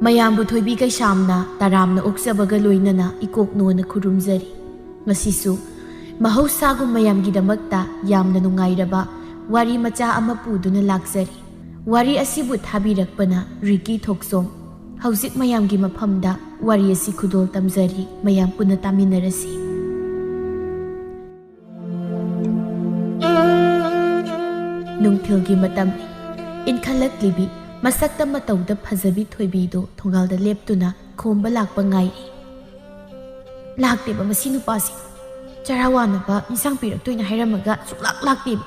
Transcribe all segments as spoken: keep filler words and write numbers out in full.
ꯃꯌꯥꯝꯕꯨ ꯊꯣꯏꯕꯤ ꯀꯩꯁꯥꯝꯅ ꯇꯔꯥꯝꯅ ꯑꯣꯛꯆꯕꯒ ꯂꯣꯏꯅꯅ ꯏꯀꯣꯛꯅꯣꯅ ꯈꯨꯔꯨꯝꯖꯔꯤ꯫ ꯉꯁꯤꯁꯨ ꯃꯍꯧꯁꯥꯒꯨꯝ ꯃꯌꯥꯝꯒꯤꯗꯃꯛꯇ ꯌꯥꯝꯅ ꯅꯨꯡꯉꯥꯏꯔꯕ ꯋꯥꯔꯤ ꯃꯆꯥ ꯑꯃ ꯄꯨꯗꯨꯅ ꯂꯥꯛꯆꯔꯤ꯫ ꯋꯥꯔꯤ ꯑꯁꯤꯕꯨ ꯊꯥꯕꯤꯔꯛꯄꯅ ꯔꯤꯀꯤ ꯊꯣꯛꯆꯣꯝ꯫ ꯍꯧꯖꯤꯛ ꯃꯌꯥꯝꯒꯤ ꯃꯐꯝꯗ ꯋꯥꯔꯤ ꯑꯁꯤ ꯈꯨꯗꯣꯜ ꯇꯝꯖꯔꯤ, ꯃꯌꯥꯝ ꯄꯨꯟꯅ ꯇꯥꯃꯤꯟꯅꯔꯁꯤ꯫ ꯅꯨꯡꯊꯤꯜꯒꯤ ꯃꯇꯝꯅꯤ꯫ ꯏꯟꯈꯠꯂꯛꯂꯤꯕꯤ, ꯃꯁꯛꯇ ꯃꯇꯧꯗ ꯐꯖꯕꯤ ꯊꯣꯏꯕꯤꯗꯨ ꯊꯣꯡꯒꯥꯜꯗ ꯂꯦꯞꯇꯨꯅ ꯈꯣꯝꯕ ꯂꯥꯛꯄ ꯉꯥꯏꯔꯤ꯫ ꯂꯥꯛꯇꯦꯕ ꯃꯁꯤ ꯅꯨꯄꯥꯁꯤ꯫ ꯆꯔꯥ ꯋꯥꯅꯕ ꯏꯟꯁꯥꯡ ꯄꯤꯔꯛꯇꯣꯏꯅ ꯍꯥꯏꯔꯝꯃꯒ ꯁꯨꯡꯂꯥꯛ ꯂꯥꯛꯇꯦꯕ꯫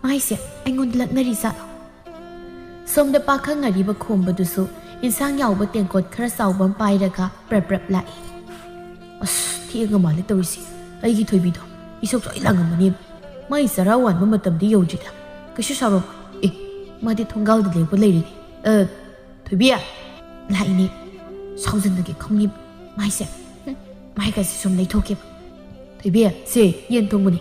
ꯃꯥꯏꯁꯦ ꯑꯩꯉꯣꯟꯗ ꯂꯛꯅꯔꯤ ꯖꯥꯠꯂꯣ? ꯁꯣꯝꯗ ꯄꯥꯈꯪ ꯑꯔꯤꯕ ꯈꯣꯝꯕꯗꯨꯁꯨ ꯏꯟꯁꯥꯡ ꯌꯥꯎꯕ ꯇꯦꯡꯀꯣꯠ ꯈꯔ ꯆꯥꯎꯕ ꯑꯃ ꯄꯥꯏꯔꯒ ꯄ꯭ꯔꯞ ꯄ꯭ꯔꯞ ꯂꯥꯛꯏ꯫ ꯑꯁ, ꯊꯦꯡꯉ ꯃꯥꯜꯂꯦ ꯇꯧꯔꯤꯁꯦ꯫ ꯑꯩꯒꯤ ꯊꯣꯏꯕꯤꯗꯣ ꯏꯁꯧ ꯁꯣꯏ ꯂꯥꯡꯉꯝꯃꯅꯦꯕ꯫ ꯃꯥꯏ ꯆꯔꯥ ꯋꯥꯟꯕ ꯃꯇꯝꯗꯤ ꯌꯧꯗ꯭ꯔꯤꯗ꯫ ꯀꯩꯁꯨ ꯁꯥꯎꯔꯝꯃꯣꯏ꯫ ꯑꯦ, ꯃꯥꯗꯤ ꯊꯣꯡꯒꯥꯜꯗ ꯂꯦꯞꯄ ꯂꯩꯔꯤꯅꯦ꯫ ꯑ, ꯊꯣꯏꯕꯤ! ꯂꯥꯛꯏꯅꯦ꯫ ꯁꯥꯎꯖꯟꯅꯒꯦ ꯈꯪꯉꯤꯕ ꯃꯥꯏꯁꯦ꯫ ꯍꯨꯝ, ꯃꯥꯏꯒꯁꯦ ꯁꯨꯝ ꯂꯩꯊꯣꯛꯀꯦꯕ꯫ ꯊꯣꯏꯕꯤ, ꯁꯦ ꯌꯦꯟ ꯊꯣꯡꯕꯅꯤ꯫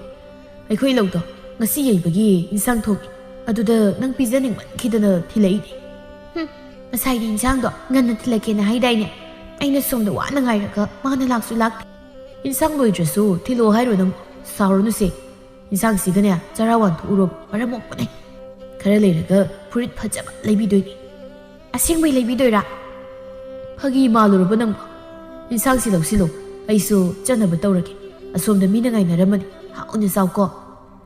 ꯑꯩꯈꯣꯏ ꯂꯧꯗꯣ ꯉꯁꯤ ꯌꯩꯕꯒꯤ ꯏꯟꯁꯥꯡ ꯊꯣꯡꯉꯤ꯫ ꯑꯗꯨꯗ ꯅꯪ ꯄꯤꯖꯅꯤꯡꯃꯟꯈꯤꯗꯅ ꯊꯤꯜꯂꯛꯏꯅꯦ꯫ ꯍꯨꯝ, ꯉꯁꯥꯏꯒꯤ ꯏꯟꯁꯥꯡꯗꯣ ꯉꯟꯅ ꯊꯤꯜꯂꯛꯀꯦꯅ ꯍꯥꯏꯗꯥꯏꯅꯦ? ꯑꯩꯅ ꯁꯣꯝꯗ ꯋꯥꯅ ꯉꯥꯏꯔꯒ ꯃꯥꯅ ꯂꯥꯛꯁꯨ ꯂꯥꯛꯇꯦ꯫ ꯏꯟꯁꯥꯡ ꯂꯣꯏꯗ꯭ꯔꯁꯨ ꯊꯤꯜꯂꯛꯑꯣ ꯍꯥꯏꯔꯣ ꯅꯪ? ꯁꯥꯎꯔꯅꯨꯁꯦ꯫ ꯏꯟꯁꯥꯡꯁꯤꯒꯅꯦ ꯆꯔꯥ ꯋꯥꯟꯊꯣꯛꯎꯔꯣ, ꯃꯔꯝ ꯃꯣꯛꯄꯅꯦ꯫ ꯈꯔ ꯂꯩꯔꯒ ꯐꯨꯔꯤꯠ ꯐꯖꯕ ꯂꯩꯕꯤꯗꯣꯏꯅꯦ꯫ ꯑꯁꯦꯡꯕꯩ ꯂꯩꯕꯤꯗꯣꯏꯔꯥ? ꯐꯥꯒꯤ ꯃꯥꯜꯂꯨꯔꯕ ꯅꯪꯕꯣ? ꯏꯟꯁꯥꯡꯁꯤ ꯂꯧꯁꯤꯜꯂꯣ, ꯑꯩꯁꯨ ꯆꯠꯅꯕ ꯇꯧꯔꯒꯦ꯫ ꯑꯁꯣꯝꯗ ꯃꯤꯅ ꯉꯥꯏꯅꯔꯝꯃꯅꯤ, ꯍꯥꯎꯅ ꯆꯥꯎꯀꯣ꯫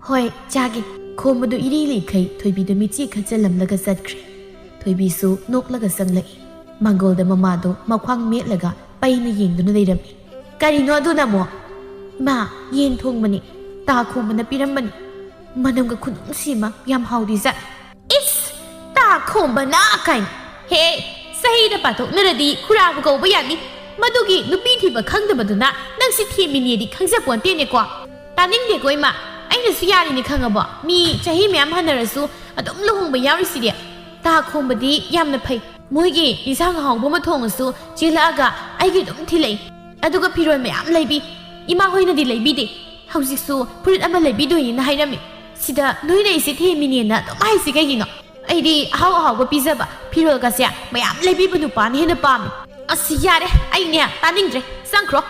ꯍꯣꯏ, ꯆꯥꯒꯦ꯫ ꯈꯣꯝꯕꯗꯨ ꯏꯔꯤ ꯂꯤꯈꯩ ꯊꯣꯏꯕꯤꯗ ꯃꯤꯠꯆꯤ ꯈꯠꯆꯜꯂꯝꯂꯒ ꯆꯠꯈ꯭ꯔꯦ꯫ ꯊꯣꯏꯕꯤꯁꯨ ꯅꯣꯛꯂꯒ ꯆꯪꯂꯛꯏ꯫ ꯃꯥꯡꯒꯣꯜꯗ ꯃꯃꯥꯗꯣ ꯃꯈ꯭ꯋꯥꯡ ꯃꯦꯠꯂꯒ ꯄꯩꯅ ꯌꯦꯡꯗꯨꯅ ꯂꯩꯔꯝꯃꯤ꯫ ꯀꯔꯤꯅꯣ ꯑꯗꯨꯅ ꯑꯃꯨꯛ? ꯏꯃꯥ, ꯌꯦꯟ ꯊꯣꯡꯕꯅꯤ꯫ ꯇꯥ ꯈꯣꯝꯕꯅ ꯄꯤꯔꯝꯕꯅꯤ꯫ ꯃꯅꯝꯒ ꯈꯨꯅꯨꯡꯁꯤ ꯑꯃ, ꯌꯥꯝ ꯍꯥꯎꯗꯣꯏꯖꯥꯠ꯫ ꯏꯁ! ꯇꯥ ꯈꯣꯝꯕꯅ ꯀꯥꯏꯅ꯫ ꯍꯦ, ꯆꯍꯤꯗ ꯄꯥꯊꯣꯛꯅꯔꯗꯤ ꯈꯨꯔꯥꯕꯨ ꯀꯧꯕ ꯌꯥꯅꯤ꯫ ꯃꯗꯨꯒꯤ ꯅꯨꯄꯤ ꯊꯤꯕ ꯈꯪꯗꯕꯗꯨꯅ ꯅꯪꯁꯤ ꯊꯦꯝꯃꯤꯅꯦꯗꯤ ꯈꯪꯖꯄꯣꯟꯇꯦꯅꯦꯀꯣ꯫ ꯇꯥꯅꯤꯡꯗꯦꯀꯣ ꯏꯃꯥ, ꯑꯩꯅꯁꯨ ꯌꯥꯔꯤꯅꯦ ꯈꯪꯉꯕꯣ? ꯃꯤ ꯆꯍꯤ ꯃꯌꯥꯝ ꯍꯟꯅꯔꯁꯨ ꯑꯗꯨꯝ ꯂꯨꯍꯣꯡꯕ ꯌꯥꯎꯔꯤꯁꯤꯗꯤ꯫ ꯇꯥ ꯈꯣꯝꯕꯗꯤ ꯌꯥꯝꯅ ꯐꯩ꯫ ꯃꯣꯏꯒꯤ ꯏꯟꯁꯥꯡ ꯑꯍꯥꯎꯕ ꯑꯃ ꯊꯣꯡꯉꯁꯨ ꯆꯦꯜꯂꯛꯑꯒ ꯑꯩꯒꯤ ꯑꯗꯨꯝ ꯊꯤꯜꯂꯛꯏ꯫ ꯑꯗꯨꯒ ꯐꯤꯔꯣꯜ ꯃꯌꯥꯝ ꯂꯩꯕꯤ꯫ ꯏꯃꯥ ꯍꯣꯏꯅꯗꯤ ꯂꯩꯕꯤꯗꯦ꯫ ꯍꯧꯖꯤꯛꯁꯨ ꯐꯨꯔꯤꯠ ꯑꯃ ꯂꯩꯕꯤꯗꯣꯏꯅꯦꯅ ꯍꯥꯏꯔꯝꯃꯤ꯫ ꯁꯤꯗ ꯅꯣꯏꯅ ꯑꯩꯁꯦ ꯊꯦꯝꯃꯤꯅꯦꯅ ꯑꯗꯨꯝ ꯍꯥꯏꯁꯤ ꯀꯩꯒꯤꯅꯣ? ꯑꯩꯗꯤ ꯑꯍꯥꯎ ꯑꯍꯥꯎꯕ ꯄꯤꯖꯕ, ꯐꯤꯔꯣꯜꯒꯁꯦ ꯃꯌꯥꯝ ꯂꯩꯕꯤꯕ ꯅꯨꯄꯥꯅ ꯍꯦꯟꯅ ꯄꯥꯝꯃꯤ꯫ ꯑꯁ, ꯌꯥꯔꯦ, ꯑꯩꯅꯦ ꯇꯥꯅꯤꯡꯗ꯭ꯔꯦ, ꯆꯪꯈ꯭ꯔꯣ꯫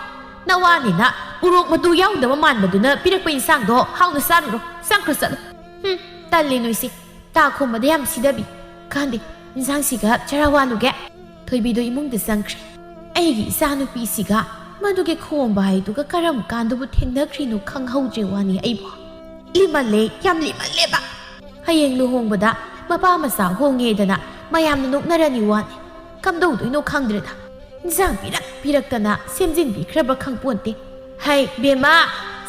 ꯅꯋꯥꯅꯤꯅ ꯎꯔꯣꯛ ꯃꯇꯨ ꯌꯥꯎꯗꯕ ꯃꯥꯟꯕꯗꯨꯅ ꯄꯤꯔꯛꯄ ꯏꯟꯁꯥꯡꯗꯣ ꯍꯥꯎꯅ ꯆꯥꯔꯨꯔꯣ, ꯆꯪꯈ꯭ꯔꯣ ꯆꯠꯂꯣ꯫ ꯍꯨꯝ, ꯇꯜꯂꯤ ꯅꯣꯏꯁꯤ꯫ ꯇꯥ ꯈꯣꯝꯕꯗ ꯌꯥꯝ ꯁꯤꯗꯕꯤ꯫ ꯀꯥꯟꯗꯦ, ꯏꯟꯁꯥꯡꯁꯤꯒ ꯆꯔꯥ ꯋꯥꯜꯂꯨꯒꯦ꯫ ꯊꯣꯏꯕꯤꯗꯣ ꯏꯃꯨꯡꯗ ꯆꯪꯈ꯭ꯔꯦ꯫ ꯑꯩꯒꯤ ꯏꯆꯥꯅꯨꯄꯤꯁꯤꯒ ꯃꯗꯨꯒꯤ ꯈꯣꯝꯕ ꯍꯥꯏꯗꯨꯒ ꯀꯔꯝ ꯀꯥꯟꯗꯕꯨ ꯊꯦꯡꯅꯈ꯭ꯔꯤꯅꯣ ꯈꯪꯍꯧꯗ꯭ꯔꯦ ꯋꯥꯅꯤ ꯑꯩꯕꯨ꯫ ꯂꯤꯃꯜꯂꯦ, ꯌꯥꯝ ꯂꯤꯃꯜꯂꯦꯕ꯫ ꯍꯌꯦꯡ ꯂꯨꯍꯣꯡꯕꯗ ꯃꯄꯥ ꯃꯆꯥ ꯍꯣꯡꯉꯦꯗꯅ ꯃꯌꯥꯝꯅ ꯅꯣꯛꯅꯔꯅꯤ ꯋꯥꯅꯤ꯫ ꯀꯝꯗꯧꯗꯣꯏꯅꯣ ꯈꯪꯗ꯭ꯔꯦꯗ꯫ ꯏꯟꯁꯥꯡ ꯄꯤꯔꯛ ꯄꯤꯔꯛꯇꯅ ꯁꯦꯝꯖꯤꯟꯕꯤꯈ꯭ꯔꯕ ꯈꯪꯄꯣꯟꯇꯦ꯫ ꯍꯩ, ꯕꯦꯝꯃ,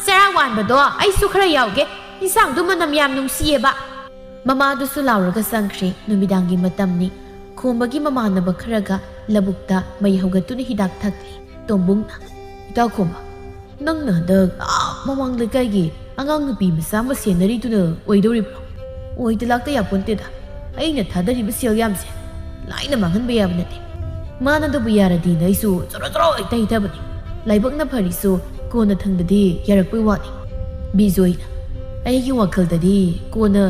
ꯆꯔꯥ ꯋꯥꯟꯕꯗꯣ ꯑꯩꯁꯨ ꯈꯔ ꯌꯥꯎꯒꯦ꯫ ꯏꯟꯁꯥꯡꯗꯨ ꯃꯅꯝ ꯌꯥꯝ ꯅꯨꯡꯁꯤꯌꯦꯕ꯫ ꯃꯃꯥꯗꯨꯁꯨ ꯂꯥꯎꯔꯒ ꯆꯪꯈ꯭ꯔꯦ꯫ ꯅꯨꯃꯤꯗꯥꯡꯒꯤ ꯃꯇꯝꯅꯤ꯫ ꯈꯣꯝꯕꯒꯤ ꯃꯃꯥꯟꯅꯕ ꯈꯔꯒ ꯂꯧꯕꯨꯛꯇ ꯃꯩ ꯍꯧꯒꯠꯇꯨꯅ ꯍꯤꯗꯥꯛ ꯊꯛꯂꯤ꯫ ꯇꯣꯝꯕꯨꯡꯅ, "ꯏꯇꯥꯎ ꯈꯣꯝꯕ, ꯅꯪꯅ ꯍꯟꯗꯛ ꯑꯥ ꯃꯃꯥꯡ ꯂꯩꯀꯥꯏꯒꯤ ꯑꯉꯥꯡ ꯅꯨꯄꯤ ꯃꯆꯥ ꯑꯃ ꯁꯦꯟꯅꯔꯤꯗꯨꯅ ꯑꯣꯏꯗꯧꯔꯤꯕ꯭ꯔꯣ?" "ꯑꯣꯏꯗ ꯂꯥꯛꯇ ꯌꯥꯄꯣꯟꯇꯦꯗ꯫ ꯑꯩꯅ ꯊꯥꯗꯔꯤꯕ ꯁꯦꯜ ꯌꯥꯝꯁꯦ ꯂꯥꯏꯅ ꯃꯥꯡꯍꯟꯕ ꯌꯥꯕ ꯅꯠꯇꯦ꯫ ꯃꯥꯅꯗꯕꯨ ꯌꯥꯔꯗꯤꯅ ꯑꯩꯁꯨ ꯖꯣꯔꯣ ꯖꯣꯔꯣ ꯍꯦꯛꯇ ꯍꯩꯊꯕꯅꯤ꯫ ꯂꯥꯏꯕꯛꯅ ꯐꯔꯤꯁꯨ ꯀꯣꯟꯅ ꯊꯪꯗꯗꯤ ꯌꯥꯔꯛꯄꯩ ꯋꯥꯅꯤ꯫" ꯕꯤꯖꯣꯏꯅ, "ꯑꯩꯒꯤ ꯋꯥꯈꯜꯗꯗꯤ ꯀꯣꯟꯅ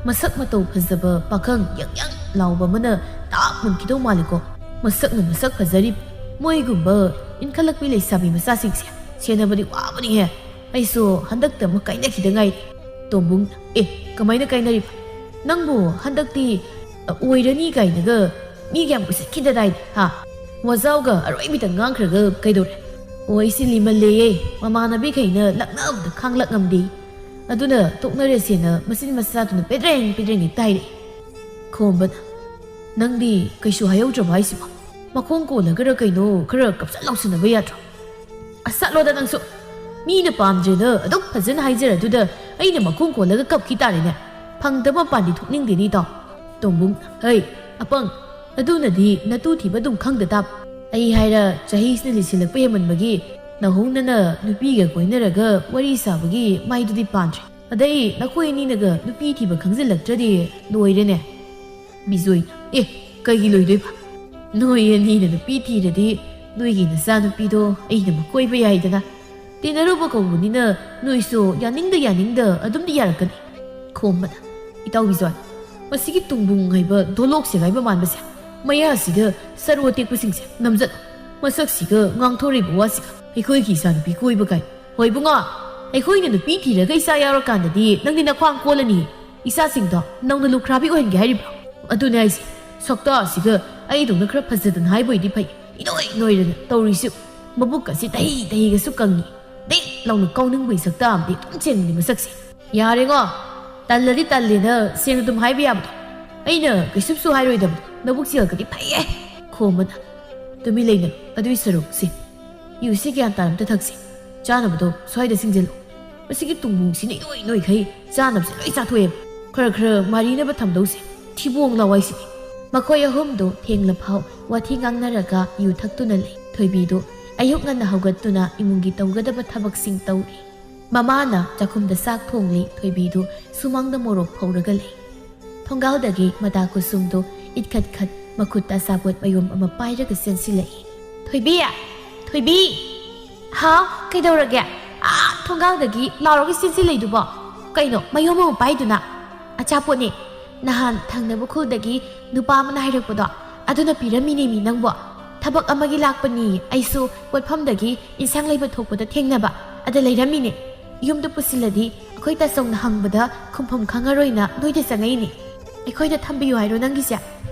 ꯃꯁꯛ ꯃꯇꯧ ꯐꯖꯕ ꯄꯥꯈꯪ ꯌꯪ ꯌꯪ ꯂꯥꯎꯕ ꯑꯃꯅ ꯇꯥꯛ ꯃꯨꯟꯈꯤꯗꯧ ꯃꯥꯜꯂꯤꯀꯣ꯫ ꯃꯁꯛꯅ ꯃꯁꯛ ꯐꯖꯔꯤꯕ ꯃꯣꯏꯒꯨꯝꯕ ꯏꯟꯈꯠꯂꯛꯄꯤ ꯂꯩꯁꯥꯕꯤ ꯃꯆꯥꯁꯤꯡꯁꯦ ꯁꯦꯟꯅꯕꯗꯤ ꯋꯥꯕꯅꯤꯍꯦ꯫ ꯑꯩꯁꯨ ꯍꯟꯗꯛꯇ ꯑꯃ ꯀꯥꯏꯅꯈꯤꯗ ꯉꯥꯏꯔꯤ꯫" ꯇꯣꯝꯕꯨꯡ, "ꯑꯦ, ꯀꯃꯥꯏꯅ ꯀꯥꯏꯅꯔꯤꯕ? ꯅꯪꯕꯨ ꯍꯟꯗꯛꯇꯤ, ꯑ, ꯑꯣꯏꯔꯅꯤ ꯀꯥꯏꯅꯒ ꯃꯤꯒ ꯌꯥꯝ ꯎꯁꯤꯠꯈꯤꯗꯗꯥꯏꯅꯦ, ꯍꯥ? ꯋꯥꯖꯥꯎꯒ ꯑꯔꯣꯏꯕꯤꯗ ꯉꯥꯡꯈ꯭ꯔꯒ ꯀꯩꯗꯧꯔꯦ?" "ꯑꯣ, ꯑꯩꯁꯤ ꯂꯤꯃꯜꯂꯦꯌꯦ, ꯃꯃꯥꯟꯅꯕꯤꯈꯩꯅ ꯂꯛꯅꯕꯗ ꯈꯥꯡꯂꯛ ꯉꯝꯗꯦ꯫ ꯑꯗꯨꯅ ꯇꯣꯛꯅꯔꯁꯦꯅ ꯃꯆꯤꯟ ꯃꯆꯥꯗꯨꯅ ꯄꯦꯗ꯭ꯔꯦꯡ ꯄꯦꯗ꯭ꯔꯦꯡ ꯍꯦꯛꯇ ꯍꯥꯏꯔꯛꯑꯦ꯫" ꯈꯣꯝꯕꯅ, "ꯅꯪꯗꯤ ꯀꯩꯁꯨ ꯍꯥꯏꯍꯧꯗ꯭ꯔꯕ ꯍꯥꯏꯁꯤꯕꯣ? ꯃꯈꯣꯡ ꯀꯣꯜꯂꯒꯔ ꯀꯩꯅꯣ ꯈꯔ ꯀꯞꯁꯟ ꯂꯥꯎꯁꯟꯅꯕ ꯌꯥꯗ꯭ꯔꯣ?" "ꯑꯁ, ꯆꯠꯂꯣꯗ ꯅꯪꯁꯨ꯫ ꯃꯤꯅ ꯄꯥꯝꯗ꯭ꯔꯦꯅ ꯑꯗꯨꯛ ꯐꯖꯅ ꯍꯥꯏꯖꯔꯗꯨꯗ ꯑꯩꯅ ꯃꯈꯣꯡ ꯀꯣꯜꯂꯒ ꯀꯞꯈꯤ ꯇꯥꯔꯦꯅꯦ꯫ ꯐꯪꯗꯕ ꯃꯄꯥꯟꯗꯤ ꯊꯣꯛꯅꯤꯡꯗꯦꯅꯦ, ꯏꯇꯥꯎ꯫" ꯇꯣꯝꯕꯨꯡ, "ꯍꯩ, ꯑꯄꯪ, ꯑꯗꯨꯅꯗꯤ ꯅꯇꯨ ꯊꯤꯕ ꯑꯗꯨꯝ ꯈꯪꯗ ꯇꯥꯕ꯫ ꯑꯩ ꯍꯥꯏꯔ ꯆꯍꯤꯁꯤꯅ ꯂꯤꯁꯤꯜꯂꯛꯄ ꯍꯦꯟꯃꯟꯕꯒꯤ ꯅꯧꯍꯧꯅꯅ ꯅꯨꯄꯤꯒ ꯀꯣꯏꯅꯔꯒ ꯋꯥꯔꯤ ꯁꯥꯕꯒꯤ ꯃꯥꯏꯗꯨꯗꯤ ꯄꯥꯟꯗ꯭ꯔꯦ꯫ ꯑꯗꯩ ꯅꯈꯣꯏ ꯑꯅꯤꯅꯒ ꯅꯨꯄꯤ ꯊꯤꯕ ꯈꯪꯖꯤꯜꯂꯛꯇ꯭ꯔꯗꯤ ꯂꯣꯏꯔꯦꯅꯦ꯫" ꯕꯤꯖꯣꯏꯅ, "ꯑꯦ, ꯀꯩꯒꯤ ꯂꯣꯏꯗꯣꯏꯕ? ꯅꯣꯏ ꯑꯅꯤꯅ ꯅꯨꯄꯤ ꯊꯤꯔꯗꯤ ꯅꯣꯏꯒꯤ ꯅꯆꯥꯅꯨꯄꯤꯗꯣ ꯑꯩꯅ ꯑꯃꯨꯛ ꯀꯣꯏꯕ ꯌꯥꯏꯗꯅ꯫ ꯇꯤꯟꯅꯔꯨꯕ ꯀꯧꯕꯅꯤꯅ ꯅꯣꯏꯁꯨ ꯌꯥꯅꯤꯡꯗ ꯌꯥꯅꯤꯡꯗ ꯑꯗꯨꯝꯗꯤ ꯌꯥꯔꯛꯀꯅꯤ꯫" ꯈꯣꯝꯕꯅ, "ꯏꯇꯥꯎ ꯕꯤꯖꯣꯏ, ꯃꯁꯤꯒꯤ ꯇꯨꯡꯕꯨꯡ ꯍꯥꯏꯕ ꯗꯣꯂꯣꯛꯁꯦ ꯍꯥꯏꯕ ꯃꯥꯟꯕꯁꯦ, ꯃꯌꯥꯁꯤꯗ ꯁꯔꯨ ꯑꯇꯦꯛꯄꯁꯤꯡꯁꯦ ꯅꯝꯖꯠ, ꯃꯁꯛꯁꯤꯒ ꯉꯥꯡꯊꯣꯔꯛꯏꯕ ꯋꯥꯁꯤꯒ꯫ ꯑꯩꯈꯣꯏꯒꯤ ꯏꯆꯥꯅꯨꯄꯤ ꯀꯣꯏꯕ ꯀꯥꯏ꯫ ꯍꯣꯏ ꯏꯕꯨꯡꯉꯣ, ꯑꯩꯈꯣꯏꯅ ꯅꯨꯄꯤ ꯊꯤꯔꯒ ꯏꯆꯥ ꯌꯥꯎꯔꯀꯥꯟꯗꯗꯤ ꯅꯪꯗꯤ ꯅꯈ꯭ꯋꯥꯡ ꯀꯣꯜꯂꯅꯤ꯫ ꯏꯆꯥꯁꯤꯡꯗꯣ ꯅꯪꯅ ꯂꯨꯈ꯭ꯔꯥꯕꯤ ꯑꯣꯏꯍꯟꯒꯦ ꯍꯥꯏꯔꯤꯕ꯭ꯔꯣ? ꯑꯗꯨꯅꯦ ꯍꯥꯏꯁꯦ, ꯁꯛꯇꯥꯁꯤꯒ ꯑꯩꯗꯧꯅ ꯈꯔ ꯐꯖꯗꯅ ꯍꯥꯏꯕ ꯑꯣꯏꯗꯤ ꯐꯩ, ꯏꯅꯣꯏ ꯅꯣꯏꯔꯅ ꯇꯧꯔꯤꯁꯨ꯫ ꯃꯕꯨꯛꯀꯁꯤ ꯗꯍꯤ ꯗꯍꯤꯒꯁꯨ ꯀꯪꯉꯤ꯫ ꯗꯤꯛ ꯂꯥꯎꯅ ꯀꯥꯎꯅꯤꯡꯕꯒꯤ ꯁꯛꯇꯥ ꯑꯃꯗꯤ ꯑꯗꯨꯝ ꯆꯦꯟꯕꯅꯤ ꯃꯁꯛꯁꯦ꯫ ꯌꯥꯔꯦꯉꯣ, ꯇꯜꯂꯗꯤ ꯇꯜꯂꯦꯅ ꯁꯦꯡꯅ ꯑꯗꯨꯝ ꯍꯥꯏꯕ ꯌꯥꯕꯗꯣ꯫ ꯑꯩꯅ ꯀꯩꯁꯨꯝꯁꯨ ꯍꯥꯏꯔꯣꯏꯗꯕꯗꯣ꯫ ꯅꯕꯨꯛ ꯆꯦꯜꯒꯗꯤ ꯐꯩꯌꯦ꯫ ꯈꯣꯝꯕꯅ, ꯇꯨꯃꯤꯟ ꯂꯩꯅ ꯑꯗꯨꯏ ꯁꯔꯨꯛꯁꯦ꯫ ꯌꯨꯁꯤ ꯒ꯭ꯌꯥꯟ ꯇꯥꯅ ꯑꯝꯇ ꯊꯛꯁꯤ꯫ ꯆꯥꯅꯕꯗꯣ ꯁ꯭ꯋꯥꯏꯗ ꯁꯤꯡꯖꯤꯜꯂꯨ꯫ ꯃꯁꯤꯒꯤ ꯇꯨꯡꯕꯨꯡꯁꯤꯅ ꯏꯅꯣꯏ ꯅꯣꯏꯈꯩ ꯆꯥꯅꯕꯁꯦ ꯂꯣꯏ ꯆꯥꯊꯣꯛꯑꯦꯕ꯫ ꯈꯔ ꯈꯔ ꯃꯥꯔꯤꯅꯕ ꯊꯝꯗꯧꯁꯦ꯫ ꯊꯤꯕꯣꯡ ꯂꯥꯎ ꯍꯥꯏꯁꯤꯗꯤ꯫ ꯃꯈꯣꯏ ꯑꯍꯨꯝꯗꯨ ꯊꯦꯡꯂꯐꯥꯎ ꯋꯥꯊꯤ ꯉꯥꯡꯅꯔꯒ ꯌꯨ ꯊꯛꯇꯨꯅ ꯂꯩ꯫ ꯊꯣꯏꯕꯤꯗꯨ ꯑꯌꯨꯛ ꯉꯟꯅ ꯍꯧꯒꯠꯇꯨꯅ ꯏꯃꯨꯡꯒꯤ ꯇꯧꯒꯗꯕ ꯊꯕꯛꯁꯤꯡ ꯇꯧꯔꯤ꯫ ꯃꯃꯥꯅ ꯆꯥꯛꯈꯨꯝꯗ ꯆꯥꯛ ꯊꯣꯡꯂꯤ, ꯊꯣꯏꯕꯤꯗꯨ ꯁꯨꯃꯥꯡꯗ ꯃꯣꯔꯣꯛ ꯐꯧꯔꯒ ꯂꯩ꯫ ꯊꯣꯡꯒꯥꯜꯗꯒꯤ ꯃꯇꯥ ꯀꯨꯁꯨꯝꯗꯨ ꯏꯠꯈꯠ ꯈꯠ ꯃꯈꯨꯠꯇ ꯑꯆꯥꯄꯣꯠ ꯃꯌꯨꯝ ꯑꯃ ꯄꯥꯏꯔꯒ ꯆꯦꯟꯁꯤꯜꯂꯛꯏ꯫ "ꯊꯣꯏꯕꯤ! ꯊꯣꯏꯕꯤ!" "ꯍꯥꯎ, ꯀꯩꯗꯧꯔꯒꯦ?" "ꯑꯥ, ꯊꯣꯡꯒꯥꯜꯗꯒꯤ ꯂꯥꯎꯔꯒ ꯆꯦꯟꯁꯤꯜꯂꯛꯏꯗꯨꯕꯣ꯫ ꯀꯩꯅꯣ ꯃꯌꯨꯝ ꯑꯃ ꯄꯥꯏꯗꯨꯅ?" "ꯑꯆꯥꯄꯣꯠꯅꯦ꯫ ꯅꯍꯥꯟ ꯊꯪꯅꯕ ꯈꯨꯜꯗꯒꯤ ꯅꯨꯄꯥ ꯑꯃꯅ ꯍꯥꯏꯔꯛꯄꯗꯣ, ꯑꯗꯨꯅ ꯄꯤꯔꯝꯃꯤꯅꯦꯃꯤ ꯅꯪꯕꯣ꯫ ꯊꯕꯛ ꯑꯃꯒꯤ ꯂꯥꯛꯄꯅꯤ, ꯑꯩꯁꯨ ꯄꯣꯠꯐꯝꯗꯒꯤ ꯏꯟꯁꯥꯡ ꯂꯩꯕ ꯊꯣꯛꯄꯗ ꯊꯦꯡꯅꯕ, ꯑꯗ ꯂꯩꯔꯝꯃꯤꯅꯦ꯫ ꯌꯨꯝꯗ ꯄꯨꯁꯤꯜꯂꯗꯤ ꯑꯩꯈꯣꯏ ꯇꯥꯆꯧꯅ ꯍꯪꯕꯗ ꯈꯨꯝꯐꯝ ꯈꯪꯉꯔꯣꯏꯅ ꯅꯣꯏꯗ ꯆꯪꯉꯛꯏꯅꯦ꯫ ꯑꯩꯈꯣꯏꯗ ꯊꯝꯕꯤꯌꯨ ꯍꯥꯏꯔꯣ ꯅꯪꯒꯤꯁꯦ?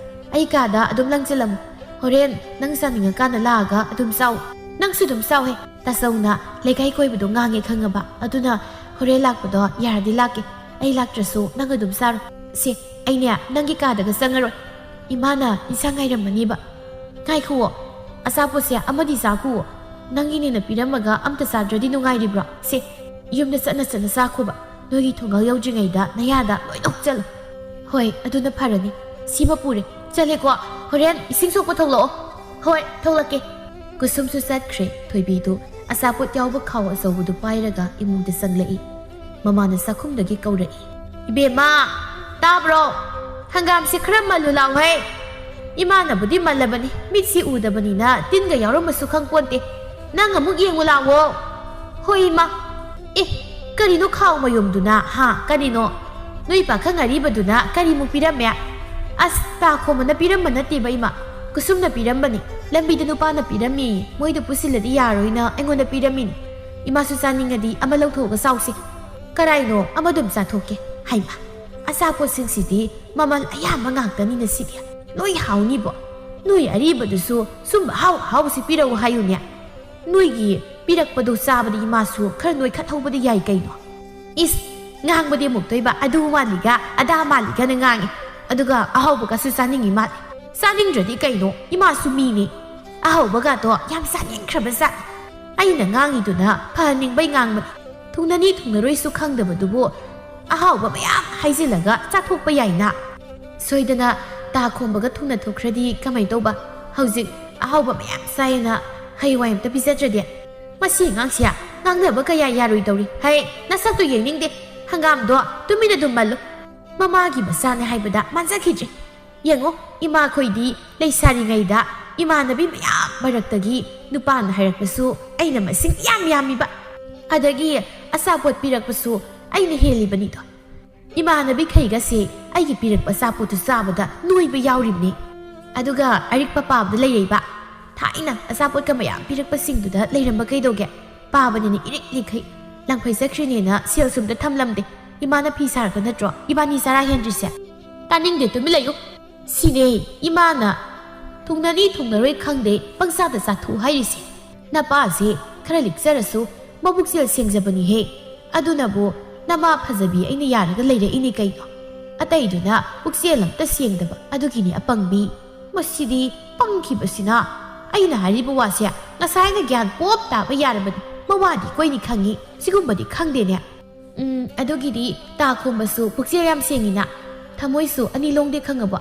ꯑꯩ ꯀꯥꯗ ꯑꯗꯨꯝ ꯂꯪꯁꯤꯜꯂꯝꯃꯨ꯫ ꯍꯣꯔꯦꯟ ꯅꯪ ꯆꯥꯅꯤꯡꯉꯀꯥꯟꯗ ꯂꯥꯛꯑꯒ ꯑꯗꯨꯝ ꯆꯥꯎ꯫ ꯅꯪꯁꯨ ꯑꯗꯨꯝ ꯆꯥꯎꯍꯦ꯫ ꯇꯥꯆꯧꯅ ꯂꯩꯀꯥꯏ ꯀꯣꯏꯕꯗꯣ ꯉꯥꯡꯉꯦ ꯈꯪꯉꯕ? ꯑꯗꯨꯅ ꯍꯣꯔꯦꯟ ꯂꯥꯛꯄꯗꯣ ꯌꯥꯔꯗꯤ ꯂꯥꯛꯀꯦ꯫ ꯑꯩ ꯂꯥꯛꯇ꯭ꯔꯁꯨ ꯅꯪ ꯑꯗꯨꯝ ꯆꯥꯔꯣ꯫ ꯁꯦ, ꯑꯩꯅꯦ ꯅꯪꯒꯤ ꯀꯥꯗꯒ ꯆꯪꯉꯔꯣꯏ꯫ ꯏꯃꯥꯅ ꯏꯟꯁꯥꯡ ꯉꯥꯏꯔꯝꯃꯅꯤꯕ꯫ ꯉꯥꯏꯈꯨꯑꯣ, ꯑꯆꯥꯄꯣꯠꯁꯦ ꯑꯃꯗꯤ ꯆꯥꯈꯨꯑꯣ꯫ ꯅꯪꯒꯤꯅꯦꯅ ꯄꯤꯔꯝꯃꯒ ꯑꯝꯇ ꯆꯥꯗ꯭ꯔꯗꯤ ꯅꯨꯡꯉꯥꯏꯔꯤꯕ꯭ꯔꯣ? ꯁꯦ, ꯌꯨꯝꯗ ꯆꯠꯅ ꯆꯠꯅ ꯆꯥꯈꯣꯕ꯫ ꯅꯣꯏꯒꯤ ꯊꯣꯡꯒꯥꯜ ꯌꯧꯗ꯭ꯔꯤꯉꯩꯗ ꯅꯌꯥꯗ ꯂꯣꯏꯅ ꯍꯨꯛꯆꯜꯂꯨ꯫ ꯍꯣꯏ, ꯑꯗꯨꯅ ꯐꯔꯅꯤ꯫ ꯁꯤꯃ ꯄꯨꯔꯦ꯫ ꯆꯠꯂꯦꯀꯣ꯫ ꯍꯣꯔꯦꯟ ꯏꯁꯤꯡ ꯁꯣꯛꯄ ꯊꯣꯛꯂꯛꯑꯣ꯫ ꯍꯣꯏ, ꯊꯣꯛꯂꯛꯀꯦ꯫ ꯀꯨꯁꯨꯝꯁꯨ ꯆꯠꯈ꯭ꯔꯦ꯫ ꯊꯣꯏꯕꯤꯗꯨ ꯑꯆꯥꯄꯣꯠ ꯌꯥꯎꯕ ꯈꯥꯎ ꯑꯆꯧꯕꯗꯨ ꯄꯥꯏꯔꯒ ꯏꯃꯨꯡꯗ ꯆꯪꯂꯛꯏ꯫ ꯃꯃꯥꯅ ꯆꯥꯛꯈꯨꯝꯗꯒꯤ ꯀꯧꯔꯛꯏ꯫ "ꯏꯕꯦꯝꯃ, ꯇꯥꯕ꯭ꯔꯣ? ꯍꯪꯒꯥꯝꯁꯦ ꯈꯔ ꯃꯜꯂꯨ ꯂꯥꯎꯍꯦ꯫ ꯏꯃꯥꯅꯕꯨꯗꯤ ꯃꯜꯂꯕꯅꯤ, ꯃꯤꯠꯁꯤ ꯎꯗꯕꯅꯤꯅ ꯇꯤꯟꯒ ꯌꯥꯎꯔꯝꯃꯁꯨ ꯈꯪꯄꯣꯟꯇꯦ꯫ ꯅꯪ ꯑꯃꯨꯛ ꯌꯦꯡꯉꯨ ꯂꯥꯎꯋꯣ꯫" "ꯍꯣꯏ ꯏꯃꯥ꯫" "ꯑꯦ, ꯀꯔꯤꯅꯣ ꯈꯥꯎ ꯃꯌꯨꯝꯗꯨꯅ, ꯍꯥ? ꯀꯔꯤꯅꯣ?" ꯅꯣꯏ ꯄꯥꯈꯪ ꯑꯔꯤꯕꯗꯨꯅ ꯀꯔꯤꯃꯨꯛ ꯄꯤꯔꯝꯃꯦ? ꯑꯁ, ꯇꯥꯈꯣꯝꯕꯅ ꯄꯤꯔꯝꯕ ꯅꯠꯇꯦꯕ, ꯏꯃꯥ꯫ ꯀꯨꯁꯨꯝꯅ ꯄꯤꯔꯝꯕꯅꯤ꯫ ꯂꯝꯕꯤꯗ ꯅꯨꯄꯥꯅ ꯄꯤꯔꯝꯃꯤ, ꯃꯣꯏꯗ ꯄꯨꯁꯤꯜꯂꯗꯤ ꯌꯥꯔꯣꯏꯅ ꯑꯩꯉꯣꯟꯗ ꯄꯤꯔꯝꯃꯤꯅꯤ꯫ ꯏꯃꯥꯁꯨ ꯆꯥꯅꯤꯡꯉꯗꯤ ꯑꯃ ꯂꯧꯊꯣꯛꯑꯒ ꯆꯥꯎꯁꯤ꯫ ꯀꯔꯥꯏꯅꯣ, ꯑꯃꯗꯨꯝ ꯆꯥꯊꯣꯛꯀꯦ꯫ ꯍꯩꯃꯥ, ꯑꯆꯥꯄꯣꯠꯁꯤꯡꯁꯤꯗꯤ ꯃꯃꯜ ꯑꯌꯥꯝꯕ ꯉꯥꯛꯇꯅꯤꯅ ꯁꯤꯗꯤ꯫ ꯂꯣꯏ ꯍꯥꯎꯅꯤꯕꯣ꯫ ꯅꯣꯏ ꯑꯔꯤꯕꯗꯨꯁꯨ ꯁꯨꯝꯕ ꯑꯍꯥꯎ ꯑꯍꯥꯎꯕꯁꯤ ꯄꯤꯔꯛꯎ ꯍꯥꯏꯌꯨꯅꯦ꯫ ꯅꯣꯏꯒꯤ ꯄꯤꯔꯛꯄꯗꯣ ꯆꯥꯕꯗꯤ ꯏꯃꯥꯁꯨ ꯈꯔ ꯅꯣꯏꯈꯠꯍꯧꯕꯗꯤ ꯌꯥꯏ ꯀꯩꯅꯣ꯫ ꯏꯁ, ꯉꯥꯡꯕꯗꯤ ꯑꯃꯨꯛꯇꯣꯏꯕ ꯑꯗꯨ ꯃꯥꯜꯂꯤꯒ ꯑꯗꯥ ꯃꯥꯜꯂꯤꯒꯅ ꯉꯥꯡꯉꯤ꯫ ꯑꯗꯨꯒ ꯑꯍꯥꯎꯕꯒꯁꯨ ꯆꯥꯅꯤꯡꯉꯤ ꯃꯥꯜꯂꯤ꯫ ꯆꯥꯅꯤꯡꯗ꯭ꯔꯗꯤ ꯀꯩꯅꯣ, ꯏꯃꯥꯁꯨ ꯃꯤꯅꯤ꯫ ꯑꯍꯥꯎꯕꯒꯗꯣ ꯌꯥꯝ ꯆꯥꯅꯤꯡꯈ꯭ꯔꯕ ꯖꯥꯠꯅꯤ꯫ ꯑꯩꯅ ꯉꯥꯡꯉꯤꯗꯨꯅ ꯐꯍꯟꯅꯤꯡꯕꯩ ꯉꯥꯡꯕꯅꯤ꯫ ꯊꯨꯡꯅꯅꯤ ꯊꯨꯡꯅꯔꯣꯏꯁꯨ ꯈꯪꯗꯕꯗꯨꯕꯨ ꯑꯍꯥꯎꯕ ꯃꯌꯥꯝ ꯍꯥꯏꯖꯤꯜꯂꯒ ꯆꯥꯊꯣꯛꯄ ꯌꯥꯏꯅ꯫ ꯁꯣꯏꯗꯅ ꯇꯥ ꯈꯣꯝꯕꯒ ꯊꯨꯡꯅ ꯊꯣꯛꯈ꯭ꯔꯗꯤ ꯀꯃꯥꯏ ꯇꯧꯕ? ꯍꯧꯖꯤꯛ ꯑꯍꯥꯎꯕ ꯃꯌꯥꯝ ꯆꯥꯏꯌꯦꯅ ꯍꯩꯋꯥꯏ ꯑꯝꯇ ꯄꯤꯖꯗ꯭ꯔꯗꯤ꯫ ꯃꯁꯤ ꯑꯉꯥꯡꯁꯦ ꯉꯥꯡꯅꯕ ꯀꯌꯥ ꯌꯥꯔꯣꯏꯗꯧꯔꯤ꯫ ꯍꯩ, ꯅꯁꯛꯇꯨ ꯌꯦꯡꯅꯤꯡꯗꯦ꯫ ꯍꯪꯒꯥꯝꯗꯣ ꯇꯨꯃꯤꯟꯅ ꯑꯗꯨꯝ ꯃꯜꯂꯨ꯫ ꯃꯃꯥꯒꯤ ꯃꯆꯥꯅꯦ ꯍꯥꯏꯕꯗ ꯃꯥꯟꯖꯈꯤꯗ꯭ꯔꯦ꯫ ꯌꯦꯡꯉꯣ, ꯏꯃꯥꯈꯣꯏꯗꯤ ꯂꯩꯁꯥꯔꯤꯉꯩꯗ ꯏꯃꯥꯟꯅꯕꯤ ꯃꯌꯥꯝ ꯃꯔꯛꯇꯒꯤ ꯅꯨꯄꯥꯅ ꯍꯥꯏꯔꯛꯄꯁꯨ ꯑꯩꯅ ꯃꯁꯤꯡ ꯏꯌꯥꯝ ꯌꯥꯝꯃꯤꯕ꯫ ꯑꯗꯒꯤ ꯑꯆꯥꯄꯣꯠ ꯄꯤꯔꯛꯄꯁꯨ ꯑꯩꯅ ꯍꯦꯜꯂꯤꯕꯅꯤꯗꯣ꯫ ꯏꯃꯥꯟꯅꯕꯤꯈꯩꯒꯁꯦ ꯑꯩꯒꯤ ꯄꯤꯔꯛꯄ ꯑꯆꯥꯄꯣꯠꯇꯨ ꯆꯥꯕꯗ ꯅꯣꯏꯕ ꯌꯥꯎꯔꯤꯕꯅꯤ꯫ ꯑꯗꯨꯒ ꯑꯔꯤꯛꯄ ꯄꯥꯕꯗ ꯂꯩꯔꯛꯏꯕ꯫ ꯊꯥꯏꯅ ꯑꯆꯥꯄꯣꯠꯀ ꯃꯌꯥꯝ ꯄꯤꯔꯛꯄꯁꯤꯡꯗꯨꯗ ꯂꯩꯔꯝꯕ ꯀꯩꯗꯧꯒꯦ? ꯄꯥꯕꯅꯤꯅ ꯏꯔꯤꯛ ꯂꯤꯈꯩ꯫ ꯂꯪꯐꯩ ꯆꯠꯈ꯭ꯔꯤꯅꯦꯅ ꯁꯦꯜꯁꯨ ꯑꯝꯇ ꯊꯝꯂꯝꯗꯦ꯫ ꯏꯃꯥꯅ ꯐꯤ ꯁꯥꯔꯒ ꯅꯠꯇ꯭ꯔꯣ ꯏꯕꯥꯅꯤ ꯆꯔꯥ ꯍꯦꯟꯗ꯭ꯔꯤꯁꯦ? ꯇꯥꯅꯤꯡꯗꯦ, ꯇꯨꯃꯤꯟ ꯂꯩꯌꯨ꯫ ꯁꯤꯅꯦ ꯏꯃꯥꯅ ꯊꯨꯡꯅꯅꯤ ꯊꯨꯡꯅꯔꯣꯏ ꯈꯪꯗꯦ ꯄꯪꯆꯥꯗ ꯆꯥꯊꯣꯛꯎ ꯍꯥꯏꯔꯤꯁꯦ꯫ ꯅꯄꯥꯁꯦ ꯈꯔ ꯂꯤꯛꯆꯔꯁꯨ ꯃꯕꯨꯛꯆꯦꯜ ꯁꯦꯡꯖꯕꯅꯤꯍꯦ꯫ ꯑꯗꯨꯅꯕꯨ ꯅꯃꯥ ꯐꯖꯕꯤ ꯑꯩꯅ ꯌꯥꯔꯒ ꯂꯩꯔꯛꯏꯅꯤ ꯀꯩꯅꯣ꯫ ꯑꯇꯩꯗꯨꯅ ꯄꯨꯛꯆꯦꯜ ꯑꯝꯇ ꯁꯦꯡꯗꯕ ꯑꯗꯨꯒꯤꯅꯤ ꯑꯄꯪꯕꯤ꯫ ꯃꯁꯤꯗꯤ ꯄꯪꯈꯤꯕꯁꯤꯅ꯫ ꯑꯩꯅ ꯍꯥꯏꯔꯤꯕ ꯋꯥꯁꯦ ꯉꯁꯥꯏꯅ ꯒ꯭ꯌꯥꯟ ꯄꯣꯞ ꯇꯥꯕ ꯌꯥꯔꯕꯅꯤ꯫ ꯃꯋꯥꯗꯤ ꯀꯣꯏꯅꯤ ꯈꯪꯉꯤ, ꯁꯤꯒꯨꯝꯕꯗꯤ ꯈꯪꯗꯦꯅꯦ꯫ ꯎꯝ, ꯑꯗꯨꯒꯤꯗꯤ ꯇꯥ ꯈꯣꯝꯕꯁꯨ ꯄꯨꯛꯆꯦꯜ ꯌꯥꯝ ꯁꯦꯡꯉꯤꯅ꯫ ꯊꯃꯣꯏꯁꯨ ꯑꯅꯤ ꯂꯣꯡꯗꯦ ꯈꯪꯉꯕꯣ?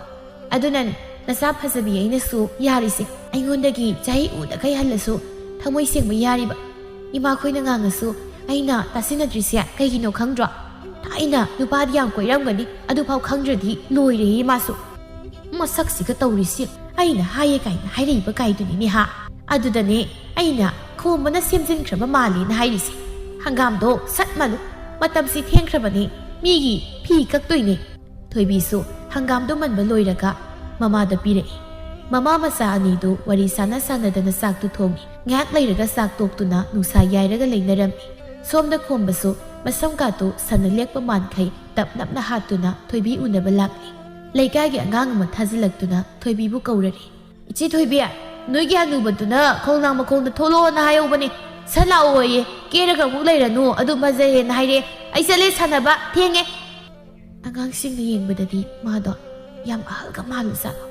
ꯑꯗꯨꯅꯅꯦ ꯅꯆꯥ ꯐꯖꯕꯤ ꯑꯩꯅꯁꯨ ꯌꯥꯔꯤꯁꯦ꯫ ꯑꯩꯉꯣꯟꯗꯒꯤ ꯆꯍꯤ ꯎꯗꯈꯩ ꯍꯜꯂꯁꯨ ꯊꯃꯣꯏ ꯁꯦꯡꯕ ꯌꯥꯔꯤꯕ꯫ ꯏꯃꯥꯈꯣꯏꯅ ꯉꯥꯡꯉꯁꯨ ꯑꯩꯅ ꯇꯥꯁꯤꯟꯅꯗ꯭ꯔꯤꯁꯦ ꯀꯩꯒꯤꯅꯣ ꯈꯪꯗ꯭ꯔꯣ? ꯊꯥꯏꯅ ꯅꯨꯄꯥꯗꯤ ꯌꯥꯝ ꯀꯣꯏꯔꯝꯒꯅꯤ, ꯑꯗꯨꯐꯥꯎ ꯈꯪꯗ꯭ꯔꯗꯤ ꯂꯣꯏꯔꯦꯍꯦ ꯃꯥꯁꯨ꯫ ꯃꯁꯛꯁꯤꯒ ꯇꯧꯔꯤꯁꯤ꯫ ꯑꯩꯅ ꯍꯥꯏꯌꯦ ꯀꯥꯏꯅ ꯍꯥꯏꯔꯛꯏꯕ ꯀꯥꯏꯗꯨꯅꯤꯅꯦ ꯍꯥ꯫ ꯑꯗꯨꯗꯅꯦ ꯑꯩꯅ ꯈꯣꯝꯕꯅ ꯁꯦꯝꯖꯤꯟꯈ꯭ꯔꯕ ꯃꯥꯜꯂꯦꯅ ꯍꯥꯏꯔꯤꯁꯦ꯫ ꯍꯪꯒꯥꯝꯗꯣ ꯁꯠ ꯃꯜꯂꯨ, ꯃꯇꯝꯁꯤ ꯊꯦꯡꯈ꯭ꯔꯕꯅꯦ꯫ ꯃꯤꯒꯤ ꯐꯤ ꯀꯛꯇꯣꯏꯅꯦ꯫ ꯊꯣꯏꯕꯤꯁꯨ ꯍꯪꯒꯥꯝꯗꯣ ꯃꯟꯕ ꯂꯣꯏꯔꯒ ꯃꯃꯥꯗ ꯄꯤꯔꯛꯏ꯫ ꯃꯃꯥ ꯃꯆꯥ ꯑꯅꯤꯗꯨ ꯋꯥꯔꯤ ꯁꯥꯟꯅ ꯁꯥꯟꯅꯗꯅ ꯆꯥꯛꯇꯨ ꯊꯣꯡꯉꯤ꯫ ꯉꯥꯏꯍꯥꯛ ꯂꯩꯔꯒ ꯆꯥꯛ ꯇꯣꯛꯇꯨꯅ ꯅꯨꯡꯁꯥ ꯌꯥꯏꯔꯒ ꯂꯩꯅꯔꯝꯃꯤ꯫ ꯁꯣꯝꯗ ꯈꯣꯝꯕꯁꯨ ꯃꯁꯝ ꯀꯥꯇꯨ ꯁꯟꯅ ꯂꯦꯛꯄ ꯃꯥꯟꯈꯩ ꯇꯞ ꯅꯞꯅ ꯍꯥꯠꯇꯨꯅ ꯊꯣꯏꯕꯤ ꯎꯅꯕ ꯂꯥꯛꯂꯤ꯫ ꯂꯩꯀꯥꯏꯒꯤ ꯑꯉꯥꯡ ꯑꯃ ꯊꯥꯖꯤꯜꯂꯛꯇꯨꯅ ꯊꯣꯏꯕꯤꯕꯨ ꯀꯧꯔꯔꯤ꯫ "ꯏꯆꯦ ꯊꯣꯏꯕꯤ, ꯅꯣꯏꯒꯤ ꯍꯅꯨꯕꯗꯨꯅ ꯈꯣꯡꯅꯥꯡ ꯃꯈꯣꯡꯗ ꯊꯣꯛꯂꯛꯑꯣꯅ ꯍꯥꯏꯍꯧꯕꯅꯦ꯫ ꯁꯠ ꯂꯥꯛꯑꯣꯌꯦ, ꯀꯦꯔꯒ ꯑꯃꯨꯛ ꯂꯩꯔꯅꯨ, ꯑꯗꯨ ꯐꯖꯩꯌꯦꯅ ꯍꯥꯏꯔꯦ꯫ ꯑꯩ ꯆꯠꯂꯦ ꯁꯥꯟꯅꯕ, ꯊꯦꯡꯉꯦ"꯫ ꯑꯉꯥꯡꯁꯤꯡꯅ ꯌꯦꯡꯕꯗꯗꯤ ꯃꯥꯗꯣ ꯌꯥꯝ ꯑꯍꯜꯒ ꯃꯥꯜꯂꯖꯥꯠꯂꯣ?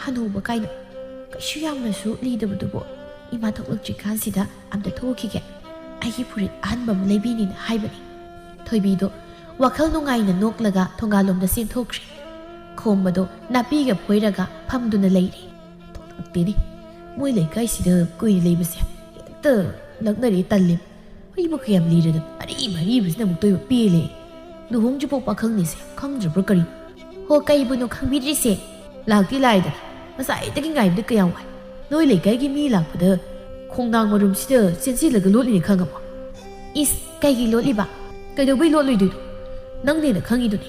ꯍꯅꯨꯕ ꯀꯥꯏꯅ꯫ ꯀꯩꯁꯨ ꯌꯥꯝꯅꯁꯨ ꯂꯤꯗꯕꯗꯨꯕꯨ꯫ ꯏꯃꯥ ꯊꯣꯛꯂꯛꯇ꯭ꯔꯤꯀꯥꯟꯁꯤꯗ ꯑꯝꯇ ꯊꯣꯛꯈꯤꯒꯦ꯫ ꯑꯩꯒꯤ ꯐꯨꯔꯤꯠ ꯑꯍꯟꯕ ꯑꯃ ꯂꯩꯕꯤꯅꯤꯅ ꯍꯥꯏꯕꯅꯤ꯫ ꯊꯣꯏꯕꯤꯗꯣ ꯋꯥꯈꯜ ꯅꯨꯡꯉꯥꯏꯅ ꯅꯣꯛꯂꯒ ꯊꯣꯡꯒꯥꯜꯂꯣꯝꯗ ꯆꯦꯟꯊꯣꯛꯈ꯭ꯔꯦ꯫ ꯈꯣꯝꯕꯗꯣ ꯅꯥꯄꯤꯒ ꯐꯣꯏꯔꯒ ꯐꯝꯗꯨꯅ ꯂꯩꯔꯤ꯫ ꯊꯣꯛꯂꯛꯇꯦꯅꯦ꯫ ꯃꯣꯏ ꯂꯩꯀꯥꯏꯁꯤꯗ ꯀꯨꯏꯅ ꯂꯩꯕꯁꯦ ꯍꯦꯛꯇ ꯂꯛꯅꯔꯦ, ꯇꯜꯂꯦ꯫ ꯑꯩꯕꯨ ꯀꯌꯥꯝ ꯂꯤꯔꯗ ꯑꯔꯤꯕ ꯑꯔꯤꯕꯁꯤꯅ ꯑꯃꯨꯛꯇ ꯑꯣꯏꯕ ꯄꯦꯜꯂꯦ꯫ ꯂꯨꯍꯣꯡꯗ꯭ꯔꯤꯐꯥꯎ ꯄꯥꯈꯪꯅꯤꯁꯦ ꯈꯪꯗ꯭ꯔꯕ꯭ꯔꯥ ꯀꯔꯤ? ꯍꯣ, ꯀꯩꯕꯨꯅꯣ ꯈꯪꯕꯤꯗ꯭ꯔꯤꯁꯦ? ꯂꯥꯛꯇꯤ ꯂꯥꯛꯏꯗꯅ, ꯉꯁꯥꯏꯗꯒꯤ ꯉꯥꯏꯕꯗ ꯀꯌꯥꯝ ꯋꯥꯏ꯫ ꯅꯣꯏ ꯂꯩꯀꯥꯏꯒꯤ ꯃꯤ ꯂꯥꯛꯄꯗ ꯈꯣꯡꯅꯥꯡ ꯃꯔꯨꯝꯁꯤꯗ ꯆꯦꯟꯁꯤꯜꯂꯒ ꯂꯣꯠꯂꯤꯅꯦ ꯈꯪꯉꯕꯣ? ꯏꯁ, ꯀꯩꯒꯤ ꯂꯣꯠꯂꯤꯕ? ꯀꯩꯗꯧꯕꯩ ꯂꯣꯠꯂꯣꯏꯗꯣꯏꯅꯣ? ꯅꯪꯅꯦꯅ ꯈꯪꯉꯤꯗꯨꯅꯤ꯫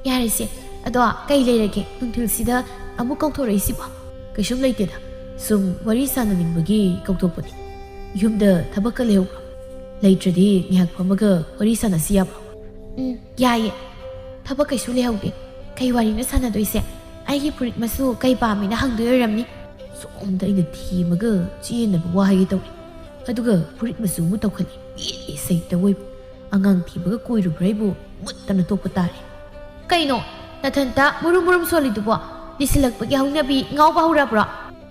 ꯌꯥꯔꯦꯁꯦ, ꯑꯗꯣ ꯀꯩ ꯂꯩꯔꯒꯦ ꯅꯨꯡꯊꯤꯜꯁꯤꯗ ꯑꯃꯨꯛ ꯀꯧꯊꯣꯔꯛꯏꯁꯤꯕꯣ? ꯀꯩꯁꯨꯝ ꯂꯩꯇꯦꯗ, ꯁꯨꯝ ꯋꯥꯔꯤ ꯁꯥꯟꯅꯅꯤꯡꯕꯒꯤ ꯀꯧꯊꯣꯛꯄꯅꯤ꯫ ꯌꯨꯝꯗ ꯊꯕꯛꯀ ꯂꯩꯍꯧꯕ꯭ꯔꯣ? ꯂꯩꯇ꯭ꯔꯗꯤ ꯉꯥꯏꯍꯥꯛ ꯐꯝꯃꯒ ꯋꯥꯔꯤ ꯁꯥꯟꯅꯁꯤ ꯌꯥꯕ꯭ꯔꯣ? ꯎꯝ, ꯌꯥꯏꯌꯦ꯫ ꯊꯕꯛ ꯀꯩꯁꯨ ꯂꯩꯍꯧꯗꯦ꯫ ꯀꯩ ꯋꯥꯔꯤꯅꯣ ꯁꯥꯟꯅꯗꯣꯏꯁꯦ? ꯑꯩꯒꯤ ꯐꯨꯔꯤꯠ ꯃꯆꯨ ꯀꯩ ꯄꯥꯝꯃꯤꯅ ꯍꯪꯗꯣꯏ ꯑꯣꯏꯔꯝꯅꯤ꯫ ꯁꯣꯝꯗ ꯑꯩꯅ ꯊꯦꯝꯃꯒ ꯆꯦꯟꯅꯕ ꯋꯥ ꯍꯥꯏꯒꯦ ꯇꯧꯔꯤ, ꯑꯗꯨꯒ ꯐꯨꯔꯤꯠ ꯃꯆꯨ ꯑꯃꯨꯛ ꯇꯧꯈꯠꯂꯤ꯫ ꯄꯦꯜꯂꯦ ꯁꯩꯇ ꯑꯣꯏꯕ꯫ ꯑꯉꯥꯡ ꯊꯤꯕꯒ ꯀꯣꯏꯔꯨꯕ꯭ꯔꯥ ꯑꯩꯕꯨ? ꯃꯨꯠꯇꯅ ꯇꯣꯛꯄ ꯇꯥꯔꯦ꯫ ꯀꯩꯅꯣ, ꯅꯊꯟꯇ ꯃꯨꯔꯨꯝ ꯃꯨꯔꯨꯝ ꯁꯣꯜꯂꯤꯗꯨꯕꯣ? ꯂꯤꯁꯤꯜꯂꯛꯄꯒꯤ ꯍꯧꯅꯕꯤ ꯉꯥꯎꯕ ꯍꯧꯔꯕ꯭ꯔꯣ?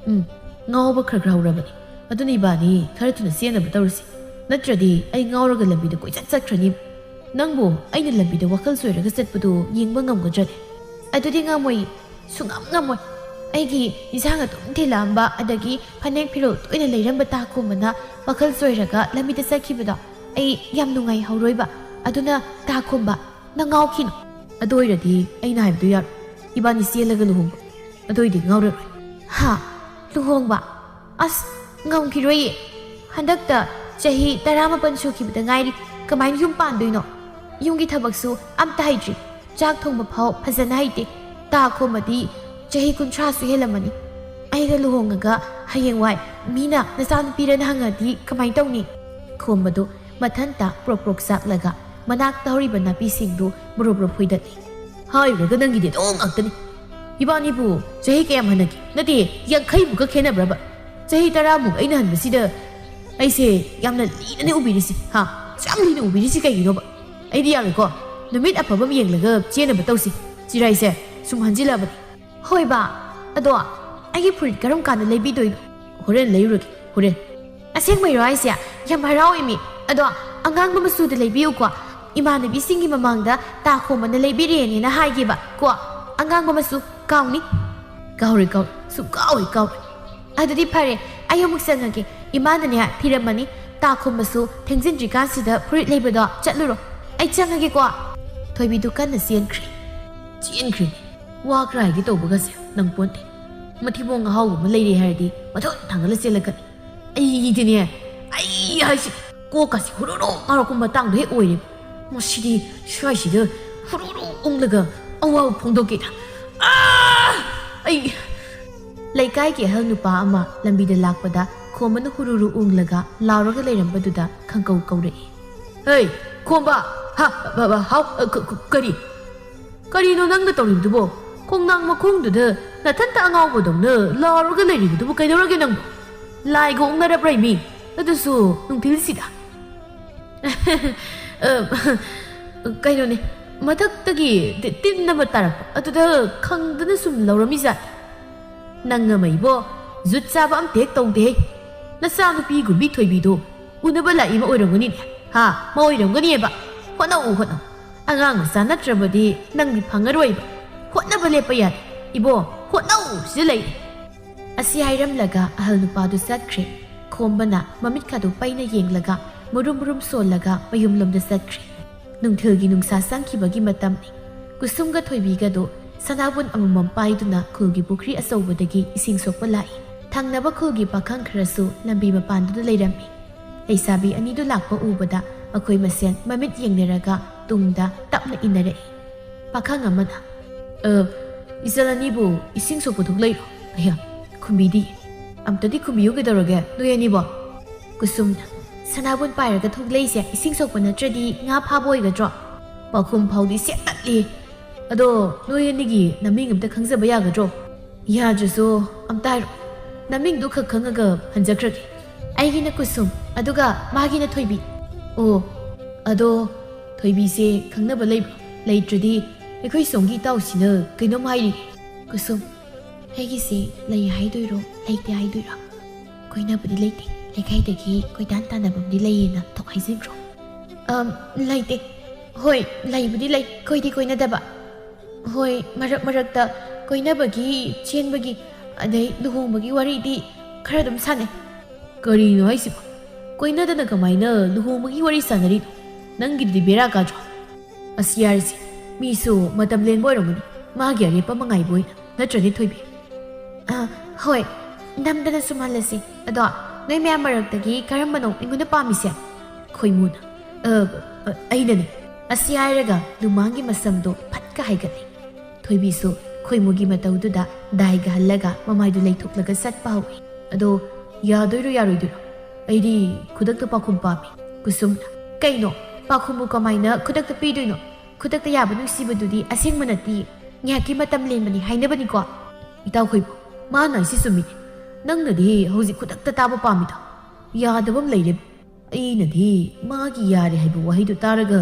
ꯎꯝ, ꯉꯥꯎꯕ ꯈꯔ ꯈꯔ ꯍꯧꯔꯕꯅꯤ꯫ ꯑꯗꯨꯅ ꯏꯕꯥꯅꯤ ꯈꯔ ꯊꯨꯅ ꯆꯦꯟꯅꯕ ꯇꯧꯔꯁꯤ, ꯅꯠꯇ꯭ꯔꯗꯤ ꯑꯩ ꯉꯥꯎꯔꯒ ꯂꯝꯕꯤꯗ ꯀꯣꯏꯆꯠ ꯆꯠꯈ꯭ꯔꯅꯤ꯫ ꯅꯪꯕꯨ ꯑꯩꯅ ꯂꯝꯕꯤꯗ ꯋꯥꯈꯜ ꯆꯣꯏꯔꯒ ꯆꯠꯄꯗꯨ ꯌꯦꯡꯕ ꯉꯝꯒꯗ꯭ꯔꯅꯦ? ꯑꯗꯨꯗꯤ ꯉꯝꯃꯣꯏ, ꯁꯨꯡꯉꯝ ꯉꯝꯃꯣꯏ꯫ ꯑꯩꯒꯤ ꯏꯟꯁꯥꯡ ꯑꯗꯨꯝ ꯊꯤꯜꯂꯛꯑꯝꯕ, ꯑꯗꯒꯤ ꯐꯅꯦꯛ ꯐꯤꯔꯣꯜ ꯇꯣꯏꯅ ꯂꯩꯔꯝꯕ ꯇꯥ ꯈꯣꯝꯕꯅ ꯋꯥꯈꯜ ꯆꯣꯏꯔꯒ ꯂꯝꯕꯤꯗ ꯆꯠꯈꯤꯕꯗꯣ ꯑꯩ ꯌꯥꯝ ꯅꯨꯡꯉꯥꯏꯍꯧꯔꯣꯏꯕ꯫ ꯑꯗꯨꯅ ꯇꯥ ꯈꯣꯝꯕ, ꯅꯪ ꯉꯥꯎꯈꯤꯅꯨ꯫ ꯑꯗꯨ ꯑꯣꯏꯔꯗꯤ ꯑꯩꯅ ꯍꯥꯏꯕꯗꯨ ꯌꯥꯔꯣꯏ꯫ ꯏꯕꯥꯅꯤ ꯆꯦꯜꯂꯒ ꯂꯨꯍꯣꯡꯕ꯫ ꯑꯗꯨ ꯑꯣꯏꯔꯗꯤ ꯉꯥꯎꯔꯔꯣꯏ꯫ ꯍꯥ? ꯂꯨꯍꯣꯡꯕ? ꯑꯁ, ꯉꯝꯈꯤꯔꯣꯏꯌꯦ꯫ ꯍꯟꯗꯛꯇ ꯆꯍꯤ ꯇꯔꯥꯃꯥꯄꯟ ꯁꯨꯈꯤꯕꯗ ꯉꯥꯏꯔꯤ꯫ ꯀꯃꯥꯏꯅ ꯌꯨꯝ ꯄꯥꯟꯗꯣꯏꯅꯣ? ꯌꯨꯝꯒꯤ ꯊꯕꯛꯁꯨ ꯑꯝꯇ ꯍꯩꯇ꯭ꯔꯤ꯫ ꯆꯥꯛ ꯊꯣꯡꯕ ꯐꯥꯎ ꯐꯖꯅ ꯍꯩꯇꯦ꯫ ꯇꯥ ꯈꯣꯝꯕꯗꯤ ꯆꯍꯤ ꯀꯨꯟꯊ꯭ꯔꯥꯁꯨ ꯍꯦꯜꯂꯝꯃꯅꯤ꯫ ꯑꯩꯒ ꯂꯨꯍꯣꯡꯉꯒ ꯍꯌꯦꯡꯋꯥꯏ ꯃꯤꯅ ꯅꯆꯥꯅꯨꯄꯤꯔꯅ ꯍꯪꯉꯗꯤ ꯀꯃꯥꯏ ꯇꯧꯅꯤ?" ꯈꯣꯝꯕꯗꯨ ꯃꯊꯟꯇ ꯄ꯭ꯔꯣꯛ ꯄ꯭ꯔꯣꯛ ꯆꯥꯛꯂꯒ ꯃꯅꯥꯛꯇ ꯍꯧꯔꯤꯕ ꯅꯥꯄꯤꯁꯤꯡꯗꯨ ꯃꯔꯨꯞ ꯃꯔꯨꯞ ꯐꯣꯏꯗꯠꯂꯤ꯫ "ꯍꯥꯏꯔꯨꯔꯒ ꯅꯪꯒꯤꯗꯤ ꯑꯗꯨꯝ ꯉꯥꯛꯇꯅꯤ꯫ ꯏꯕꯥꯅꯤꯕꯨ ꯆꯍꯤ ꯀꯌꯥꯝ ꯍꯟꯅꯒꯦ? ꯅꯠꯇꯦ, ꯌꯥꯡꯈꯩꯃꯨꯛꯀ ꯈꯦꯠꯅꯕ꯭ꯔꯕ? ꯆꯍꯤ ꯇꯔꯥꯃꯨꯛ ꯑꯩꯅ ꯍꯟꯕꯁꯤꯗ ꯑꯩꯁꯦ ꯌꯥꯝꯅ ꯂꯤꯅꯅꯦ ꯎꯕꯤꯔꯤꯁꯤ, ꯍꯥ? ꯌꯥꯝ ꯂꯤꯅ ꯎꯕꯤꯔꯤꯁꯤ ꯀꯩꯒꯤꯅꯣꯕ? ꯑꯩꯗꯤ ꯌꯥꯔꯣꯏꯀꯣ꯫ ꯅꯨꯃꯤꯠ ꯑꯐꯕ ꯑꯃ ꯌꯦꯡꯂꯒ ꯆꯦꯟꯅꯕ ꯇꯧꯁꯤ꯫ ꯆꯤꯔꯥꯏꯁꯦ ꯁꯨꯝ ꯍꯟꯖꯤꯜꯂꯛꯑꯕꯅꯤ꯫ ꯍꯣꯏ ꯕꯥ, ꯑꯗꯣ ꯑꯩꯒꯤ ꯐꯨꯔꯤꯠ ꯀꯔꯝ ꯀꯥꯟꯗ ꯂꯩꯕꯤꯗꯣꯏꯅꯣ?" "ꯍꯣꯔꯦꯟ ꯂꯩꯔꯨꯔꯒꯦ, ꯍꯣꯔꯦꯟ꯫" "ꯑꯁꯦꯡꯕꯩꯔꯣ ꯍꯥꯏꯁꯦ? ꯌꯥꯝ ꯍꯔꯥꯎꯋꯦ ꯃꯤ꯫ ꯑꯗꯣ ꯑꯉꯥꯡꯕ ꯃꯆꯨꯗ ꯂꯩꯕꯤꯌꯨꯀꯣ꯫ ꯏꯃꯥꯟꯅꯕꯤꯁꯤꯡꯒꯤ ꯃꯃꯥꯡꯗ ꯇꯥ ꯈꯣꯝꯕꯅ ꯂꯩꯕꯤꯔꯦꯅꯦꯅ ꯍꯥꯏꯒꯦꯕ ꯀꯣ꯫ ꯑꯉꯥꯡꯕ ꯃꯆꯨ ꯀꯥꯎꯅꯤ꯫" "ꯀꯥꯎꯔꯣꯏ, ꯀꯥꯎꯔꯣꯏ, ꯁꯨꯡꯀꯥꯎ ꯍꯦꯛ ꯀꯥꯎꯔꯣꯏ꯫" "ꯑꯗꯨꯗꯤ ꯐꯔꯦ, ꯑꯩ ꯑꯃꯨꯛ ꯆꯪꯉꯒꯦ꯫ ꯏꯃꯥꯅꯅꯦ ꯐꯤꯔꯝꯃꯅꯤ꯫ ꯇꯥ ꯈꯣꯝꯕꯁꯨ ꯊꯦꯡꯖꯤꯟꯗ꯭ꯔꯤꯀꯥꯟꯁꯤꯗ ꯐꯨꯔꯤꯠ ꯂꯩꯕꯗꯣ ꯆꯠꯂꯨꯔꯣ꯫ ꯑꯩ ꯆꯪꯉꯒꯦꯀꯣ꯫" ꯊꯣꯏꯕꯤꯗꯨ ꯀꯟꯅ ꯆꯦꯟꯈ꯭ꯔꯦ꯫ ꯆꯦꯟꯈ꯭ꯔꯦ꯫ ꯋꯥ ꯈꯔ ꯍꯥꯏꯒꯦ ꯇꯧꯕꯒꯁꯦ ꯅꯪ ꯄꯣꯟꯇꯦ꯫ ꯃꯊꯤꯕꯣꯡ ꯑꯍꯥꯎꯕ ꯑꯃ ꯂꯩꯔꯦ ꯍꯥꯏꯔꯗꯤ ꯃꯊꯣꯟ ꯊꯥꯡꯒꯠꯂ ꯆꯦꯜꯂꯛꯀꯅꯤ꯫ ꯑꯩꯗꯤꯅꯦ, ꯑꯩ ꯍꯥꯏꯁꯤ ꯀꯣꯛꯀꯁꯤ ꯍꯨꯔꯨꯔꯨ ꯉꯥꯎꯔꯛꯄ ꯃꯇꯥꯡꯗꯣ ꯍꯦꯛ ꯑꯣꯏꯔꯦ꯫ ꯃꯁꯤꯗꯤ ꯁ꯭ꯋꯥꯏꯁꯤꯗ ꯍꯨꯔꯨꯔꯨ ꯎꯪꯂꯒ ꯑꯋꯥꯕ ꯐꯣꯡꯗꯣꯛꯀꯦꯗ꯫ ꯑꯥ! ꯑꯩ ꯂꯩꯀꯥꯏꯒꯤ ꯑꯍꯜ ꯅꯨꯄꯥ ꯑꯃ ꯂꯝꯕꯤꯗ ꯂꯥꯛꯄꯗ ꯈꯣꯝꯕꯅ ꯍꯨꯔꯨꯔꯨ ꯎꯪꯂꯒ ꯂꯥꯎꯔꯒ ꯂꯩꯔꯝꯕꯗꯨꯗ ꯈꯪꯀꯧ ꯀꯧꯔꯛꯏ꯫ "ꯍꯦ, ꯈꯣꯝꯕ! ꯍꯥ, ꯕ-, ꯕ-, ꯍꯥꯎ, ꯑ, ꯀ-, ꯀ-, ꯀꯔꯤ? ꯀꯔꯤꯅꯣ ꯅꯪꯅ ꯇꯧꯔꯤꯕꯗꯨꯕꯣ? ꯈꯣꯡꯅꯥꯡ ꯃꯈꯣꯡꯗꯨꯗ ꯅꯊꯟꯇ ꯑꯉꯥꯎꯕꯗꯧꯅ ꯂꯥꯎꯔꯒ ꯂꯩꯔꯤꯕꯗꯨꯕꯨ ꯀꯩꯗꯧꯔꯒꯦ ꯅꯪꯕꯨ? ꯂꯥꯏꯒ ꯑꯣꯛꯅꯔꯕ꯭ꯔꯥ ꯃꯤ? ꯑꯗꯨꯁꯨ ꯅꯨꯡꯊꯤꯜꯁꯤꯗ?" ꯑ, ꯀꯩꯅꯣꯅꯦ, ꯃꯊꯛꯇꯒꯤ ꯇꯤ-, ꯇꯤꯟ ꯑꯃ ꯇꯥꯔꯛꯄ, ꯑꯗꯨꯗ ꯈꯪꯗꯅ ꯁꯨꯝ ꯂꯧꯔꯝꯃꯤꯖꯥꯠꯅꯤ꯫ ꯅꯪ ꯑꯃ ꯏꯕꯣ, ꯖꯨꯠ ꯆꯥꯕ ꯑꯝꯇ ꯍꯦꯛ ꯇꯧꯗꯦꯍꯦ꯫ ꯅꯆꯥꯅꯨꯄꯤ ꯒꯨꯝꯕꯤ ꯊꯣꯏꯕꯤꯗꯣ ꯎꯅꯕ ꯂꯥꯛꯏ ꯑꯃ ꯑꯣꯏꯔꯝꯒꯅꯤꯅꯦ꯫ ꯍꯥ, ꯑꯃ ꯑꯣꯏꯔꯝꯒꯅꯤꯑꯕ꯫ ꯍꯣꯠꯅꯧ, ꯍꯣꯠꯅꯧ꯫ ꯑꯉꯥꯡ ꯃꯆꯥ ꯅꯠꯇ꯭ꯔꯕꯗꯤ ꯅꯪꯗꯤ ꯐꯪꯉꯔꯣꯏꯕ꯫ ꯍꯣꯠꯅꯕ ꯂꯦꯞꯄ ꯌꯥꯗꯦ꯫ ꯏꯕꯣ, ꯍꯣꯠꯅꯧ ꯁꯤꯗ ꯂꯩꯔꯦ꯫ ꯑꯁꯤ ꯍꯥꯏꯔꯝꯂꯒ ꯑꯍꯜ ꯅꯨꯄꯥꯗꯨ ꯆꯠꯈ꯭ꯔꯦ꯫ ꯈꯣꯝꯕꯅ ꯃꯃꯤꯠꯀꯗꯨ ꯄꯩꯅ ꯌꯦꯡꯂꯒ ꯃꯨꯔꯨꯝ ꯃꯨꯔꯨꯝ ꯁꯣꯜꯂꯒ ꯃꯌꯨꯝꯂꯣꯝꯗ ꯆꯠꯈ꯭ꯔꯦ꯫ ꯅꯨꯡꯊꯤꯜꯒꯤ ꯅꯨꯡꯁꯥ ꯆꯪꯈꯤꯕꯒꯤ ꯃꯇꯝꯅꯤ꯫ ꯀꯨꯁꯨꯝꯒ ꯊꯣꯏꯕꯤꯒꯗꯨ ꯁꯅꯥꯕꯨꯟ ꯑꯃꯃꯝ ꯄꯥꯏꯗꯨꯅ ꯈꯨꯜꯒꯤ ꯄꯨꯈ꯭ꯔꯤ ꯑꯆꯧꯕꯗꯒꯤ ꯏꯁꯤꯡ ꯁꯣꯛꯄ ꯂꯥꯛꯏ꯫ ꯊꯪꯅꯕ ꯈꯨꯜꯒꯤ ꯄꯥꯈꯪ ꯈꯔꯁꯨ ꯂꯝꯕꯤ ꯃꯄꯥꯟꯗꯨꯗ ꯂꯩꯔꯝꯃꯤ꯫ ꯂꯩꯁꯥꯕꯤ ꯑꯅꯤꯗꯨ ꯂꯥꯛꯄ ꯎꯕꯗ ꯃꯈꯣꯏ ꯃꯁꯦꯟ ꯃꯃꯤꯠ ꯌꯦꯡꯅꯔꯒ ꯇꯨꯡꯗ ꯇꯞꯅ ꯏꯟꯅꯔꯛꯏ꯫ ꯄꯥꯈꯪ ꯑꯃꯅ, "ꯑ, ꯏꯆꯜ ꯑꯅꯤꯕꯨ ꯏꯁꯤꯡ ꯁꯣꯛꯄ ꯊꯣꯛꯂꯛꯏꯔꯣ? ꯑꯌꯥ, ꯈꯨꯝꯕꯤꯗꯤ꯫ ꯑꯝꯇꯗꯤ ꯈꯨꯝꯕꯤꯌꯨ ꯀꯩꯗꯧꯔꯒꯦ, ꯅꯣꯏ ꯑꯅꯤꯕꯣ?" ꯀꯨꯁꯨꯝꯅ, "ꯁꯅꯥꯕꯨꯟ ꯄꯥꯏꯔꯒ ꯊꯣꯛꯂꯛꯏꯁꯦ ꯏꯁꯤꯡ ꯁꯣꯛꯄ ꯅꯠꯇ꯭ꯔꯗꯤ ꯉꯥ ꯐꯥꯕ ꯑꯣꯏꯒꯗ꯭ꯔꯣ? ꯄꯥꯎꯈꯨꯝ ꯐꯥꯎꯗꯤ ꯁꯦꯠꯇꯠꯂꯤ꯫ ꯑꯗꯣ ꯅꯣꯏ ꯑꯅꯤꯒꯤ ꯅꯃꯤꯡ ꯑꯝꯇ ꯈꯪꯖꯕ ꯌꯥꯒꯗ꯭ꯔꯣ? ꯌꯥꯗ꯭ꯔꯁꯨ ꯑꯝꯇ ꯍꯥꯏꯔꯣ꯫ ꯅꯃꯤꯡꯗꯨ ꯈꯛ ꯈꯪꯉꯒ ꯍꯟꯖꯈ꯭ꯔꯒꯦ꯫ ꯑꯩꯒꯤꯅ ꯀꯨꯁꯨꯝ, ꯑꯗꯨꯒ ꯃꯥꯒꯤꯅ ꯊꯣꯏꯕꯤ꯫ ꯑꯣ, ꯑꯗꯣ ꯊꯣꯏꯕꯤꯁꯦ ꯈꯪꯅꯕ ꯂꯩꯕ꯭ꯔꯣ? ꯂꯩꯇ꯭ꯔꯗꯤ ꯑꯩꯈꯣꯏ ꯁꯣꯝꯒꯤ ꯏꯇꯥꯎꯁꯤꯅ ꯀꯩꯅꯣꯝ ꯍꯥꯏꯔꯤ꯫" ꯀꯨꯁꯨꯝ, "ꯑꯩꯒꯤꯁꯦ ꯂꯩ ꯍꯥꯏꯗꯣꯏꯔꯣ, ꯂꯩꯇꯦ ꯍꯥꯏꯗꯣꯏꯔꯣ? ꯀꯣꯏꯅꯕꯗꯤ ꯂꯩꯇꯦ, ꯂꯩꯀꯥꯏꯗꯒꯤ ꯀꯣꯏꯇꯥꯟ ꯇꯥꯟꯅꯕꯝꯗꯤ ꯂꯩꯌꯦꯅ ꯊꯣꯛ ꯍꯥꯏꯖꯤꯟꯈ꯭ꯔꯣ꯫" "ꯑꯝ, ꯂꯩꯇꯦ꯫ ꯍꯣꯏ, ꯂꯩꯕꯨꯗꯤ ꯂꯩ, ꯀꯣꯏꯗꯤ ꯀꯣꯏꯅꯗꯕ꯫ ꯍꯣꯏ, ꯃꯔꯛ ꯃꯔꯛꯇ ꯀꯣꯏꯅꯕꯒꯤ, ꯆꯦꯟꯕꯒꯤ, ꯑꯗꯩ ꯂꯨꯍꯣꯡꯕꯒꯤ ꯋꯥꯔꯤꯗꯤ ꯈꯔ ꯑꯗꯨꯝ ꯁꯥꯟꯅꯩ꯫" "ꯀꯔꯤꯅꯣ ꯍꯥꯏꯁꯤꯕꯣ? ꯀꯣꯏꯅꯗꯅ ꯀꯃꯥꯏꯅ ꯂꯨꯍꯣꯡꯕꯒꯤ ꯋꯥꯔꯤ ꯁꯥꯟꯅꯔꯤꯅꯣ? ꯅꯪꯒꯤꯗꯨꯗꯤ ꯕꯦꯔꯥ ꯀꯥꯗ꯭ꯔꯣ?" "ꯑꯁ, ꯌꯥꯔꯦꯁꯦ, ꯃꯤꯁꯨ ꯃꯇꯝ ꯂꯦꯟꯕ ꯑꯣꯏꯔꯝꯒꯅꯤ, ꯃꯥꯒꯤ ꯑꯔꯦꯞꯄ ꯑꯃ ꯉꯥꯏꯕ ꯑꯣꯏꯅ, ꯅꯠꯇ꯭ꯔꯅꯦ ꯊꯣꯏꯕꯤ?" "ꯑ, ꯍꯣꯏ, ꯅꯝꯗꯅ ꯁꯨꯝꯍꯜꯂꯁꯤ꯫ ꯑꯗꯣ ꯅꯣꯏ ꯃꯌꯥꯝ ꯃꯔꯛꯇꯒꯤ ꯀꯔꯝꯕꯅꯣ ꯑꯩꯉꯣꯟꯗ ꯄꯥꯝꯃꯤꯁꯦ?" ꯈꯣꯏꯃꯨꯅ, "ꯑ, ꯑ, ꯑꯩꯅꯅꯦ꯫" ꯑꯁꯤ ꯍꯥꯏꯔꯒ ꯂꯨꯃꯥꯡꯒꯤ ꯃꯁꯝꯗꯣ ꯐꯠꯀ ꯍꯥꯏꯒꯠꯂꯤ꯫ ꯊꯣꯏꯕꯤꯁꯨ ꯈꯣꯏꯃꯨꯒꯤ ꯃꯇꯧꯗꯨꯗ ꯗꯥꯏꯒ ꯍꯜꯂꯒ ꯃꯃꯥꯏꯗꯨ ꯂꯩꯊꯣꯛꯂꯒ ꯆꯠꯄ ꯍꯧꯏ꯫ "ꯑꯗꯣ ꯌꯥꯗꯣꯏꯔꯣ ꯌꯥꯔꯣꯏꯗꯣꯏꯔꯣ? ꯑꯩꯗꯤ ꯈꯨꯗꯛꯇ ꯄꯥꯎꯈꯨꯝ ꯄꯥꯝꯃꯤ꯫" ꯀꯨꯁꯨꯝꯅ, "ꯀꯩꯅꯣ, ꯄꯥꯎꯈꯨꯝꯕꯨ ꯀꯃꯥꯏꯅ ꯈꯨꯗꯛꯇ ꯄꯤꯗꯣꯏꯅꯣ? ꯈꯨꯗꯛꯇ ꯌꯥꯕ ꯅꯨꯡꯁꯤꯕꯗꯨꯗꯤ ꯑꯁꯦꯡꯕ ꯅꯠꯇꯦ, ꯉꯥꯏꯍꯥꯛꯀꯤ ꯃꯇꯝ ꯂꯦꯟꯕꯅꯤ ꯍꯥꯏꯅꯕꯅꯤꯀꯣ꯫" "ꯏꯇꯥꯎ ꯈꯣꯏꯕꯨ, ꯃꯥꯅ ꯍꯥꯏꯁꯤ ꯆꯨꯝꯃꯤꯅꯦ꯫ ꯅꯪꯅꯗꯤ ꯍꯧꯖꯤꯛ ꯈꯨꯗꯛꯇ ꯇꯥꯕ ꯄꯥꯝꯃꯤꯗꯣ꯫ ꯌꯥꯗꯕ ꯑꯃ ꯂꯩꯔꯦ꯫ ꯑꯩꯅꯗꯤ ꯃꯥꯒꯤ ꯌꯥꯔꯦ ꯍꯥꯏꯕ ꯋꯥꯍꯩꯗꯨ ꯇꯥꯔꯒ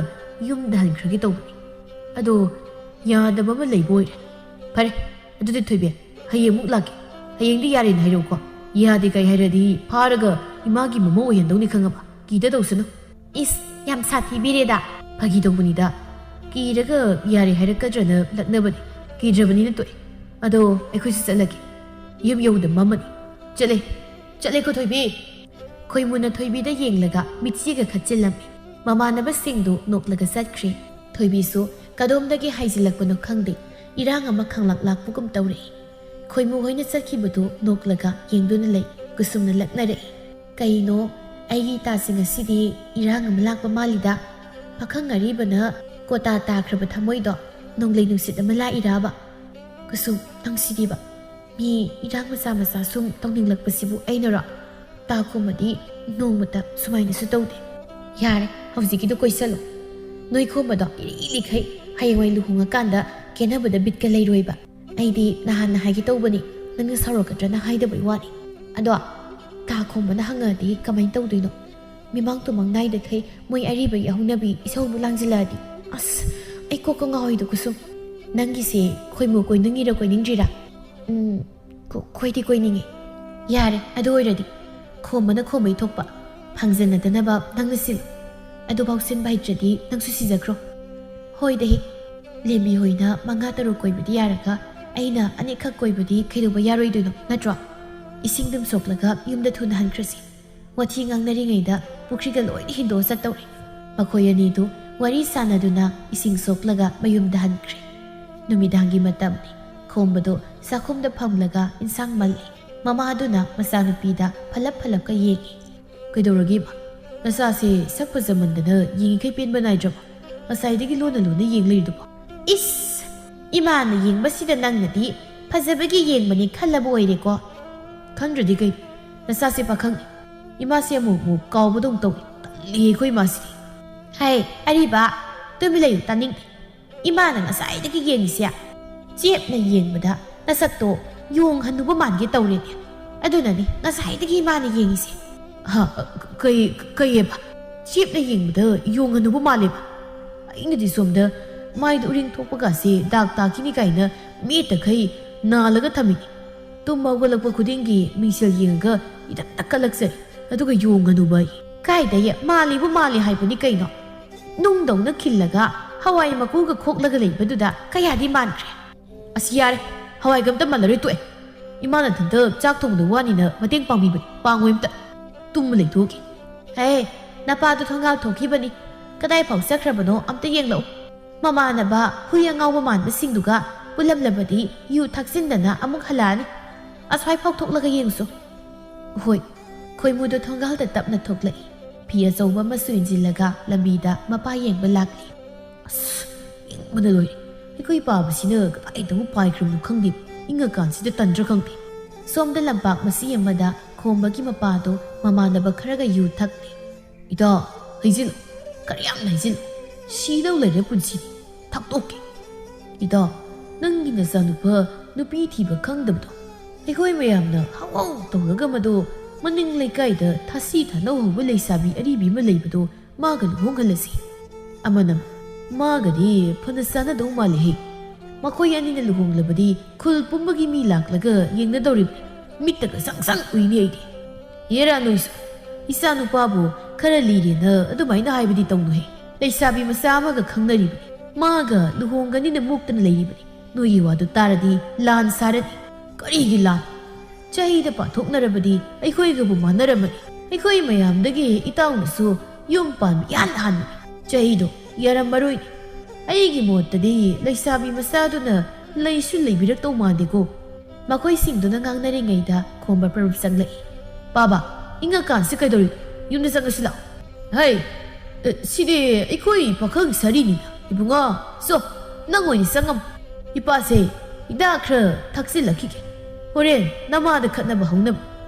ꯌꯨꯝꯗ ꯍꯟꯈ꯭ꯔꯒꯦ ꯇꯧꯕꯅꯤ꯫ ꯑꯗꯣ ꯌꯥꯗꯕ ꯑꯃ ꯂꯩꯕ ꯑꯣꯏꯔꯦ꯫ ꯐꯔꯦ, ꯑꯗꯨꯗꯤ ꯊꯣꯏꯕꯤ, ꯍꯌꯦꯡꯃꯨꯛ ꯂꯥꯛꯀꯦ꯫ ꯍꯌꯦꯡꯗꯤ ꯌꯥꯔꯦꯅ ꯍꯥꯏꯔꯛꯎꯀꯣ꯫ ꯌꯥꯗꯦ ꯀꯥꯏ ꯍꯥꯏꯔꯗꯤ ꯐꯥꯔꯒ ꯏꯃꯥꯒꯤ ꯃꯃꯧ ꯑꯣꯏꯍꯟꯗꯧꯅꯤ ꯈꯪꯉꯕ? ꯀꯤꯗ ꯇꯧꯁꯅꯨ꯫" "ꯏꯁ, ꯌꯥꯝ ꯁꯥꯊꯤꯕꯤꯔꯦꯗ꯫" "ꯐꯥꯒꯤ ꯇꯧꯕꯅꯤꯗ꯫ ꯀꯤꯔꯒ ꯌꯥꯔꯦ ꯍꯥꯏꯔꯛꯀꯗ꯭ꯔꯅ ꯂꯛꯅꯕꯅꯤ꯫ ꯀꯤꯗ꯭ꯔꯕꯅꯤꯅ ꯇꯣꯛꯑꯦ꯫ ꯑꯗꯣ ꯑꯩꯈꯣꯏꯁꯨ ꯆꯠꯂꯒꯦ꯫ ꯌꯨꯝ ꯌꯧꯕꯗ ꯃꯝꯃꯅꯤ꯫ ꯆꯠꯂꯦ, ꯆꯠꯂꯦꯀꯣ ꯊꯣꯏꯕꯤ꯫" ꯈꯣꯏꯃꯨꯅ ꯊꯣꯏꯕꯤꯗ ꯌꯦꯡꯂꯒ ꯃꯤꯠꯆꯤꯒ ꯈꯠꯆꯤꯜꯂꯝꯃꯤ꯫ ꯃꯃꯥꯟꯅꯕꯁꯤꯡꯗꯨ ꯅꯣꯛꯂꯒ ꯆꯠꯈ꯭ꯔꯦ꯫ ꯊꯣꯏꯕꯤꯁꯨ ꯀꯗꯣꯝꯗꯒꯤ ꯍꯥꯏꯖꯤꯜꯂꯛꯄꯅꯣ ꯈꯪꯗꯦ, ꯏꯔꯥꯡ ꯑꯃ ꯈꯪꯂꯥꯛ ꯂꯥꯛꯄꯒꯨꯝ ꯇꯧꯔꯛꯏ꯫ ꯈꯣꯏꯃꯨ ꯍꯣꯏꯅ ꯆꯠꯈꯤꯕꯗꯨ ꯅꯣꯛꯂꯒ ꯌꯦꯡꯗꯨꯅ ꯂꯩ꯫ ꯀꯨꯁꯨꯝꯅ ꯂꯛꯅꯔꯛꯏ꯫ "ꯀꯩꯅꯣ, ꯑꯩꯒꯤ ꯏꯇꯥꯁꯤꯡ ꯑꯁꯤꯗꯤ ꯏꯔꯥꯡ ꯑꯃ ꯂꯥꯛꯄ ꯃꯥꯜꯂꯤꯗ꯫ ꯄꯥꯈꯪ ꯑꯔꯤꯕꯅ ꯀꯣꯇꯥ ꯇꯥꯈ꯭ꯔꯕ ꯊꯃꯣꯏꯗꯣ ꯅꯣꯡꯂꯩ ꯅꯨꯡꯁꯤꯠ ꯑꯃ ꯂꯥꯛꯏꯔꯕ? ꯀꯁꯨ, ꯅꯪꯁꯤꯗꯤꯕ꯫ ꯃꯤ ꯏꯔꯥꯡ ꯃꯆꯥ ꯃꯆꯥ ꯁꯨꯝ ꯇꯧꯅꯤꯡꯂꯛꯄꯁꯤꯕꯨ ꯑꯩꯅꯔꯣ? ꯇꯥ ꯈꯣꯝꯕꯗꯤ ꯅꯣꯡꯃꯇ ꯁꯨꯃꯥꯏꯅꯁꯨ ꯇꯧꯗꯦ꯫ ꯌꯥꯔꯦ, ꯍꯧꯖꯤꯛꯀꯤꯗꯣ ꯀꯣꯏꯁꯜꯂꯣ꯫ ꯅꯣꯏ ꯈꯣꯝꯕꯗꯣ ꯏꯔꯤ ꯂꯤꯈꯩ ꯍꯌꯦꯡꯋꯥꯏ ꯂꯨꯍꯣꯡꯉꯀꯥꯟꯗ ꯀꯦꯅꯕꯗ ꯕꯤꯠꯀ ꯂꯩꯔꯣꯏꯕ꯫ ꯑꯩꯗꯤ ꯅꯍꯥꯟꯅ ꯍꯥꯏꯒꯦ ꯇꯧꯕꯅꯤ, ꯅꯪꯅ ꯁꯥꯎꯔꯛꯀꯗ꯭ꯔꯅ ꯍꯥꯏꯗꯕꯩ ꯋꯥꯅꯤ꯫ ꯑꯗꯣ ꯇꯥ ꯈꯣꯝꯕꯅ ꯍꯪꯉꯛꯑꯗꯤ ꯀꯃꯥꯏꯅ ꯇꯧꯗꯣꯏꯅꯣ? ꯃꯤꯃꯥꯡ ꯇꯨꯃꯥꯡ ꯅꯥꯏꯗꯈꯩ ꯃꯣꯏ ꯑꯔꯤꯕꯒꯤ ꯍꯧꯅꯕꯤ ꯏꯁꯧꯕꯨ ꯂꯥꯡꯁꯤꯜꯂꯛꯑꯗꯤ꯫ ꯑꯁ, ꯑꯩ ꯀꯣꯛꯀ ꯉꯥꯎꯏꯗ ꯀꯨꯁꯨꯝ꯫ ꯅꯪꯒꯤꯁꯦ ꯈꯣꯏꯃꯨ ꯀꯣꯏꯅꯤꯡꯉꯤꯔ ꯀꯣꯏꯅꯤꯡꯗ꯭ꯔꯤꯔꯥ? ꯎꯝ, ꯀꯣ-, ꯈꯣꯏꯗꯤ ꯀꯣꯏꯅꯤꯡꯉꯤ꯫ ꯌꯥꯔꯦ, ꯑꯗꯨ ꯑꯣꯏꯔꯗꯤ ꯈꯣꯝꯕꯅ ꯈꯣꯝꯕꯩ ꯊꯣꯛꯄ, ꯐꯪꯖꯅꯗꯅꯕ ꯅꯪꯅ ꯁꯤꯜꯂꯨ꯫ ꯑꯗꯨꯐꯥꯎ ꯁꯤꯟꯕ ꯍꯩꯇ꯭ꯔꯗꯤ ꯅꯪꯁꯨ ꯁꯤꯖꯈ꯭ꯔꯣ꯫ ꯍꯣꯏꯗ ꯍꯦ, ꯂꯦꯝꯕꯤ ꯍꯣꯏꯅ ꯃꯉꯥ ꯇꯔꯨꯛ ꯀꯣꯏꯕꯗꯤ ꯌꯥꯔꯒ ꯑꯩꯅ ꯑꯅꯤꯈꯛ ꯀꯣꯏꯕꯗꯤ ꯀꯩꯗꯧꯕ ꯌꯥꯔꯣꯏꯗꯣꯏꯅꯣ, ꯅꯠꯇ꯭ꯔꯣ? ꯏꯁꯤꯡꯗꯨꯝ ꯁꯣꯛꯂꯒ ꯌꯨꯝꯗ ꯊꯨꯅ ꯍꯟꯈ꯭ꯔꯁꯤ꯫ ꯋꯥꯊꯤ ꯉꯥꯡꯅꯔꯤꯉꯩꯗ ꯄꯨꯈ꯭ꯔꯤꯒ ꯂꯣꯏꯅ ꯍꯤꯟꯗꯣꯛꯑ ꯆꯠꯇꯧꯔꯦ꯫ ꯃꯈꯣꯏ ꯑꯅꯤꯗꯨ ꯋꯥꯔꯤ ꯁꯥꯟꯅꯗꯨꯅ ꯏꯁꯤꯡ ꯁꯣꯛꯂꯒ ꯃꯌꯨꯝꯗ ꯍꯟꯈ꯭ꯔꯦ꯫ ꯅꯨꯃꯤꯗꯥꯡꯒꯤ ꯃꯇꯝꯅꯤ꯫ ꯈꯣꯝꯕꯗꯨ ꯆꯥꯛꯈꯨꯝꯗ ꯐꯝꯂꯒ ꯏꯟꯁꯥꯡ ꯃꯜꯂꯤ꯫ ꯃꯃꯥꯗꯨꯅ ꯃꯆꯥꯅꯨꯄꯤꯗ ꯐꯂꯞ ꯐꯂꯞꯀ ꯌꯦꯡꯏ꯫ "ꯀꯩꯗꯧꯔꯒꯦ ꯏꯃꯥ? ꯅꯆꯥꯁꯦ ꯁꯛ ꯐꯖꯃꯟꯗꯅ ꯌꯦꯡꯉꯤꯈꯩ ꯄꯦꯟꯕ ꯅꯥꯏꯗ꯭ꯔꯕꯣ? ꯉꯁꯥꯏꯗꯒꯤ ꯂꯣꯟꯅ ꯂꯣꯟꯅ ꯌꯦꯡ ꯂꯩꯔꯤꯗꯨꯕꯣ?" "ꯏꯁ! ꯏꯃꯥꯅ ꯌꯦꯡꯕꯁꯤꯗ ꯅꯪꯅꯗꯤ ꯐꯖꯕꯒꯤ ꯌꯦꯡꯕꯅꯤ ꯈꯜꯂꯕ ꯑꯣꯏꯔꯦꯀꯣ?" "ꯈꯟꯗ꯭ꯔꯗꯤ ꯀꯩ? ꯅꯆꯥꯁꯦ ꯄꯥꯈꯪꯅꯤ꯫ ꯏꯃꯥꯁꯦ ꯑꯃꯨꯛ ꯑꯃꯨꯛ ꯀꯥꯎꯕꯗꯧ ꯇꯧꯏ꯫ ꯇꯜꯂꯤ ꯑꯩꯈꯣꯏ ꯏꯃꯥꯁꯤꯗꯤ꯫" "ꯍꯩ, ꯑꯔꯤꯕ, ꯇꯨꯃꯤꯟ ꯂꯩꯌꯨ, ꯇꯥꯅꯤꯡꯗꯦ꯫ ꯏꯃꯥꯅ ꯉꯁꯥꯏꯗꯒꯤ ꯌꯦꯡꯉꯤꯁꯦ ꯆꯦꯞꯅ ꯌꯦꯡꯕꯗ ꯅꯁꯛꯇꯣ ꯌꯣꯡ ꯍꯟꯅꯨꯕ ꯃꯥꯟꯒꯦ ꯇꯧꯔꯦꯅꯦ꯫ ꯑꯗꯨꯅꯅꯤ ꯉꯁꯥꯏꯗꯒꯤ ꯏꯃꯥꯅ ꯌꯦꯡꯉꯤꯁꯦ꯫" "ꯍꯥ? ꯀꯩ, ꯀꯩꯑꯕ?" "ꯆꯦꯞꯅ ꯌꯦꯡꯕꯗ ꯌꯣꯡ ꯍꯟꯅꯨꯕ ꯃꯥꯜꯂꯦꯕ꯫ ꯑꯩꯅꯗꯤ ꯁꯣꯝꯗ ꯃꯥꯏꯗ ꯎꯔꯤꯡ ꯊꯣꯛꯄꯒꯁꯦ ꯗꯥꯛ ꯇꯥꯈꯤꯅꯤ ꯀꯥꯏꯅ ꯃꯦꯠꯇꯈꯩ ꯅꯥꯜꯂꯒ ꯊꯝꯃꯤꯅꯤ꯫ ꯇꯨꯝꯕ ꯍꯧꯒꯠꯂꯛꯄ ꯈꯨꯗꯤꯡꯒꯤ ꯃꯤꯡꯁꯦꯜ ꯌꯦꯡꯉꯒ ꯏꯇꯟꯇ ꯀꯜꯂꯛꯆꯩ꯫ ꯑꯗꯨꯒ ꯌꯣꯡ ꯍꯟꯅꯨꯕ ꯑꯩ꯫ ꯀꯥꯏꯗꯒꯤ ꯃꯥꯜꯂꯤꯕꯨ ꯃꯥꯜꯂꯤ ꯍꯥꯏꯕꯅꯤ ꯀꯩꯅꯣ? ꯅꯨꯡꯗꯧꯅ ꯈꯤꯜꯂꯒ ꯍꯋꯥꯏ ꯃꯀꯨꯒ ꯈꯣꯛꯂꯒ ꯂꯩꯕꯗꯨꯗ ꯀꯌꯥꯗꯤ ꯃꯥꯟꯈ꯭ꯔꯦ꯫" "ꯑꯁ ꯌꯥꯔꯦ, ꯍꯋꯥꯏꯒ ꯑꯝꯇ ꯃꯥꯜꯂꯔꯣꯏ, ꯇꯣꯛꯑꯦ꯫ ꯏꯃꯥ ꯅꯊꯟꯇ ꯆꯥꯛ ꯊꯣꯡꯕꯗ ꯋꯥꯅꯤꯅ ꯃꯇꯦꯡ ꯄꯥꯡꯕꯤꯕꯅꯤ, ꯄꯥꯡꯉꯣꯏ ꯑꯝꯇ꯫ ꯇꯨꯝꯕ ꯂꯩꯊꯣꯛꯈꯤ꯫" "ꯍꯦ, ꯅꯄꯥꯗꯣ ꯊꯣꯡꯒꯥꯜ ꯊꯣꯛꯈꯤꯕꯅꯤ꯫ ꯀꯗꯥꯏ ꯐꯥꯎ ꯆꯠꯈ꯭ꯔꯕꯅꯣ ꯑꯝꯇ ꯌꯦꯡꯂꯛꯎ꯫ ꯃꯃꯥꯟꯅꯕ ꯍꯨꯏ ꯑꯉꯥꯎꯕ ꯃꯥꯟꯕꯁꯤꯡꯗꯨꯒ ꯄꯨꯜꯂꯝꯂꯕꯗꯤ ꯌꯨ ꯊꯛꯆꯤꯟꯗꯅ ꯑꯃꯨꯛ ꯍꯜꯂꯛꯑꯅꯤ꯫ ꯑꯁ꯭ꯋꯥꯏ ꯐꯥꯎ ꯊꯣꯛꯂꯒ ꯌꯦꯡꯁꯨ꯫" ꯍꯣꯏ, ꯈꯣꯏꯃꯨꯗꯣ ꯊꯣꯡꯒꯥꯜꯗ ꯇꯞꯅ ꯊꯣꯛꯂꯛꯏ꯫ ꯐꯤ ꯑꯆꯧꯕ ꯑꯃꯁꯨ ꯏꯟꯁꯤꯜꯂꯒ ꯂꯝꯕꯤꯗ ꯃꯄꯥ ꯌꯦꯡꯕ ꯂꯥꯛꯂꯤ꯫ ꯏꯪꯕꯅ ꯂꯣꯏꯔꯦ꯫ ꯑꯩꯈꯣꯏ ꯄꯥꯕꯁꯤꯅ ꯀꯗꯥꯏꯗꯕꯨ ꯄꯥꯏꯈ꯭ꯔꯕꯅꯣ ꯈꯪꯗꯦ꯫ ꯏꯪꯉꯀꯥꯟꯁꯤꯗ ꯇꯟꯗ꯭ꯔꯥ ꯈꯪꯗꯦ꯫ ꯁꯣꯝꯗ ꯂꯝꯄꯥꯛ ꯃꯆꯤ ꯑꯃꯗ ꯈꯣꯝꯕꯒꯤ ꯃꯄꯥꯗꯣ ꯃꯃꯥꯟꯅꯕ ꯈꯔꯒ ꯌꯨ ꯊꯛꯂꯤ꯫ "ꯏꯇꯥ, ꯍꯩꯖꯤꯜꯂꯨ, ꯈꯔ ꯌꯥꯝꯅ ꯍꯩꯖꯤꯜꯂꯨ꯫ ꯁꯤꯗꯧ ꯂꯩꯔꯦ ꯄꯨꯟꯁꯤꯗꯤ꯫ ꯊꯛꯇꯣꯛꯀꯦ꯫ ꯏꯇꯥ, ꯅꯪꯒꯤ ꯅꯆꯥꯅꯨꯄꯥ ꯅꯨꯄꯤ ꯊꯤꯕ ꯈꯪꯗꯕꯗꯣ, ꯑꯩꯈꯣꯏ ꯃꯌꯥꯝꯅ ꯍꯧꯍꯧ ꯇꯧꯔꯒ ꯃꯗꯣ ꯃꯅꯤꯡ ꯂꯩꯀꯥꯏꯗ ꯊꯥꯁꯤ ꯊꯥꯅꯧ ꯍꯧꯕ ꯂꯩꯁꯥꯕꯤ ꯑꯔꯤꯕꯤ ꯑꯃ ꯂꯩꯕꯗꯣ ꯃꯥꯒ ꯂꯨꯍꯣꯡꯍꯜꯂꯁꯤ꯫ ꯑꯃꯅ ꯃꯥꯒꯗꯤ ꯐꯅ ꯆꯥꯟꯅꯗꯧ ꯃꯥꯜꯂꯦꯍꯦ꯫ ꯃꯈꯣꯏ ꯑꯅꯤꯅ ꯂꯨꯍꯣꯡꯂꯕꯗꯤ ꯈꯨꯜ ꯄꯨꯝꯕꯒꯤ ꯃꯤ ꯂꯥꯛꯂꯒ ꯌꯦꯡꯅꯗꯧꯔꯤꯕꯅꯤ꯫ ꯃꯤꯠꯇꯒ ꯁꯪ ꯁꯪ ꯎꯏꯅꯦ ꯑꯩꯗꯤ꯫ ꯍꯦꯔꯥ ꯅꯣꯏꯁꯨ, ꯏꯆꯥ ꯅꯨꯄꯥꯕꯨ ꯈꯔ ꯂꯤꯔꯦꯅ ꯑꯗꯨꯃꯥꯏꯅ ꯍꯥꯏꯕꯗꯤ ꯇꯧꯅꯨꯍꯦ꯫ ꯂꯩꯁꯥꯕꯤ ꯃꯆꯥ ꯑꯃꯒ ꯈꯪꯅꯔꯤꯕꯅꯤ꯫ ꯃꯥꯒ ꯂꯨꯍꯣꯡꯒꯅꯤꯅ ꯃꯨꯛꯇꯅ ꯂꯩꯔꯤꯕꯅꯤ꯫ ꯅꯣꯏꯒꯤ ꯋꯥꯗꯨ ꯇꯥꯔꯗꯤ ꯂꯥꯟ ꯁꯥꯔꯅꯤ꯫ ꯀꯔꯤꯒꯤ ꯂꯥꯟ? ꯆꯍꯤꯗ ꯄꯥꯊꯣꯛꯅꯔꯕꯗꯤ ꯑꯩꯈꯣꯏꯒꯕꯨ ꯃꯥꯟꯅꯔꯝꯃꯅꯤ꯫ ꯑꯩꯈꯣꯏ ꯃꯌꯥꯝꯗꯒꯤ ꯏꯇꯥꯎꯅꯁꯨ ꯌꯨꯝ ꯄꯥꯟꯕ ꯏꯍꯥꯟ ꯍꯥꯟꯕꯅꯤ꯫ ꯆꯍꯤꯗꯣ ꯌꯥꯔꯝꯃꯔꯣꯏꯅꯦ꯫ ꯑꯩꯒꯤ ꯃꯣꯠꯇꯗꯤ ꯂꯩꯁꯥꯕꯤ ꯃꯆꯥꯗꯨꯅ ꯂꯩꯁꯨ ꯂꯩꯕꯤꯔꯛꯇꯧ ꯃꯥꯟꯗꯦꯀꯣ꯫ ꯃꯈꯣꯏꯁꯤꯡꯗꯨꯅ ꯉꯥꯡꯅꯔꯤꯉꯩꯗ ꯈꯣꯝꯕ ꯄ꯭ꯔꯚꯨ ꯆꯪꯂꯛꯏ꯫ "ꯄꯥꯕ, ꯏꯪꯉꯀꯥꯟꯁꯤ ꯀꯩꯗꯧꯔꯤꯅꯣ? ꯌꯨꯝꯗ ꯆꯪꯉꯁꯤ ꯂꯥꯛꯑꯣ꯫" "ꯍꯩ, ꯑꯦ, ꯁꯤꯗꯤ ꯑꯩꯈꯣꯏ ꯄꯥꯈꯪ ꯁꯥꯔꯤꯅꯤ꯫ ꯏꯕꯨꯡꯉꯣ, ꯆꯣ, ꯅꯪ ꯑꯣꯏꯅ ꯆꯪꯉꯝꯃꯣ꯫ ꯏꯄꯥꯁꯦ ꯍꯤꯗꯥꯛ ꯈꯔ ꯊꯛꯆꯤꯜꯂꯛꯈꯤꯒꯦ꯫ ꯍꯣꯔꯦꯟ ꯅꯃꯥꯗ ꯈꯠꯅꯕ ꯍꯧꯅꯕ꯫"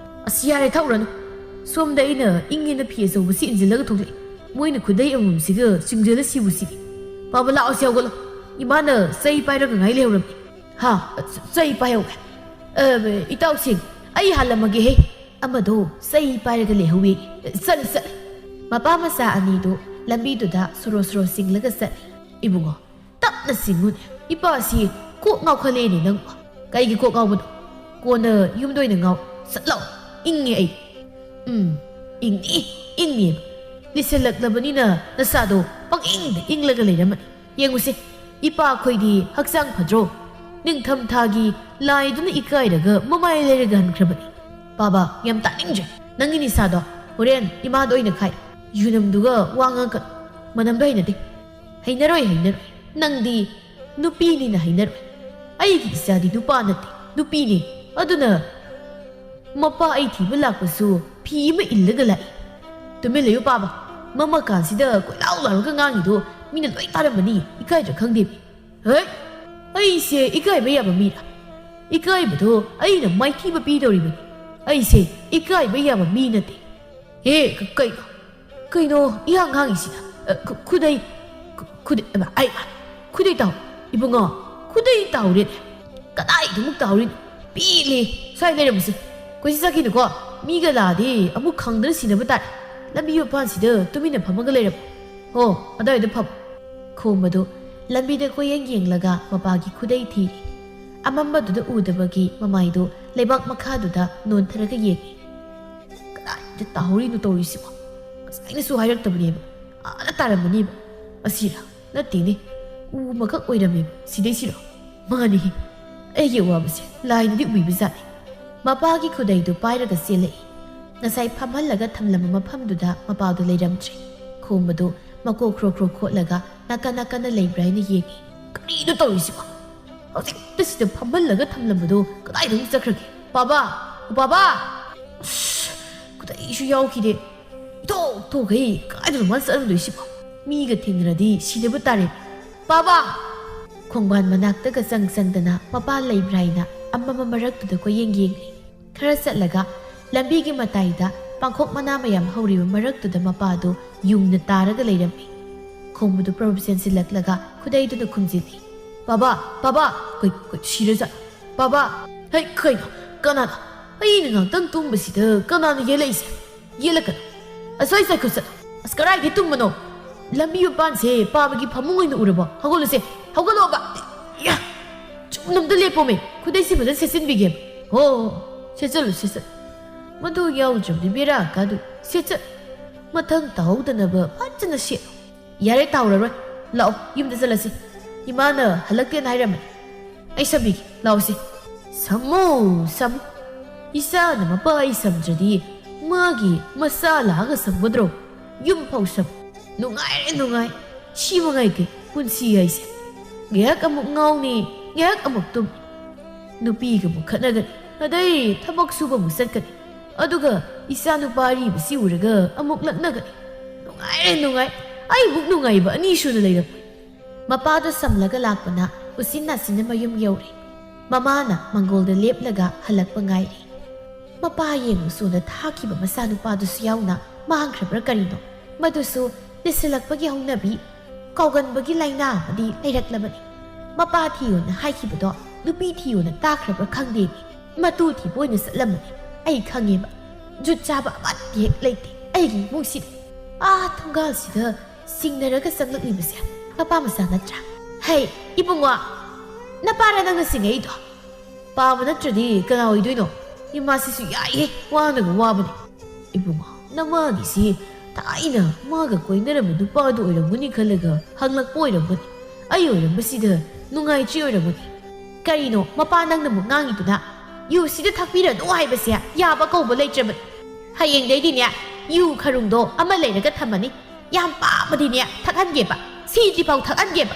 "ꯑꯁ, ꯌꯥꯔꯦ, ꯊꯛꯎꯔꯅꯨ꯫ ꯁꯣꯝꯗ ꯑꯩꯅ ꯏꯪꯉꯦꯅ ꯐꯤ ꯑꯆꯧꯕꯁꯤ ꯏꯟꯁꯤꯜꯂꯒ ꯊꯣꯛꯂꯛꯏ꯫ ꯃꯣꯏꯅ ꯈꯨꯗꯩ ꯑꯃꯃꯝꯁꯤꯒ ꯆꯤꯡꯁꯤꯜꯂ ꯁꯤꯕꯨ ꯁꯤꯗꯤ꯫ ꯄꯥꯕ, ꯂꯥꯛꯑꯣꯁꯤ, ꯍꯧꯒꯠꯂꯣ꯫ ꯏꯃꯥꯅ ꯆꯩ ꯄꯥꯏꯔꯒ ꯉꯥꯏ ꯂꯩꯍꯧꯔꯝꯅꯤ꯫" "ꯍꯥ? ꯆ-, ꯆꯩ ꯄꯥꯏꯍꯧꯋꯦ? ꯑ, ꯏꯇꯥꯎꯁꯤꯡ, ꯑꯩ ꯍꯥꯜꯂꯝꯃꯒꯦꯍꯦ꯫" ꯑꯃꯗꯣ ꯆꯩ ꯄꯥꯏꯔꯒ ꯂꯩꯍꯧꯋꯦ꯫ ꯆꯠꯂꯤ, ꯆꯠꯂꯤ꯫ ꯃꯄꯥ ꯃꯆꯥ ꯑꯅꯤꯗꯨ ꯂꯝꯕꯤꯗꯨꯗ ꯁꯣꯔꯣ ꯁꯣꯔꯣ ꯆꯤꯡꯂꯒ ꯆꯠꯂꯤ꯫ "ꯏꯕꯨꯡꯉꯣ, ꯇꯞꯅ ꯆꯤꯡꯉꯨꯅꯦ꯫ ꯏꯄꯥꯁꯤ ꯀꯣꯛ ꯉꯥꯎꯈꯠꯂꯛꯑꯦꯅꯦ ꯅꯪꯕꯨ꯫" "ꯀꯩꯒꯤ ꯀꯣꯛ ꯉꯥꯎꯕꯅꯣ? ꯀꯣꯟꯅ ꯌꯨꯝꯗ ꯑꯣꯏꯅ ꯉꯥꯎ꯫ ꯆꯠꯂꯣ, ꯏꯪꯉꯦ ꯑꯩ꯫" "ꯎꯝ, ꯏꯪꯅꯤ, ꯏꯪꯅꯤ꯫ ꯂꯤꯁꯜꯂꯛꯂꯕꯅꯤꯅ ꯅꯁꯥꯗꯣ ꯄꯪꯏꯪꯗ ꯏꯪꯂꯒ ꯂꯩꯔꯝꯃꯅꯤ꯫ ꯌꯦꯡꯉꯨꯁꯦ, ꯏꯄꯥꯈꯣꯏꯗꯤ ꯍꯛꯆꯥꯡ ꯐꯗ꯭ꯔꯣ? ꯅꯤꯡꯊꯝꯊꯥꯒꯤ ꯂꯥꯏꯗꯨꯅ ꯏꯀꯥꯏꯔꯒ ꯃꯃꯥꯏ ꯂꯩꯔꯒ ꯍꯟꯈ꯭ꯔꯕꯅꯤ꯫" "ꯄꯥꯕ, ꯌꯥꯝ ꯇꯥꯅꯤꯡꯗ꯭ꯔꯦ꯫ ꯅꯪꯒꯤ ꯅꯤꯁꯥꯗꯣ ꯍꯣꯔꯦꯟ ꯏꯃꯥꯗ ꯑꯣꯏꯅ ꯈꯥꯏ꯫ ꯌꯨꯅꯝꯗꯨꯒ ꯋꯥ ꯉꯥꯡꯒꯅꯨ꯫ ꯃꯅꯝꯗꯣ ꯍꯩꯅꯗꯦ꯫" "ꯍꯩꯅꯔꯣꯏ, ꯍꯩꯅꯔꯣꯏ꯫ ꯅꯪꯗꯤ ꯅꯨꯄꯤꯅꯤꯅ ꯍꯩꯅꯔꯣꯏ꯫ ꯑꯩꯒꯤ ꯏꯆꯥꯗꯤ ꯅꯨꯄꯥ ꯅꯠꯇꯦ, ꯅꯨꯄꯤꯅꯤ꯫ ꯑꯗꯨꯅ ꯃꯄꯥ ꯑꯩ ꯊꯤꯕ ꯂꯥꯛꯄꯁꯨ ꯐꯤ ꯑꯃ ꯏꯜꯂꯒ ꯂꯥꯛꯏ꯫" "ꯇꯨꯃꯤꯟ ꯂꯩꯌꯨ ꯄꯥꯕ꯫ ꯃꯃ ꯀꯥꯟꯁꯤꯗ ꯀꯣꯏꯂꯥꯎ ꯂꯥꯎꯔꯒ ꯉꯥꯡꯉꯤꯗꯣ ꯃꯤꯅ ꯂꯣꯏ ꯇꯥꯔꯝꯃꯅꯤ, ꯏꯀꯥꯏꯗ꯭ꯔꯥ ꯈꯪꯗꯦ꯫ ꯍꯩ, ꯑꯩꯁꯦ ꯏꯀꯥꯏꯕ ꯌꯥꯕ ꯃꯤꯔꯥ? ꯏꯀꯥꯏꯕꯗꯣ ꯑꯩꯅ ꯃꯥꯏꯊꯤꯕ ꯄꯤꯗꯧꯔꯤꯕꯅꯤ꯫ ꯑꯩꯁꯦ ꯏꯀꯥꯏꯕ ꯌꯥꯕ ꯃꯤ ꯅꯠꯇꯦ꯫ ꯍꯦ, ꯀ-, ꯀꯩꯅꯣ? ꯀꯩꯅꯣ ꯏꯍꯥꯡ ꯍꯥꯡꯉꯤꯁꯤꯅ? ꯑ, ꯈꯨ-, ꯈꯨꯗꯩ, ꯈꯨ-, ꯈꯨꯗꯩ, ꯑ, ꯑꯩ, ꯈꯨꯗꯩ ꯇꯥꯎ꯫ ꯏꯕꯨꯡꯉꯣ, ꯈꯨꯗꯩ ꯇꯥꯎꯔꯦꯅꯦ꯫ ꯀꯗꯥꯏꯗ ꯑꯃꯨꯛ ꯇꯥꯎꯔꯤꯅꯣ? ꯄꯦꯜꯂꯦ꯫ ꯁ꯭ꯋꯥꯏ ꯂꯩꯔꯝꯃꯨꯁꯦ꯫ ꯀꯣꯏꯆꯠ ꯆꯠꯈꯤꯅꯨꯀꯣ꯫ ꯃꯤꯒ ꯂꯥꯛꯑꯗꯤ ꯑꯃꯨꯛ ꯈꯪꯗꯅ ꯁꯤꯅꯕ ꯇꯥꯔꯦ꯫ ꯂꯝꯕꯤ ꯃꯄꯥꯟꯁꯤꯗ ꯇꯨꯃꯤꯟꯅ ꯐꯝꯃꯒ ꯂꯩꯔꯝꯃꯨ꯫ ꯍꯣ, ꯑꯗꯥꯏꯗ ꯐꯝꯃꯨ꯫ ꯈꯣꯝꯕꯗꯨ ꯂꯝꯕꯤꯗ ꯀꯣꯏꯌꯦꯡ ꯌꯦꯡꯂꯒ ꯃꯄꯥꯒꯤ ꯈꯨꯗꯩ ꯊꯤꯔꯤ꯫ ꯑꯃꯝꯕꯗꯨꯗ ꯎꯗꯕꯒꯤ ꯃꯃꯥꯏꯗꯨ ꯂꯩꯕꯥꯛ ꯃꯈꯥꯗꯨꯗ ꯅꯣꯟꯊꯔꯒ ꯌꯦꯡꯉꯤ꯫ ꯀꯗꯥꯏꯗ ꯇꯥꯍꯧꯔꯤꯅꯣ ꯇꯧꯔꯤꯁꯤꯕꯣ? ꯉꯁꯥꯏꯅꯁꯨ ꯍꯥꯏꯔꯛꯇꯕꯅꯦꯕ꯫ ꯑꯥꯗ ꯇꯥꯔꯝꯃꯅꯦꯕ꯫ ꯑꯁꯤꯔ? ꯅꯠꯇꯦꯅꯦ꯫ ꯎ ꯑꯃꯈꯛ ꯑꯣꯏꯔꯝꯃꯦꯕ꯫ ꯁꯤꯗꯩꯁꯤꯔꯣ? ꯃꯥꯅꯤꯍꯦ꯫ ꯑꯩꯒꯤ ꯑꯋꯥꯕꯁꯦ ꯂꯥꯏꯅꯗꯤ ꯎꯕꯤꯕꯖꯥꯠꯅꯤ꯫ ꯃꯄꯥꯒꯤ ꯈꯨꯗꯩꯗꯨ ꯄꯥꯏꯔꯒ ꯆꯦꯜꯂꯛꯏ꯫ ꯉꯁꯥꯏ ꯐꯝꯍꯜꯂꯒ ꯊꯝꯂꯝꯕ ꯃꯐꯝꯗꯨꯗ ꯃꯄꯥꯗꯨ ꯂꯩꯔꯝꯗ꯭ꯔꯦ꯫ ꯈꯣꯝꯕꯗꯨ ꯃꯀꯣꯛ ꯈ꯭ꯔꯣ ꯈ꯭ꯔꯣ ꯈꯣꯠꯂꯒ ꯅꯥꯀꯟ ꯅꯥꯀꯟꯗ ꯂꯩꯕ꯭ꯔꯥ ꯍꯥꯏꯅ ꯌꯦꯡꯉꯤ꯫ ꯀꯔꯤꯅꯣ ꯇꯧꯔꯤꯁꯤꯕꯣ? ꯍꯧꯖꯤꯛꯇ ꯁꯤꯗ ꯐꯝꯍꯜꯂꯒ ꯊꯝꯂꯝꯕꯗꯣ ꯀꯗꯥꯏꯗ ꯑꯃꯨꯛ ꯆꯠꯈ꯭ꯔꯒꯦ? ꯄꯥꯕꯥ! ꯑꯣ, ꯄꯥꯕꯥ! ꯑꯁ, ꯈꯨꯗꯩꯁꯨ ꯌꯥꯎꯈꯤꯗꯦ꯫ ꯏꯊꯣꯛ ꯊꯣꯛꯈꯩ ꯀꯥꯏꯗꯅꯣ ꯃꯥ ꯆꯠꯂꯝꯗꯣꯏꯁꯤꯕꯣ? ꯃꯤꯒ ꯊꯦꯡꯅꯔꯗꯤ ꯁꯤꯗꯕꯨ ꯇꯥꯔꯦ꯫ ꯄꯥꯕꯥ! ꯈꯣꯡꯕꯥꯟ ꯃꯅꯥꯛꯇꯒ ꯆꯪ ꯆꯪꯗꯅ ꯃꯄꯥ ꯂꯩꯕ꯭ꯔꯥ ꯍꯥꯏꯅ ꯑꯃꯝꯕ ꯃꯔꯛꯇꯨꯗ ꯀꯣꯏꯌꯦꯡ ꯌꯦꯡꯂꯤ꯫ ꯈꯔ ꯆꯠꯂꯒ ꯂꯝꯕꯤꯒꯤ ꯃꯇꯥꯏꯗ ꯄꯥꯡꯈꯣꯛ ꯃꯅꯥ ꯃꯌꯥꯝ ꯍꯧꯔꯤꯕ ꯃꯔꯛꯇꯨꯗ ꯃꯄꯥꯗꯨ ꯌꯨꯡꯅ ꯇꯥꯔꯒ ꯂꯩꯔꯝꯃꯤ꯫ ꯈꯣꯝꯕꯗꯨ ꯄ꯭ꯔꯣꯞ ꯆꯦꯟꯁꯤꯜꯂꯛꯂꯒ ꯈꯨꯗꯩꯗꯨꯅ ꯈꯨꯝꯖꯤꯜꯂꯤ꯫ "ꯄꯥꯕꯥ, ꯄꯥꯕꯥ!" "ꯀꯩ, ꯀꯩ, ꯁꯤꯔꯖꯥꯠ? ꯄꯥꯕꯥ! ꯍꯩ, ꯀꯩꯅꯣ? ꯀꯅꯥꯅ? ꯑꯩꯅ ꯉꯥꯛꯇꯪ ꯇꯨꯝꯕꯁꯤꯗ ꯀꯅꯥꯅ ꯌꯦꯜꯂꯛꯏꯁꯦ? ꯌꯦꯜꯂꯛꯀꯅꯨ꯫ ꯑꯁ꯭ꯋꯥꯏ ꯆꯠꯈꯣ ꯆꯠꯂꯣ꯫ ꯑꯁ, ꯀꯗꯥꯏꯗ ꯇꯨꯝꯕꯅꯣ? ꯂꯝꯕꯤ ꯃꯄꯥꯟꯁꯦ ꯄꯥꯕꯒꯤ ꯐꯃꯨꯡ ꯑꯣꯏꯅ ꯎꯔꯕꯣ? ꯍꯧꯒꯠꯂꯨꯁꯦ, ꯍꯧꯒꯠꯂꯣꯕ!" ꯏꯌꯥ! ꯆꯨꯝꯅ ꯑꯝꯇ ꯂꯦꯞꯄꯣꯃꯦ꯫ ꯈꯨꯗꯩꯁꯦ ꯐꯖꯅ ꯁꯦꯠꯆꯤꯟꯕꯤꯒꯦ꯫ ꯍꯣ, ꯁꯦꯠꯆꯜꯂꯨ, ꯁꯦꯠꯆꯜꯂꯨ꯫ ꯃꯗꯨ ꯌꯥꯎꯗ꯭ꯔꯕꯗꯤ ꯕꯦꯔꯥ ꯀꯥꯗꯣꯏ꯫ ꯁꯦꯠꯆꯜ-, ꯃꯊꯪ ꯇꯥꯍꯧꯗꯅꯕ ꯐꯖꯅ ꯁꯦꯠꯂꯨ꯫ ꯌꯥꯔꯦ, ꯇꯥꯍꯧꯔꯔꯣꯏ꯫ ꯂꯥꯛꯑꯣ, ꯌꯨꯝꯗ ꯆꯠꯂꯁꯤ꯫ ꯏꯃꯥꯅ ꯍꯜꯂꯛꯇꯦꯅ ꯍꯥꯏꯔꯝꯃꯅꯤ꯫ ꯑꯩ ꯁꯝꯕꯤꯒꯦ, ꯂꯥꯛꯑꯣꯁꯦ꯫ ꯁꯝꯃꯣ, ꯁꯝꯃꯣ꯫ ꯏꯆꯥꯅ ꯃꯄꯥ ꯑꯩ ꯁꯝꯗ꯭ꯔꯗꯤ ꯃꯥꯒꯤ ꯃꯆꯥ ꯂꯥꯛꯑꯒ ꯁꯝꯒꯗ꯭ꯔꯣ? ꯌꯨꯝ ꯐꯥꯎ ꯁꯝ꯫ ꯅꯨꯡꯉꯥꯏꯔꯦ, ꯅꯨꯡꯉꯥꯏ꯫ ꯁꯤ ꯃꯉꯥꯏ ꯀꯩ ꯄꯨꯟꯁꯤ ꯍꯥꯏꯁꯦ꯫ ꯉꯥꯏꯍꯥꯛ ꯑꯃꯨꯛ ꯉꯥꯎꯅꯤ, ꯉꯥꯏꯍꯥꯛ ꯑꯃꯨꯛ ꯇꯨꯝ꯫ ꯅꯨꯄꯤꯒ ꯑꯃꯨꯛ ꯈꯠꯅꯒꯅꯤ, ꯑꯗꯩ ꯊꯕꯛ ꯁꯨꯕ ꯑꯃꯨꯛ ꯆꯠꯀꯅꯤ꯫ ꯑꯗꯨꯒ ꯏꯆꯥ ꯅꯨꯄꯥ ꯑꯔꯤꯕꯁꯤ ꯎꯔꯒ ꯑꯃꯨꯛ ꯂꯛꯅꯒꯅꯤ꯫ ꯅꯨꯡꯉꯥꯏꯔꯦ, ꯅꯨꯡꯉꯥꯏ꯫ ꯑꯩꯃꯨꯛ ꯅꯨꯡꯉꯥꯏꯕ ꯑꯅꯤ ꯁꯨꯅ ꯂꯩꯔꯝꯃꯣꯏ꯫ ꯃꯄꯥꯗꯣ ꯁꯝꯂꯒ ꯂꯥꯛꯄꯅ ꯎꯆꯤꯟ ꯅꯥꯆꯤꯟꯅ ꯃꯌꯨꯝ ꯌꯧꯔꯦ꯫ ꯃꯃꯥꯅ ꯃꯪꯒꯣꯜꯗ ꯂꯦꯞꯂꯒ ꯍꯜꯂꯛꯄ ꯉꯥꯏꯔꯤ꯫ ꯃꯄꯥ ꯌꯦꯡꯉꯨ ꯁꯣꯟꯗ ꯊꯥꯈꯤꯕ ꯃꯆꯥꯅꯨꯄꯥꯗꯨꯁꯨ ꯌꯥꯎꯅ ꯃꯥꯡꯈ꯭ꯔꯕ꯭ꯔꯥ ꯀꯔꯤꯅꯣ? ꯃꯗꯨꯁꯨ ꯂꯤꯁꯤꯜꯂꯛꯄꯒꯤ ꯍꯧꯅꯕꯤ, ꯀꯥꯎꯒꯟꯕꯒꯤ ꯂꯥꯏꯅꯥ ꯑꯃꯗꯤ ꯂꯩꯔꯛꯂꯕꯅꯤ꯫ ꯃꯄꯥ ꯊꯤꯌꯣꯅ ꯍꯥꯏꯈꯤꯕꯗꯣ ꯅꯨꯄꯤ ꯊꯤꯌꯣꯅ ꯇꯥꯈ꯭ꯔꯕ꯭ꯔꯥ ꯈꯪꯗꯦ꯫ ꯃꯇꯨ ꯊꯤꯕ ꯑꯣꯏꯅ ꯆꯠꯂꯝꯃꯅꯤ꯫ ꯑꯩ ꯈꯪꯉꯦꯕ꯫ ꯖꯨꯠ ꯆꯥꯕ ꯑꯃꯠꯇ ꯍꯦꯛ ꯂꯩꯇꯦ ꯑꯩꯒꯤ ꯏꯃꯨꯡꯁꯤꯗ꯫ ꯑꯥ ꯊꯣꯡꯒꯥꯜꯁꯤꯗ ꯁꯤꯡꯅꯔꯒ ꯆꯪꯂꯛꯂꯤꯕꯁꯦ ꯃꯄꯥ ꯃꯆꯥ ꯅꯠꯇ꯭ꯔꯥ? ꯍꯩ, ꯏꯕꯨꯡꯉꯣ, ꯅꯄꯥꯔ ꯅꯪꯅ ꯁꯤꯡꯉꯛꯏꯗꯣ? ꯄꯥꯕ ꯅꯠꯇ꯭ꯔꯗꯤ ꯀꯅꯥ ꯑꯣꯏꯗꯣꯏꯅꯣ? ꯏꯃꯥꯁꯤꯁꯨ ꯌꯥꯏꯍꯦ, ꯋꯥꯅꯒ ꯋꯥꯕꯅꯦ꯫ ꯏꯕꯨꯡꯉꯣ, ꯅꯃꯥꯒꯤꯁꯤ ꯊꯥꯏꯅ ꯃꯥꯒ ꯀꯣꯏꯅꯔꯝꯕ ꯅꯨꯄꯥꯗꯨ ꯑꯣꯏꯔꯝꯒꯅꯤ ꯈꯜꯂꯒ ꯍꯪꯂꯛꯄ ꯑꯣꯏꯔꯝꯒꯅꯤ꯫ ꯑꯩ ꯑꯣꯏꯔꯝꯕꯁꯤꯗ ꯅꯨꯡꯉꯥꯏꯇ꯭ꯔꯤ ꯑꯣꯏꯔꯝꯒꯅꯤ꯫ ꯀꯔꯤꯅꯣ ꯃꯄꯥ ꯅꯪꯅ ꯑꯃꯨꯛ ꯉꯥꯡꯉꯤꯗꯨꯅ? ꯌꯨꯁꯤꯗ ꯊꯛꯄꯤꯔꯅꯨ ꯍꯥꯏꯕꯁꯦ ꯌꯥꯕ ꯀꯧꯕ ꯂꯩꯇ꯭ꯔꯕꯅꯤ꯫ ꯍꯌꯦꯡꯗꯩꯗꯤꯅꯦ ꯌꯨ ꯈꯔꯨꯡꯗꯣ ꯑꯃ ꯂꯩꯔꯒ ꯊꯝꯃꯅꯤ꯫ ꯌꯥꯝ ꯄꯥꯝꯃꯗꯤꯅꯦ ꯊꯛꯍꯟꯒꯦꯕ꯫ ꯁꯤꯗ꯭ꯔꯤꯐꯥꯎ ꯊꯛꯍꯟꯒꯦꯕ꯫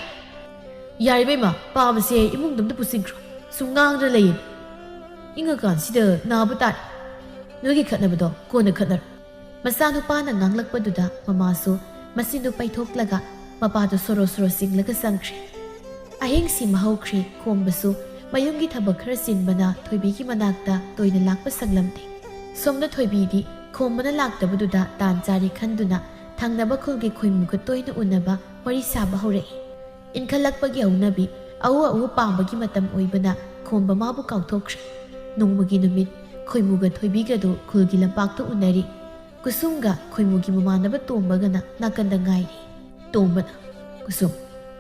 ꯌꯥꯔꯦ ꯏꯕꯦꯝꯃ, ꯄꯥꯕꯁꯦ ꯏꯃꯨꯡꯗ ꯑꯝꯇ ꯄꯨꯁꯤꯟꯈ꯭ꯔꯣ꯫ ꯁꯨꯝ ꯉꯥꯡꯗꯅ ꯂꯩꯌꯦ꯫ ꯏꯪꯉꯀꯥꯟꯁꯤꯗ ꯅꯥꯕ ꯇꯥꯔꯦ꯫ ꯅꯣꯏꯒꯤ ꯈꯠꯅꯕꯗꯣ ꯀꯣꯟꯅ ꯈꯠꯅꯔꯣ꯫ ꯃꯆꯥꯅꯨꯄꯥꯅ ꯉꯥꯡꯂꯛꯄꯗꯨꯗ ꯃꯃꯥꯁꯨ ꯃꯆꯤꯟꯗꯨ ꯄꯩꯊꯣꯛꯂꯒ ꯃꯄꯥꯗꯨ ꯁꯣꯔꯣ ꯁꯣꯔꯣ ꯆꯤꯡꯂꯒ ꯆꯪꯈ꯭ꯔꯦ꯫ ꯑꯍꯤꯡꯁꯤ ꯃꯍꯧꯈ꯭ꯔꯦ꯫ ꯈꯣꯝꯕꯁꯨ ꯃꯌꯨꯝꯒꯤ ꯊꯕꯛ ꯈꯔ ꯆꯤꯟꯕꯅ ꯊꯣꯏꯕꯤꯒꯤ ꯃꯅꯥꯛꯇ ꯇꯣꯏꯅ ꯂꯥꯛꯄ ꯁꯪꯂꯝꯗꯦ꯫ ꯁꯣꯝꯗ ꯊꯣꯏꯕꯤꯗꯤ ꯈꯣꯝꯕꯅ ꯂꯥꯛꯇꯕꯗꯨꯗ ꯇꯥꯟ ꯆꯥꯔꯦ ꯈꯟꯗꯨꯅ ꯊꯪꯅꯕ ꯈꯨꯜꯒꯤ ꯈꯣꯏꯃꯨꯒ ꯇꯣꯏꯅ ꯎꯅꯕ ꯋꯥꯔꯤ ꯁꯥꯕ ꯍꯧꯔꯛꯏ꯫ ꯏꯟꯈꯠꯂꯛꯄꯒꯤ ꯍꯧꯅꯕꯤ, ꯑꯎ ꯑꯎ ꯄꯥꯝꯕꯒꯤ ꯃꯇꯝ ꯑꯣꯏꯕꯅ ꯈꯣꯝꯕ ꯃꯥꯕꯨ ꯀꯥꯎꯊꯣꯛꯈ꯭ꯔꯦ꯫ ꯅꯣꯡꯃꯒꯤ ꯅꯨꯃꯤꯠ ꯈꯣꯏꯃꯨꯒ ꯊꯣꯏꯕꯤꯒꯗꯨ ꯈꯨꯜꯒꯤ ꯂꯝꯄꯥꯛꯇ ꯎꯅꯔꯤ꯫ ꯀꯨꯁꯨꯝꯒ ꯈꯣꯏꯃꯨꯒꯤ ꯃꯃꯥꯟꯅꯕ ꯇꯣꯝꯕꯒꯅ ꯅꯥꯀꯟꯗ ꯉꯥꯏꯔꯤ꯫ ꯇꯣꯝꯕꯅ, "ꯀꯨꯁꯨꯝ,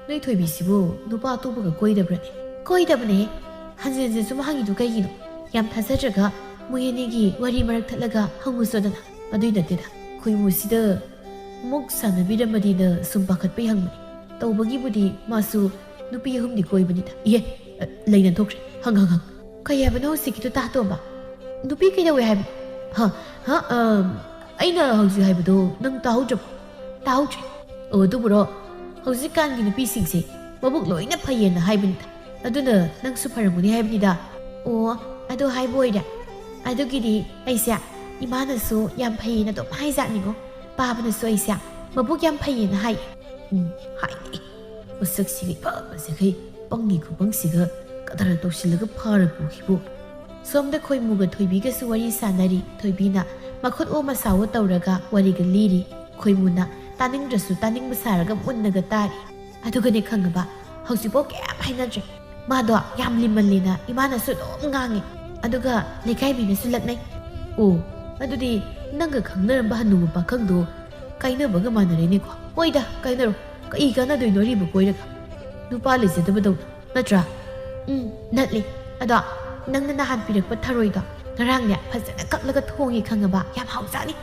ꯅꯣꯏ ꯊꯣꯏꯕꯤꯁꯤꯕꯨ ꯅꯨꯄꯥ ꯑꯇꯣꯞꯄꯒ ꯀꯣꯏꯗꯕ꯭ꯔꯅꯦ?" "ꯀꯣꯏꯗꯕꯅꯦ꯫ ꯍꯟꯖꯤꯟ ꯍꯟꯖꯤꯟ ꯁꯨꯝ ꯍꯪꯉꯤꯗꯨ ꯀꯩꯒꯤꯅꯣ? ꯌꯥꯝ ꯊꯥꯖꯗ꯭ꯔꯒ ꯃꯣꯏ ꯑꯅꯤꯒꯤ ꯋꯥꯔꯤ ꯃꯔꯛ ꯊꯠꯂꯒ ꯍꯪꯉꯨꯁꯣꯗꯅ?" "ꯑꯗꯨꯏ ꯅꯠꯇꯦꯗ, ꯈꯣꯏꯃꯨꯁꯤꯗ ꯑꯃꯨꯛ ꯁꯥꯟꯅꯕꯤꯔꯝꯃꯗꯤꯅ ꯁꯨꯝ ꯄꯥꯈꯠꯄꯩ ꯍꯪꯕꯅꯤ꯫ ꯇꯧꯕꯒꯤꯕꯨꯗꯤ ꯃꯥꯁꯨ ꯅꯨꯄꯤ ꯑꯍꯨꯝꯗꯤ ꯀꯣꯏꯕꯅꯤꯗ꯫" "ꯏꯍꯦ, ꯑ, ꯂꯩꯅ ꯊꯣꯛꯈ꯭ꯔꯦ꯫ ꯍꯪ, ꯍꯪ, ꯍꯪ꯫ ꯀꯩ ꯍꯥꯏꯕꯅꯣ ꯍꯧꯖꯤꯛꯀꯤꯗꯨ, ꯇꯥ ꯇꯣꯝꯕ? ꯅꯨꯄꯤ ꯀꯩꯗꯧꯋꯦ ꯍꯥꯏꯕꯅꯣ?" "ꯍ, ꯍ, ꯑ, ꯑꯩꯅ ꯍꯧꯖꯤꯛ ꯍꯥꯏꯕꯗꯣ ꯅꯪ ꯇꯥꯍꯧꯗ꯭ꯔꯕꯣ?" "ꯇꯥꯍꯧꯗ꯭ꯔꯦ꯫ ꯑꯣ, ꯑꯗꯨꯕꯨꯔꯣ? ꯍꯧꯖꯤꯛꯀꯥꯟꯒꯤ ꯅꯨꯄꯤꯁꯤꯡꯁꯦ ꯃꯕꯨꯛ ꯂꯣꯏꯅ ꯐꯩꯌꯦꯅ ꯍꯥꯏꯕꯅꯤꯗ꯫ ꯑꯗꯨꯅ ꯅꯪꯁꯨ ꯐꯔꯝꯒꯅꯤ ꯍꯥꯏꯕꯅꯤꯗ꯫" "ꯑꯣ, ꯑꯗꯨ ꯍꯥꯏꯕ ꯑꯣꯏꯔꯦ꯫ ꯑꯗꯨꯒꯤꯗꯤ ꯑꯩꯁꯦ ꯏꯃꯥꯅꯁꯨ ꯌꯥꯝ ꯐꯩꯌꯦꯅ ꯑꯗꯨꯝ ꯍꯥꯏꯖꯥꯠꯅꯤꯉꯣ꯫ ꯄꯥꯕꯅꯁꯨ ꯑꯩꯁꯦ ꯃꯕꯨꯛ ꯌꯥꯝ ꯐꯩꯌꯦꯅ ꯍꯥꯏ꯫ ꯎꯝ, ꯍꯥꯏꯅꯦ꯫ ꯃꯁꯛꯁꯤꯒ ꯏꯐ ꯐꯖꯈꯩ, ꯄꯪꯉꯤ ꯈꯨꯄꯪꯁꯤꯒ ꯀꯗꯔ ꯇꯧꯁꯤꯜꯂꯒ ꯐꯥꯔ ꯄꯨꯈꯤꯕꯨ꯫ ꯁꯣꯝꯗ ꯈꯣꯏꯃꯨꯒ ꯊꯣꯏꯕꯤꯒꯁꯨ ꯋꯥꯔꯤ ꯁꯥꯟꯅꯔꯤ꯫ ꯊꯣꯏꯕꯤꯅ ꯃꯈꯨꯠ ꯑꯣ ꯃꯁꯥꯋꯣ ꯇꯧꯔꯒ ꯋꯥꯔꯤꯒ ꯂꯤꯔꯤ꯫ ꯈꯣꯏꯃꯨꯅ ꯇꯥꯅꯤꯡꯗ꯭ꯔꯁꯨ ꯇꯥꯅꯤꯡꯕ ꯁꯥꯔꯒ ꯃꯨꯟꯅꯒ ꯇꯥꯔꯤ꯫ ꯑꯗꯨꯒꯅꯦ ꯈꯪꯉꯕ, ꯍꯧꯖꯤꯛꯐꯥꯎ ꯀꯌꯥꯝ ꯍꯥꯏꯅꯗ꯭ꯔꯦ꯫ ꯃꯥꯗꯣ ꯌꯥꯝ ꯂꯤꯃꯜꯂꯦꯅ ꯏꯃꯥꯅꯁꯨ ꯑꯗꯨꯝ ꯉꯥꯡꯉꯤ꯫ ꯑꯗꯨꯒ ꯂꯩꯀꯥꯏ ꯃꯤꯅꯁꯨ ꯂꯛꯅꯩ꯫ ꯑꯣ, ꯑꯗꯨꯗꯤ ꯅꯪꯒ ꯈꯪꯅꯔꯝꯕ ꯍꯅꯨꯕ ꯄꯥꯈꯪꯗꯣ ꯀꯥꯏꯅꯕꯒ ꯃꯥꯟꯅꯔꯦꯅꯦꯀꯣ꯫ ꯍꯣꯏꯗ, ꯀꯥꯏꯅꯔꯣ꯫ ꯀꯩ ꯀꯥꯟꯅꯗꯣꯏꯅꯣ ꯑꯔꯤꯕ ꯀꯣꯏꯔꯒ? ꯅꯨꯄꯥ ꯂꯩꯖꯗꯕꯗꯧꯅ, ꯅꯠꯇ꯭ꯔꯥ? ꯎꯝ, ꯅꯠꯂꯦ꯫ ꯑꯗꯣ ꯅꯪꯅ ꯅꯍꯥꯟ ꯄꯤꯔꯛꯄ ꯊꯔꯣꯏꯗꯣ ꯉꯔꯥꯡꯅꯦ ꯐꯖꯅ ꯀꯛꯂꯒ ꯊꯣꯡꯉꯦ ꯈꯪꯉꯕ? ꯌꯥꯝ ꯍꯥꯎꯖꯥꯠꯅꯤ꯫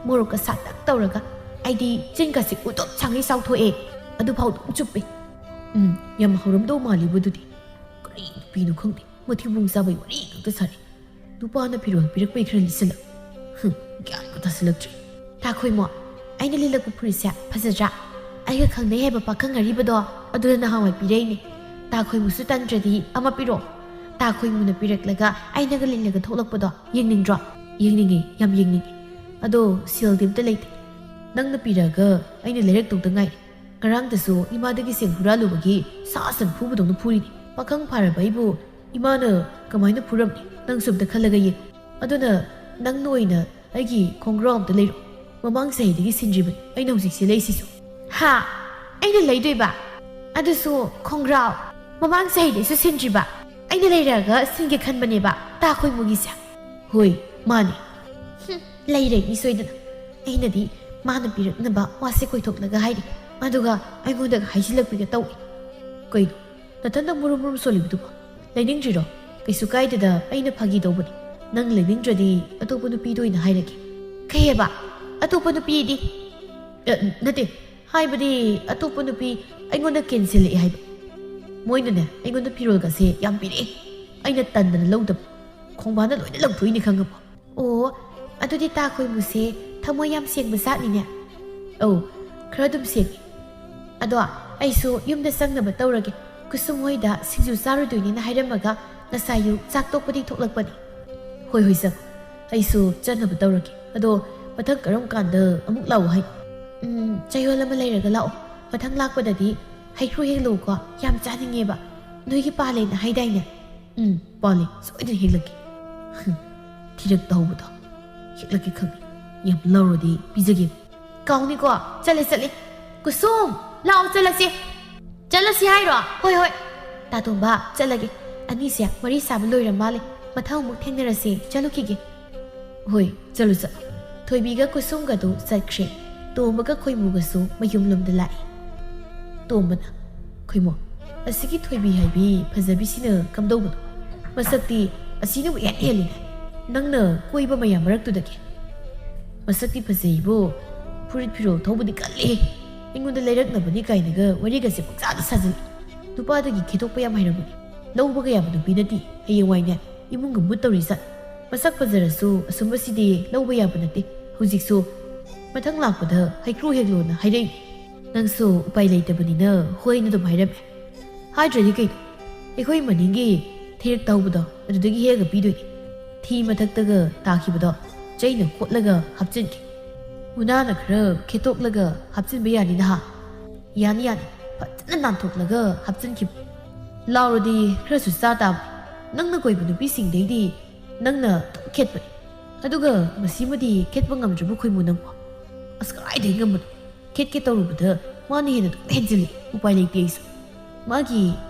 ꯃꯣꯔꯣꯛꯀ ꯁꯥꯇꯛ ꯇꯧꯔꯒ꯫ ꯑꯩꯗꯤ ꯆꯤꯟꯒꯁꯦ ꯎꯇꯨꯞ ꯁꯥꯡꯉꯩ ꯆꯥꯎꯊꯣꯛꯑꯦ꯫ ꯑꯗꯨꯐꯥꯎ ꯑꯗꯨꯝ ꯆꯨꯞꯄꯦ꯫ ꯎꯝ, ꯌꯥꯝ ꯍꯧꯔꯝꯗꯧ ꯃꯥꯜꯂꯤꯕꯨ ꯑꯗꯨꯗꯤ꯫ ꯀꯔꯤ ꯅꯨꯄꯤꯅꯣ ꯈꯪꯗꯦ, ꯃꯊꯤꯕꯣꯡ ꯆꯥꯕꯩ ꯋꯥꯔꯤ ꯉꯥꯛꯇ ꯁꯥꯔꯤ꯫ ꯅꯨꯄꯥꯅ ꯐꯤꯔꯣꯜ ꯄꯤꯔꯛꯄꯩ ꯈꯔ ꯂꯤꯠꯁꯜꯂꯛ꯫ ꯍꯨꯝ, ꯒ꯭ꯌꯥꯟꯒ ꯇꯥꯁꯜꯂꯛꯇ꯭ꯔꯦ꯫ ꯇꯥꯈꯣꯏꯃꯣ, ꯑꯩꯅ ꯂꯤꯠꯂꯛꯄ ꯐꯨꯔꯤꯠꯁꯦ ꯐꯖꯗ꯭ꯔꯥ? ꯑꯩꯒ ꯈꯪꯅꯩ ꯍꯥꯏꯕ ꯄꯥꯈꯪ ꯑꯔꯤꯕꯗꯣ ꯑꯗꯨꯅ ꯅꯍꯥꯟꯋꯥꯏ ꯄꯤꯔꯛꯏꯅꯦ꯫ ꯇꯥꯈꯣꯏꯃꯨꯁꯨ ꯇꯟꯗ꯭ꯔꯗꯤ ꯑꯃ ꯄꯤꯔꯛꯑꯣ꯫ ꯇꯥꯈꯣꯏꯃꯨꯅ ꯄꯤꯔꯛꯂꯒ ꯑꯩꯅꯒ ꯂꯤꯠꯂꯒ ꯊꯣꯛꯂꯛꯄꯗꯣ ꯌꯦꯡꯅꯤꯡꯗ꯭ꯔꯣ? ꯌꯦꯡꯅꯤꯡꯉꯦ, ꯌꯥꯝ ꯌꯦꯡꯅꯤꯡꯉꯦ꯫ ꯑꯗꯣ ꯁꯦꯜꯗꯤ ꯑꯝꯇ ꯂꯩꯇꯦ꯫ ꯅꯪꯅ ꯄꯤꯔꯛꯑꯒ ꯑꯩꯅ ꯂꯩꯔꯛꯇꯧꯗ ꯉꯥꯏꯔꯦ꯫ ꯉꯔꯥꯡꯗꯁꯨ ꯏꯃꯥꯗꯒꯤ ꯁꯦꯜ ꯍꯨꯔꯥꯜꯂꯨꯕꯒꯤ ꯁꯥ ꯁꯟ ꯐꯨꯕꯗꯧꯅ ꯐꯨꯔꯤꯅꯤ꯫ ꯄꯥꯈꯪ ꯐꯥꯔꯕ ꯑꯩꯕꯨ ꯏꯃꯥꯅ ꯀꯃꯥꯏꯅ ꯐꯨꯔꯝꯅꯤ? ꯅꯪꯁꯨ ꯑꯝꯇ ꯈꯜꯂꯒ ꯌꯦꯡ꯫ ꯑꯗꯨꯅ ꯅꯪꯅ ꯑꯣꯏꯅ ꯑꯩꯒꯤ ꯈꯣꯡꯒ꯭ꯔꯥꯎ ꯑꯝꯇ ꯂꯩꯔꯛꯑꯣ꯫ ꯃꯃꯥꯡ ꯆꯍꯤꯗꯒꯤ ꯁꯤꯟꯗ꯭ꯔꯤꯕꯅꯤ ꯑꯩꯅ ꯍꯧꯖꯤꯛ ꯁꯦꯠꯂꯛꯏꯁꯤꯁꯨ꯫ ꯍꯥ? ꯑꯩꯅ ꯂꯩꯗꯣꯏꯕ? ꯑꯗꯨꯁꯨ ꯈꯣꯡꯒ꯭ꯔꯥꯎ? ꯃꯃꯥꯡ ꯆꯍꯤꯗꯩꯁꯨ ꯁꯤꯟꯗ꯭ꯔꯤꯕ? ꯑꯩꯅ ꯂꯩꯔꯛꯑꯒ ꯁꯤꯟꯒꯦ ꯈꯟꯕꯅꯦꯕ, ꯇꯥ ꯈꯣꯏꯃꯨꯒꯤꯁꯦ꯫ ꯍꯣꯏ, ꯃꯥꯅꯦ꯫ ꯍꯨꯝ, ꯂꯩꯔꯦ ꯃꯤ ꯁꯣꯏꯗꯅ꯫ ꯑꯩꯅꯗꯤ ꯃꯥꯅ ꯄꯤꯔꯛꯅꯕ ꯋꯥꯁꯦ ꯀꯣꯏꯊꯣꯛꯂꯒ ꯍꯥꯏꯔꯤ, ꯑꯗꯨꯒ ꯑꯩꯉꯣꯟꯗꯒ ꯍꯥꯏꯖꯤꯜꯂꯛꯄꯤꯒ ꯇꯧꯏ꯫ ꯀꯩꯅꯣ, ꯅꯊꯟꯗ ꯃꯨꯔꯨꯝ ꯃꯨꯔꯨꯝ ꯁꯣꯜꯂꯤꯕꯗꯨꯕꯣ? ꯂꯩꯅꯤꯡꯗ꯭ꯔꯤꯔꯣ? ꯀꯩꯁꯨ ꯀꯥꯏꯗꯦꯗ, ꯑꯩꯅ ꯐꯥꯒꯤ ꯇꯧꯕꯅꯤ꯫ ꯅꯪ ꯂꯩꯅꯤꯡꯗ꯭ꯔꯗꯤ ꯑꯇꯣꯞꯄ ꯅꯨꯄꯤꯗ ꯑꯣꯏꯅ ꯍꯥꯏꯔꯒꯦ꯫ ꯀꯩ ꯍꯥꯏꯕ? ꯑꯇꯣꯞꯄ ꯅꯨꯄꯤꯗꯤ? ꯑ, ꯅꯠꯇꯦ, ꯍꯥꯏꯕꯗꯤ ꯑꯇꯣꯞꯄ ꯅꯨꯄꯤ ꯑꯩꯉꯣꯟꯗ ꯀꯦꯟꯁꯤꯜꯂꯛꯑꯦ ꯍꯥꯏꯕ꯫ ꯃꯣꯏꯅꯅꯦ, ꯑꯩꯉꯣꯟꯗ ꯐꯤꯔꯣꯜꯒꯁꯦ ꯌꯥꯝ ꯄꯤꯔꯛꯑꯦ꯫ ꯑꯩꯅ ꯇꯟꯗꯅ ꯂꯧꯗꯕ꯫ ꯈꯣꯡꯕꯥꯅ ꯂꯣꯏꯅ ꯂꯧꯊꯣꯛꯏꯅꯦ ꯈꯪꯉꯕꯣ꯫ ꯑꯣ, ꯑꯗꯨꯗꯤ ꯇꯥ ꯈꯣꯏꯃꯨꯁꯦ ꯊꯃꯣꯏ ꯌꯥꯝ ꯁꯦꯡꯕ ꯖꯥꯠꯅꯤꯅꯦ꯫ ꯑꯧ, ꯈꯔ ꯑꯗꯨꯝ ꯁꯦꯡꯉꯤ꯫ ꯑꯗꯣ ꯑꯩꯁꯨ ꯌꯨꯝꯗ ꯆꯪꯅꯕ ꯇꯧꯔꯒꯦ꯫ ꯀꯨꯁꯨꯝ ꯍꯣꯏꯗ ꯁꯤꯡꯖꯨ ꯆꯥꯔꯨꯗꯣꯏꯅꯦꯅ ꯍꯥꯏꯔꯝꯃꯒ ꯉꯁꯥꯏ ꯑꯌꯨꯛ ꯆꯥꯛ ꯇꯣꯛꯄꯗꯤ ꯊꯣꯛꯂꯛꯄꯅꯤ꯫ ꯍꯣꯏ, ꯍꯣꯏ, ꯆꯪꯉꯣ꯫ ꯑꯩꯁꯨ ꯆꯠꯅꯕ ꯇꯧꯔꯒꯦ꯫ ꯑꯗꯣ ꯃꯊꯪ ꯀꯔꯝ ꯀꯥꯟꯗ ꯑꯃꯨꯛ ꯂꯥꯛꯑꯣ ꯍꯥꯏ? ꯎꯝ, ꯆꯌꯣꯜ ꯑꯃ ꯂꯩꯔꯒ ꯂꯥꯛꯑꯣ꯫ ꯃꯊꯪ ꯂꯥꯛꯄꯗꯗꯤ ꯍꯩꯀ꯭ꯔꯨ ꯍꯦꯛꯂꯛꯎꯀꯣ, ꯌꯥꯝ ꯆꯥꯅꯤꯡꯉꯦꯕ꯫ ꯅꯣꯏꯒꯤ ꯄꯥꯜꯂꯦꯅ ꯍꯥꯏꯗꯥꯏꯅꯦ? ꯎꯝ, ꯄꯥꯜꯂꯦ, ꯁꯣꯏꯗꯅ ꯍꯦꯛꯂꯛꯀꯦ꯫ ꯍꯨꯝ, ꯊꯤꯔꯛ ꯇꯧꯕꯗꯣ꯫ ꯍꯦꯛꯂꯛꯀꯦ ꯈꯪꯉꯤ꯫ ꯌꯥꯝ ꯂꯧꯔꯗꯤ ꯄꯤꯖꯒꯦ꯫ ꯀꯥꯎꯅꯤꯀꯣ꯫ ꯆꯠꯂꯦ, ꯆꯠꯂꯦ꯫ ꯀꯨꯁꯨꯝ, ꯂꯥꯛꯑꯣ, ꯆꯠꯂꯁꯤ꯫ ꯆꯠꯂꯁꯤ ꯍꯥꯏꯔꯣ? ꯍꯣꯏ, ꯍꯣꯏ꯫ ꯇꯥꯇꯣꯝꯕ, ꯆꯠꯂꯒꯦ꯫ ꯑꯅꯤꯁꯦ ꯋꯥꯔꯤ ꯁꯥꯕ ꯂꯣꯏꯔ ꯃꯥꯜꯂꯦ꯫ ꯃꯊꯪ ꯑꯃꯨꯛ ꯊꯦꯡꯅꯔꯁꯦ꯫ ꯆꯠꯂꯨꯈꯤꯒꯦ꯫ ꯍꯣꯏ, ꯆꯠꯂꯨ, ꯆꯠꯂꯨ꯫ ꯊꯣꯏꯕꯤꯒ ꯀꯨꯁꯨꯝꯒꯗꯨ ꯆꯠꯈ꯭ꯔꯦ꯫ ꯇꯣꯝꯕꯒ ꯈꯣꯏꯃꯨꯒꯁꯨ ꯃꯌꯨꯝꯂꯣꯝꯗ ꯂꯥꯛꯏ꯫ ꯇꯣꯝꯕꯅ, "ꯈꯣꯏꯃꯨ, ꯑꯁꯤꯒꯤ ꯊꯣꯏꯕꯤ ꯍꯥꯏꯕꯤ ꯐꯖꯕꯤꯁꯤꯅ ꯀꯝꯗꯧꯕꯅꯣ? ꯃꯁꯛꯇꯤ ꯑꯁꯤꯅꯕꯨ ꯏꯍꯦꯟ ꯍꯦꯜꯂꯤꯅꯦ꯫ ꯅꯪꯅ ꯀꯣꯏꯕ ꯃꯌꯥꯝ ꯃꯔꯛꯇꯨꯗꯒꯤ꯫ ꯃꯁꯛꯇꯤ ꯐꯖꯩꯕꯨ, ꯐꯨꯔꯤꯠ ꯐꯤꯔꯣꯜ ꯊꯧꯕꯗꯤ ꯀꯜꯂꯤ꯫ ꯑꯩꯉꯣꯟꯗ ꯂꯩꯔꯛꯅꯕꯅꯤ ꯀꯥꯏꯅꯒ ꯋꯥꯔꯤꯒꯁꯦ ꯄꯪꯁꯥꯗ ꯁꯥꯖꯤꯜꯂꯤ꯫ ꯅꯨꯄꯥꯗꯒꯤ ꯈꯦꯗꯣꯛꯄ ꯌꯥꯝ ꯍꯩꯔꯝꯒꯅꯤ꯫ ꯂꯧꯕꯒ ꯌꯥꯕ ꯅꯨꯄꯤ ꯅꯠꯇꯦ꯫ ꯍꯌꯦꯡꯋꯥꯏꯅꯦ, ꯏꯃꯨꯡꯒ ꯃꯨꯠꯇꯧꯔꯤ ꯖꯥꯠ꯫ ꯃꯁꯛ ꯐꯖꯔꯁꯨ ꯑꯁꯨꯝꯕꯁꯤꯗꯤ ꯂꯧꯕ ꯌꯥꯕ ꯅꯠꯇꯦ꯫ ꯍꯧꯖꯤꯛꯁꯨ ꯃꯊꯪ ꯂꯥꯛꯄꯗ ꯍꯩꯀ꯭ꯔꯨ ꯍꯦꯛꯂꯣꯅ ꯍꯥꯏꯔꯛꯏ꯫ ꯅꯪꯁꯨ ꯎꯄꯥꯏ ꯂꯩꯇꯕꯅꯤꯅ ꯍꯣꯏꯅ ꯑꯗꯨꯝ ꯍꯥꯏꯔꯝꯃꯦ꯫ ꯍꯥꯏꯗ꯭ꯔꯗꯤ ꯀꯩꯅꯣ? ꯑꯩꯈꯣꯏ ꯃꯅꯤꯡꯒꯤ ꯊꯩꯔꯛ ꯇꯧꯕꯗꯣ ꯑꯗꯨꯗꯒꯤ ꯍꯦꯛꯑꯒ ꯄꯤꯗꯣꯏꯅꯦ꯫ ꯊꯤ ꯃꯊꯛꯇꯒ ꯇꯥꯈꯤꯕꯗꯣ ꯆꯩꯅ ꯈꯣꯠꯂꯒ ꯍꯥꯞꯆꯤꯟꯈꯤ꯫ ꯎꯅꯥꯅ ꯈꯔ ꯈꯦꯠꯇꯣꯛꯂꯒ ꯍꯥꯞꯆꯤꯟꯕ ꯌꯥꯅꯤ ꯅꯍꯥ꯫ ꯌꯥꯅꯤ, ꯌꯥꯅꯤ꯫ ꯐꯖꯅ ꯅꯥꯟꯊꯣꯛꯂꯒ ꯍꯥꯞꯆꯤꯟꯈꯤꯕ꯫ ꯂꯥꯎꯔꯗꯤ ꯈꯔꯁꯨ ꯆꯥ ꯇꯥꯕꯅꯤ꯫ ꯅꯪꯅ ꯀꯣꯏꯕ ꯅꯨꯄꯤꯁꯤꯡꯗꯩꯗꯤ ꯅꯪꯅ ꯑꯗꯨꯝ ꯈꯦꯠꯄꯅꯤ꯫ ꯑꯗꯨꯒ ꯃꯁꯤꯃꯗꯤ ꯈꯦꯠꯄ ꯉꯝꯗ꯭ꯔꯕ ꯈꯣꯏꯃꯨ ꯅꯪꯕꯣ? ꯑꯁ, ꯀꯗꯥꯏꯗꯒꯤ ꯉꯝꯕꯅꯣ? ꯈꯦꯠꯀꯦ ꯇꯧꯔꯨꯕꯗ ꯃꯥꯅ ꯍꯦꯟꯅ ꯑꯗꯨꯝ ꯍꯦꯟꯖꯤꯜꯂꯤ꯫ ꯎꯄꯥꯏ ꯂꯩꯇꯦ ꯑꯩꯁꯨ꯫ ꯃꯥꯒꯤ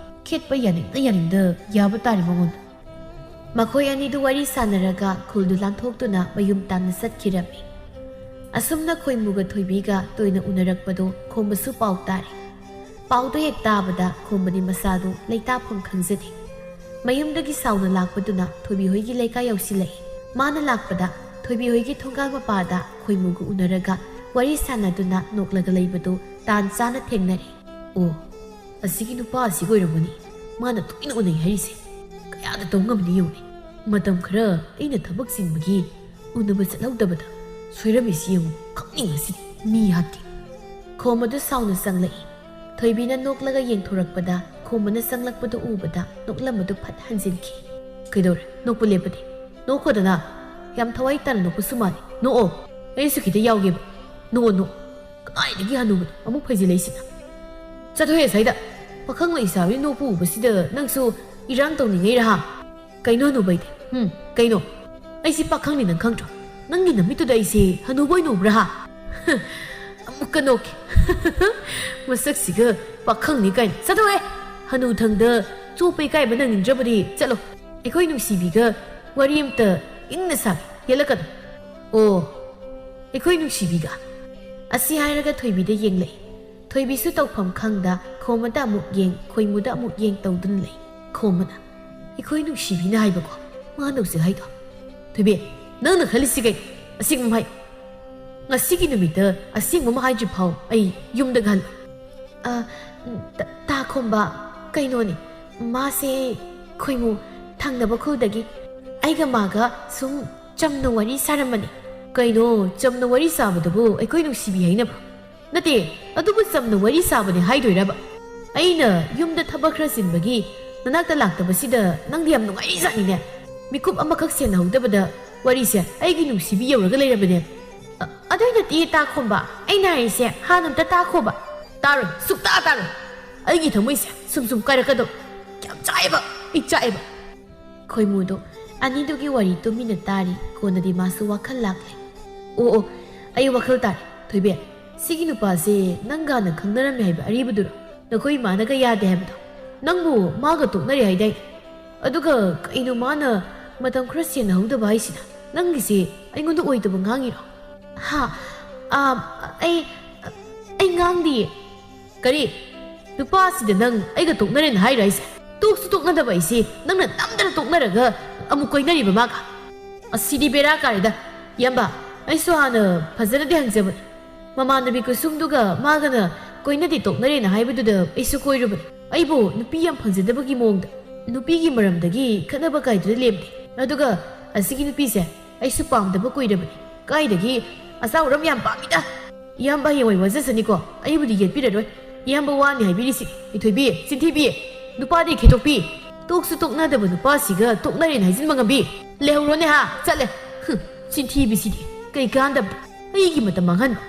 ꯈꯦꯠꯄ ꯌꯥꯅꯤꯡꯗ ꯌꯥꯅꯤꯡꯗ ꯌꯥꯕ ꯇꯥꯔꯦ ꯃꯉꯣꯟꯗ꯫ ꯃꯈꯣꯏ ꯑꯅꯤꯗꯨ ꯋꯥꯔꯤ ꯁꯥꯟꯅꯔꯒ ꯈꯨꯜꯗꯨ ꯂꯥꯟꯊꯣꯛꯇꯨꯅ ꯃꯌꯨꯝ ꯇꯥꯟꯅ ꯆꯠꯈꯤꯔꯝꯃꯤ꯫ ꯑꯁꯨꯝꯅ ꯈꯣꯏꯃꯨꯒ ꯊꯣꯏꯕꯤꯒ ꯇꯣꯏꯅ ꯎꯅꯔꯛꯄꯗꯨ ꯈꯣꯝꯕꯁꯨ ꯄꯥꯎ ꯇꯥꯔꯦ꯫ ꯄꯥꯎꯗꯨ ꯍꯦꯛ ꯇꯥꯕꯗ ꯈꯣꯝꯕꯗꯤ ꯃꯁꯥꯗꯨ ꯂꯩꯇꯥꯐꯝ ꯈꯪꯖꯗꯦ꯫ ꯃꯌꯨꯝꯗꯒꯤ ꯁꯥꯎꯅ ꯂꯥꯛꯄꯗꯨꯅ ꯊꯣꯏꯕꯤ ꯍꯣꯏꯒꯤ ꯂꯩꯀꯥꯏ ꯌꯧꯁꯤꯜꯂꯛꯏ꯫ ꯃꯥꯅ ꯂꯥꯛꯄꯗ ꯊꯣꯏꯕꯤ ꯍꯣꯏꯒꯤ ꯊꯣꯡꯒꯥꯜ ꯃꯄꯥꯗ ꯈꯣꯏꯃꯨꯒ ꯎꯅꯔꯒ ꯋꯥꯔꯤ ꯁꯥꯟꯅꯗꯨꯅ ꯅꯣꯛꯂꯒ ꯂꯩꯕꯗꯨ ꯇꯥꯟ ꯆꯥꯅ ꯊꯦꯡꯅꯔꯦ꯫ ꯑꯣ, ꯑꯁꯤꯒꯤ ꯅꯨꯄꯥ ꯑꯁꯤ ꯑꯣꯏꯔꯝꯒꯅꯤ ꯃꯥꯅ ꯇꯣꯏꯅ ꯎꯅꯩ ꯍꯥꯏꯔꯤꯁꯦ꯫ ꯀꯌꯥꯗ ꯇꯧ ꯉꯝꯅꯤ ꯌꯦꯡꯉꯨꯅꯦ꯫ ꯃꯇꯝ ꯈꯔ ꯑꯩꯅ ꯊꯕꯛ ꯆꯤꯟꯕꯒꯤ ꯎꯅꯕ ꯆꯠꯍꯧꯗꯕꯗ ꯁꯣꯏꯔꯝꯃꯤꯁꯤ ꯌꯦꯡꯉꯨ, ꯈꯪꯅꯤꯡꯉꯁꯤꯗꯤ꯫ ꯃꯤ ꯍꯥꯠꯀꯦ꯫ ꯈꯣꯝꯕꯗꯨ ꯁꯥꯎꯅ ꯆꯪꯂꯛꯏ꯫ ꯊꯣꯏꯕꯤꯅ ꯅꯣꯛꯂꯒ ꯌꯦꯡꯊꯣꯔꯛꯄꯗ ꯈꯣꯝꯕꯅ ꯆꯪꯂꯛꯄꯗꯨ ꯎꯕꯗ ꯅꯣꯛꯂꯝꯕꯗꯨ ꯐꯠ ꯍꯟꯖꯤꯟꯈꯤ꯫ ꯀꯩꯗꯧꯔꯦ? ꯅꯣꯛꯄ ꯂꯦꯞꯄꯗꯤ? ꯅꯣꯛꯈꯣꯗꯅ꯫ ꯌꯥꯝ ꯊꯋꯥꯏ ꯇꯥꯅ ꯅꯣꯛꯄꯁꯨ ꯃꯥꯜꯂꯤ꯫ ꯅꯣꯛꯑꯣ꯫ ꯑꯩꯁꯨ ꯈꯤꯇ ꯌꯥꯎꯒꯦꯕ꯫ ꯅꯣꯛꯑꯣ, ꯅꯣꯛꯑꯣ꯫ ꯀꯥꯏꯗꯒꯤ ꯍꯅꯨꯕꯅꯣ ꯑꯃꯨꯛ ꯐꯩꯖꯤꯜꯂꯛꯏꯁꯤꯅ? ꯆꯠꯊꯣꯛꯑꯦ ꯁ꯭ꯋꯥꯏꯗ꯫ ꯄꯥꯈꯪ ꯂꯩꯁꯥꯕꯤ ꯅꯣꯛꯄ ꯎꯕꯁꯤꯗ ꯅꯪꯁꯨ ꯏꯔꯥꯡ ꯇꯧꯅꯤꯡꯉꯩꯔꯥ ꯍꯥ? ꯀꯩꯅꯣ ꯍꯅꯨꯕꯩꯗꯤ? ꯎꯝ, ꯀꯩꯅꯣ? ꯑꯩꯁꯦ ꯄꯥꯈꯪꯅꯤ ꯅꯪ ꯈꯪꯗ꯭ꯔꯣ? ꯅꯪꯒꯤ ꯅꯃꯤꯠꯇꯨꯗ ꯑꯩꯁꯦ ꯍꯅꯨꯕ ꯑꯣꯏꯅ ꯎꯕ꯭ꯔꯥ ꯍꯥ? ꯑꯃꯨꯛꯀ ꯅꯣꯛꯀꯦ꯫ ꯃꯁꯛꯁꯤꯒ ꯄꯥꯈꯪꯅꯤ ꯀꯥꯏꯅ꯫ ꯆꯠꯊꯣꯛꯑꯦ! ꯍꯅꯨꯊꯪꯗ ꯆꯣꯞꯄ ꯏꯀꯥꯏꯕ ꯅꯪꯅꯤꯡꯗ꯭ꯔꯕꯗꯤ ꯆꯠꯂꯣ꯫ ꯑꯩꯈꯣꯏ ꯅꯨꯡꯁꯤꯕꯤꯒ ꯋꯥꯔꯤ ꯑꯝꯇ ꯏꯪꯅ ꯁꯥꯒꯦ꯫ ꯌꯦꯠꯂꯛꯀꯅꯨ꯫ ꯑꯣ, ꯑꯩꯈꯣꯏ ꯅꯨꯡꯁꯤꯕꯤꯒ꯫ ꯑꯁꯤ ꯍꯥꯏꯔꯒ ꯊꯣꯏꯕꯤꯗ ꯌꯦꯡꯂꯛꯏ꯫ ꯊꯣꯏꯕꯤꯁꯨ ꯇꯧꯐꯝ ꯈꯪꯗ ꯈꯣꯝꯃꯗ ꯑꯃꯨꯛ ꯌꯦꯡ, ꯈꯣꯏꯃꯨꯗ ꯑꯃꯨꯛ ꯌꯦꯡ ꯇꯧꯗꯨꯅ ꯂꯩ꯫ ꯈꯣꯝꯃꯅ, "ꯑꯩꯈꯣꯏ ꯅꯨꯡꯁꯤꯕꯤꯅ ꯍꯥꯏꯕꯀꯣ, ꯃꯥ ꯇꯧꯁꯦ ꯍꯥꯏꯗꯣ?" "ꯊꯣꯏꯕꯤ, ꯅꯪꯅ ꯈꯜꯂꯤꯁꯤ ꯀꯩꯅꯣ? ꯑꯁꯦꯡꯕ ꯑꯃ ꯍꯥꯏ꯫ ꯉꯁꯤꯒꯤ ꯅꯨꯃꯤꯠꯇ ꯑꯁꯦꯡꯕ ꯑꯃ ꯍꯥꯏꯗ꯭ꯔꯤ ꯐꯥꯎ ꯑꯩ ꯌꯨꯝꯗꯒ ꯍꯜꯂꯣꯏ꯫" "ꯑ, ꯇ-, ꯇꯥ ꯈꯣꯝꯕ, ꯀꯩꯅꯣꯅꯦ, ꯃꯥꯁꯦ ꯈꯣꯏꯃꯨ ꯊꯪꯅꯕ ꯈꯨꯜꯗꯒꯤ꯫ ꯑꯩꯒ ꯃꯥꯒ ꯁꯨꯝ ꯆꯝꯅ ꯋꯥꯔꯤ ꯁꯥꯔꯝꯕꯅꯤ꯫" "ꯀꯩꯅꯣ, ꯆꯝꯅ ꯋꯥꯔꯤ ꯁꯥꯕꯗꯨꯕꯨ ꯑꯩꯈꯣꯏ ꯅꯨꯡꯁꯤꯕꯤ ꯍꯥꯏꯅꯕ꯭ꯔꯣ? ꯅꯠꯇꯦ, ꯑꯗꯨꯕꯨ ꯆꯝꯅ ꯋꯥꯔꯤ ꯁꯥꯕꯅꯤ ꯍꯥꯏꯗꯣꯏꯔꯕ? ꯑꯩꯅ ꯌꯨꯝꯗ ꯊꯕꯛ ꯈꯔ ꯆꯤꯟꯕꯒꯤ ꯅꯅꯥꯛꯇ ꯂꯥꯛꯇꯕꯁꯤꯗ ꯅꯪꯗꯤ ꯌꯥꯝ ꯅꯨꯡꯉꯥꯏꯔꯤꯖꯥꯠꯅꯤꯅꯦ꯫ ꯃꯤꯀꯨꯞ ꯑꯃꯈꯛ ꯁꯦꯟꯅꯍꯧꯗꯕꯗ ꯋꯥꯔꯤꯁꯦ ꯑꯩꯒꯤ ꯅꯨꯡꯁꯤꯕꯤ ꯌꯧꯔꯒ ꯂꯩꯔꯕꯅꯦ꯫" "ꯑ-, ꯑꯗꯨꯏ ꯅꯠꯇꯦ ꯇꯥ ꯈꯣꯝꯕ, ꯑꯩꯅ ꯍꯥꯏꯔꯤꯁꯦ ꯍꯥꯟꯅ ꯑꯝꯇ ꯇꯥꯈꯣꯕ꯫" "ꯇꯥꯔꯣꯏ, ꯁꯨꯛꯇꯥ ꯇꯥꯔꯣꯏ꯫ ꯑꯩꯒꯤ ꯊꯃꯣꯏꯁꯦ ꯁꯨꯝ ꯁꯨꯝ ꯀꯥꯏꯔꯛꯀꯗꯧ꯫ ꯌꯥꯝ ꯆꯥꯛꯑꯦꯕ, ꯑꯩ ꯆꯥꯛꯑꯦꯕ꯫" ꯈꯣꯏꯃꯨꯗꯣ ꯑꯅꯤꯗꯨꯒꯤ ꯋꯥꯔꯤ ꯇꯨꯃꯤꯟꯅ ꯇꯥꯔꯤ꯫ ꯀꯣꯟꯅꯗꯤ ꯃꯥꯁꯨ ꯋꯥꯈꯜ ꯂꯥꯛꯂꯦ꯫ "ꯑꯣ, ꯑꯣ, ꯑꯩ ꯋꯥꯈꯜ ꯇꯥꯔꯦ꯫ ꯊꯣꯏꯕꯤ, ꯁꯤꯒꯤ ꯅꯨꯄꯥꯁꯦ ꯅꯪꯒ ꯍꯥꯟꯅ ꯈꯪꯅꯔꯝꯃꯦ ꯍꯥꯏꯕ ꯑꯔꯤꯕꯗꯨꯔꯣ? ꯅꯈꯣꯏ ꯏꯃꯥꯅꯒ ꯌꯥꯗꯦ ꯍꯥꯏꯕꯗꯣ? ꯅꯪꯕꯨ ꯃꯥꯒ ꯇꯣꯛꯅꯔꯦ ꯍꯥꯏꯗꯥꯏꯅꯦ? ꯑꯗꯨꯒ ꯀꯩꯅꯣ ꯃꯥꯅ ꯃꯇꯝ ꯈꯔ ꯁꯦꯟꯅꯍꯧꯗꯕ ꯍꯥꯏꯁꯤꯅ? ꯅꯪꯒꯤꯁꯦ ꯑꯩꯉꯣꯟꯗ ꯑꯣꯏꯗꯕ ꯉꯥꯡꯉꯤꯔꯣ?" "ꯍꯥ? ꯑꯥ, ꯑꯩ, ꯑꯩ ꯉꯥꯡꯗꯤꯌꯦ꯫" "ꯀꯔꯤ? ꯅꯨꯄꯥꯁꯤꯗ ꯅꯪ ꯑꯩꯒ ꯇꯣꯛꯅꯔꯦꯅ ꯍꯥꯏꯔꯣ ꯍꯥꯏꯁꯦ? ꯇꯣꯛꯁꯨ ꯇꯣꯛꯅꯗꯕ ꯑꯩꯁꯦ ꯅꯪꯅ ꯅꯝꯗꯅ ꯇꯣꯛꯅꯔꯒ ꯑꯃꯨꯛ ꯀꯣꯏꯅꯔꯤꯕ ꯃꯥꯒ? ꯑꯁꯤꯗꯤ ꯕꯦꯔꯥ ꯀꯥꯔꯦꯗ꯫ ꯏꯌꯥꯝꯕ, ꯑꯩꯁꯨ ꯍꯥꯟꯅ ꯐꯖꯅꯗꯤ ꯍꯪꯖꯕꯅꯤ꯫ ꯃꯃꯥꯟꯅꯕꯤ ꯀꯨꯁꯨꯝꯗꯨꯒ ꯃꯥꯒꯅ ꯀꯣꯏꯅꯗꯦ ꯇꯣꯛꯅꯔꯦꯅ ꯍꯥꯏꯕꯗꯨꯗ ꯑꯩꯁꯨ ꯀꯣꯏꯔꯨꯕꯅꯤ꯫ ꯑꯩꯕꯨ ꯅꯨꯄꯤ ꯌꯥꯝ ꯐꯪꯖꯗꯕꯒꯤ ꯃꯑꯣꯡꯗ ꯅꯨꯄꯤꯒꯤ ꯃꯔꯝꯗꯒꯤ ꯈꯠꯅꯕ ꯀꯥꯏꯗꯨꯅ ꯂꯦꯝꯗꯦ꯫ ꯑꯗꯨꯒ ꯑꯁꯤꯒꯤ ꯅꯨꯄꯤꯁꯦ ꯑꯩꯁꯨ ꯄꯥꯝꯗꯕ ꯀꯨꯏꯔꯕꯅꯤ꯫ ꯀꯥꯏꯗꯒꯤ ꯑꯆꯥꯎꯔꯝ ꯌꯥꯝ ꯄꯥꯝꯃꯤꯗ꯫ ꯏꯌꯥꯝꯕ ꯍꯌꯦꯡꯋꯥꯏ ꯋꯥꯖꯁꯅꯤꯀꯣ, ꯑꯩꯕꯨꯗꯤ ꯌꯦꯠꯄꯤꯔꯔꯣꯏ꯫ ꯏꯌꯥꯝꯕ ꯋꯥꯅꯤ ꯍꯥꯏꯕꯤꯔꯤꯁꯤ꯫ ꯏꯊꯣꯏꯕꯤ, ꯆꯤꯟꯊꯤꯕꯤ, ꯅꯨꯄꯥꯗꯤ ꯈꯦꯇꯣꯛꯄꯤ꯫ ꯇꯣꯛꯁꯨ ꯇꯣꯛꯅꯗꯕ ꯅꯨꯄꯥꯁꯤꯒ ꯇꯣꯛꯅꯔꯦꯅ ꯍꯥꯏꯖꯤꯟꯕ ꯉꯝꯕꯤ? ꯂꯩꯍꯧꯔꯣꯅꯦ ꯍꯥ, ꯆꯠꯂꯦ꯫ ꯍꯨꯝ, ꯆꯤꯟꯊꯤꯕꯤꯁꯤꯗꯤ꯫ ꯀꯩ ꯀꯥꯟꯗꯕ? ꯑꯩꯒꯤ ꯃꯇꯝ ꯃꯥꯡꯍꯟꯕ꯫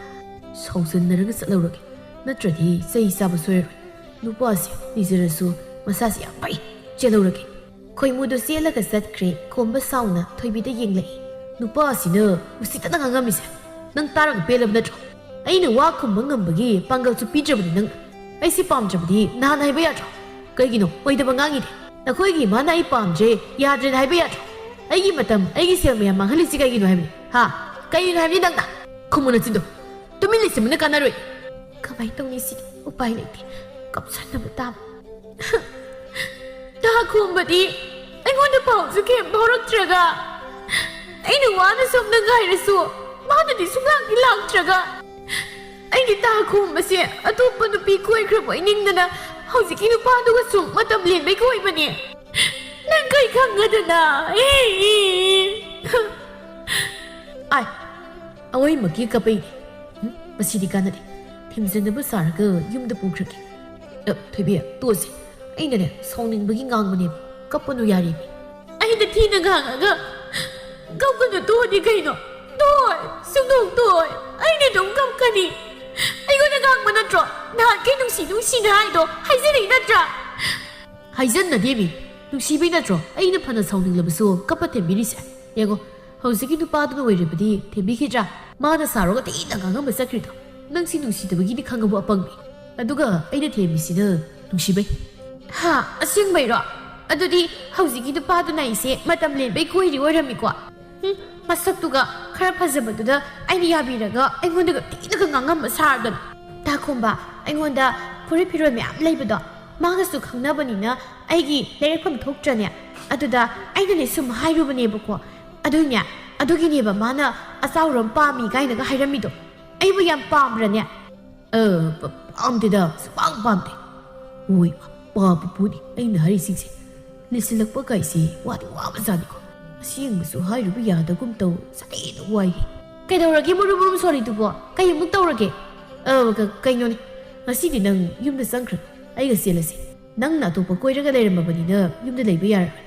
ꯁꯥꯎꯖꯟꯅꯔꯒ ꯆꯠꯍꯧꯔꯒꯦ, ꯅꯠꯇ꯭ꯔꯗꯤ ꯆꯩ ꯆꯥꯕ ꯁꯣꯏꯔꯔꯣꯏ꯫ ꯅꯨꯄꯥꯁꯦ ꯂꯤꯖꯔꯁꯨ ꯃꯁꯥꯁꯦ ꯌꯥꯝ ꯐꯩ, ꯆꯦꯜꯍꯧꯔꯒꯦ꯫ ꯈꯣꯏꯃꯨꯗꯣ ꯆꯦꯜꯂꯒ ꯆꯠꯈ꯭ꯔꯦ꯫ ꯈꯣꯝꯕ ꯁꯥꯎꯅ ꯊꯣꯏꯕꯤꯗ ꯌꯦꯡꯂꯛꯏ꯫ ꯅꯨꯄꯥꯁꯤꯅ ꯎꯁꯤꯠꯇꯅ ꯉꯥꯡꯉꯝꯃꯤꯁꯦ ꯅꯪ ꯇꯥꯔꯒ ꯄꯦꯜꯂꯕ ꯅꯠꯇ꯭ꯔꯣ? ꯑꯩꯅ ꯋꯥ ꯈꯨꯝꯕ ꯉꯝꯕꯒꯤ ꯄꯥꯡꯒꯜꯁꯨ ꯄꯤꯗ꯭ꯔꯕꯅꯤ ꯅꯪ꯫ ꯑꯩꯁꯦ ꯄꯥꯝꯗ꯭ꯔꯕꯗꯤ ꯅꯍꯥꯟ ꯍꯥꯏꯕ ꯌꯥꯗ꯭ꯔꯣ? ꯀꯩꯒꯤꯅꯣ ꯑꯣꯏꯗꯕ ꯉꯥꯡꯉꯤꯗꯤ? ꯅꯈꯣꯏꯒꯤ ꯏꯃꯥꯅ ꯑꯩ ꯄꯥꯝꯗ꯭ꯔꯦ, ꯌꯥꯗ꯭ꯔꯦꯅ ꯍꯥꯏꯕ ꯌꯥꯗ꯭ꯔꯣ? ꯑꯩꯒꯤ ꯃꯇꯝ, ꯑꯩꯒꯤ ꯁꯦꯜ ꯃꯌꯥꯝ ꯃꯥꯡꯍꯜꯂꯤꯁꯤ ꯀꯩꯒꯤꯅꯣ ꯍꯥꯏꯕꯅꯤ? ꯍꯥ? ꯀꯩꯒꯤꯅꯣ ꯍꯥꯏꯕꯅꯤ ꯅꯪꯅ? ꯈꯨꯝꯃꯨ ꯅꯆꯤꯟꯗꯣ꯫ ꯇꯨꯃꯤꯟ ꯂꯩꯁꯤꯟꯕꯅ ꯀꯥꯟꯅꯔꯣꯏ꯫ ꯀꯃꯥꯏ ꯇꯧꯅꯤ ꯁꯤꯗꯤ? ꯎꯄꯥꯏ ꯂꯩꯇꯦ꯫ ꯀꯞꯁꯟꯅꯕ ꯇꯥꯕ꯫ ꯇꯥ ꯈꯣꯝꯕꯗꯤ ꯑꯩꯉꯣꯟꯗ ꯄꯥꯎꯁꯨ ꯀꯩꯝ ꯐꯥꯎꯔꯛꯇ꯭ꯔꯒ, ꯑꯩꯅ ꯋꯥꯅ ꯁꯣꯝꯗ ꯉꯥꯏꯔꯁꯨ ꯃꯥꯅꯗꯤ ꯁꯨꯡꯂꯥꯛꯇꯤ ꯂꯥꯛꯇ꯭ꯔꯒ, ꯑꯩꯒꯤ ꯇꯥ ꯈꯣꯝꯕꯁꯦ ꯑꯇꯣꯞꯄ ꯅꯨꯄꯤ ꯀꯣꯏꯈ꯭ꯔꯕꯣꯏ ꯅꯤꯡꯗꯅ ꯍꯧꯖꯤꯛꯀꯤ ꯅꯨꯄꯥꯗꯨꯒ ꯁꯨꯝ ꯃꯇꯝ ꯂꯦꯟꯕꯩ ꯀꯣꯏꯕꯅꯦ꯫ ꯅꯪ ꯀꯩ ꯈꯪꯉꯗꯅ? ꯑꯦ, ꯑꯦ, ꯑꯦ꯫ ꯑꯥꯏ, ꯑꯋꯣꯏꯃꯛꯀꯤ ꯀꯞꯄꯩꯅꯦ꯫ ꯍꯨꯝ, ꯃꯁꯤꯗꯤ ꯀꯥꯟꯅꯗꯦ꯫ ꯊꯦꯝꯖꯅꯕ ꯁꯥꯔꯒ ꯌꯨꯝꯗ ꯄꯨꯈ꯭ꯔꯒꯦ꯫ ꯑ, ꯊꯣꯏꯕꯤ, ꯇꯣꯛꯑꯁꯦ꯫ ꯑꯩꯅꯅꯦ, ꯁꯥꯎꯅꯤꯡꯕꯒꯤ ꯉꯥꯡꯕꯅꯦꯕ꯫ ꯀꯞꯄꯅꯨ ꯌꯥꯔꯦꯃꯤ꯫ ꯑꯩꯅ ꯊꯤꯅ ꯉꯥꯡꯉꯒ ꯀꯞꯀꯅꯨ ꯇꯣꯛꯑꯗꯤ ꯀꯩꯅꯣ? ꯇꯣꯛꯑꯣꯏ, ꯁꯨꯡꯇꯣꯛ ꯇꯣꯛꯑꯣꯏ꯫ ꯑꯩꯅ ꯑꯗꯨꯝ ꯀꯞꯀꯅꯤ꯫ ꯑꯩꯉꯣꯟꯗ ꯉꯥꯡꯕ ꯅꯠꯇ꯭ꯔꯣ? ꯅꯍꯥꯟꯈꯩ ꯅꯨꯡꯁꯤ ꯅꯨꯡꯁꯤꯅ ꯍꯥꯏꯗꯣ ꯍꯥꯏꯖꯔꯤ ꯅꯠꯇ꯭ꯔꯥ? ꯍꯥꯏꯖꯟꯅꯗꯦꯃꯤ꯫ ꯅꯨꯡꯁꯤꯕꯩ ꯅꯠꯇ꯭ꯔꯣ ꯑꯩꯅ ꯐꯅ ꯁꯥꯎꯅꯤꯡꯂꯕꯁꯨ ꯀꯞꯄ ꯊꯦꯝꯕꯤꯔꯤꯁꯦ? ꯌꯦꯡꯉꯣ, ꯍꯧꯖꯤꯛꯀꯤ ꯅꯨꯄꯥꯗꯨꯅ ꯑꯣꯏꯔꯕꯗꯤ ꯊꯦꯝꯕꯤꯈꯤꯗ꯭ꯔꯥ? ꯃꯥꯅ ꯁꯥꯎꯔꯒ ꯊꯤꯅ ꯉꯥꯡꯉꯝꯕ ꯆꯠꯈ꯭ꯔꯤꯗꯣ꯫ ꯅꯪꯁꯤ ꯅꯨꯡꯁꯤꯗꯕꯒꯤꯅꯤ ꯈꯪꯉꯕꯣ, ꯑꯄꯪꯕꯤ? ꯑꯗꯨꯒ ꯑꯩꯅ ꯊꯦꯝꯃꯤꯁꯤꯅ ꯅꯨꯡꯁꯤꯕꯩ꯫ ꯍꯥ, ꯑꯁꯦꯡꯕꯩꯔꯣ? ꯑꯗꯨꯗꯤ ꯍꯧꯖꯤꯛꯀꯤ ꯅꯨꯄꯥꯗꯨꯅ ꯑꯩꯁꯦ ꯃꯇꯝ ꯂꯦꯟꯕꯩ ꯀꯣꯏꯔꯤ ꯑꯣꯏꯔꯝꯃꯤꯀꯣ? ꯍꯨꯝ, ꯃꯁꯛꯇꯨꯒ ꯈꯔ ꯐꯖꯕꯗꯨꯗ ꯑꯩꯅ ꯌꯥꯕꯤꯔꯒ ꯑꯩꯉꯣꯟꯗꯒ ꯊꯤꯅꯒ ꯉꯥꯡꯉꯝꯕ ꯁꯥꯔꯗꯅ꯫ ꯇꯥꯈꯣꯝꯕ, ꯑꯩꯉꯣꯟꯗ ꯐꯨꯔꯤꯠ ꯐꯤꯔꯣꯜ ꯃꯌꯥꯝ ꯂꯩꯕꯗꯣ ꯃꯥꯒꯁꯨ ꯈꯪꯅꯕꯅꯤꯅ ꯑꯩꯒꯤ ꯂꯩꯔꯛꯐꯝ ꯊꯣꯛꯇ꯭ꯔꯅꯦ? ꯑꯗꯨꯗ ꯑꯩꯅꯅꯦ ꯁꯨꯝ ꯍꯥꯏꯔꯨꯕꯅꯦꯕꯀꯣ꯫ ꯑꯗꯨꯏꯅꯦ, ꯑꯗꯨꯒꯤꯅꯦꯕ ꯃꯥꯅ ꯑꯆꯥꯎꯔ ꯑꯃ ꯄꯥꯝꯃꯤ ꯀꯥꯏꯅꯒ ꯍꯥꯏꯔꯝꯃꯤꯗꯣ꯫ ꯑꯩꯕꯨ ꯌꯥꯝ ꯄꯥꯝꯕ꯭ꯔꯅꯦ? ꯑ, ꯄ-, ꯄꯥꯝꯗꯦꯗ, ꯁꯨꯄꯥꯝ ꯄꯥꯝꯗꯦ꯫ ꯍꯣꯏ, ꯄꯥꯕ ꯄꯣꯠꯅꯤ ꯑꯩꯅ ꯍꯥꯏꯔꯤꯁꯤꯡꯁꯦ꯫ ꯂꯤꯁꯤꯜꯂꯛꯄ ꯀꯥꯏꯁꯦ ꯋꯥꯗꯤ ꯋꯥꯕꯖꯥꯠꯅꯤꯀꯣ꯫ ꯑꯁꯦꯡꯕꯁꯨ ꯍꯥꯏꯔꯨꯕ ꯌꯥꯗꯒꯨꯝ ꯇꯧ, ꯁꯥꯊꯤꯅ ꯋꯥꯏꯍꯦ꯫ ꯀꯩꯗꯧꯔꯒꯦ ꯃꯨꯔꯨꯝ ꯃꯨꯔꯨꯝ ꯁꯣꯜꯂꯤꯗꯨꯕꯣ? ꯀꯩ ꯑꯃꯨꯛ ꯇꯧꯔꯒꯦ? ꯑ, ꯀ-, ꯀꯩꯅꯣꯅꯦ, ꯉꯁꯤꯗꯤ ꯅꯪ ꯌꯨꯝꯗ ꯆꯪꯈ꯭ꯔꯒ ꯑꯩꯒ ꯆꯦꯜꯂꯁꯤ꯫ ꯅꯪꯅ ꯑꯇꯣꯞꯄ ꯀꯣꯏꯔꯒ ꯂꯩꯔꯝꯃꯕꯅꯤꯅ ꯌꯨꯝꯗ ꯂꯩꯕ ꯌꯥꯔꯔꯣꯏ꯫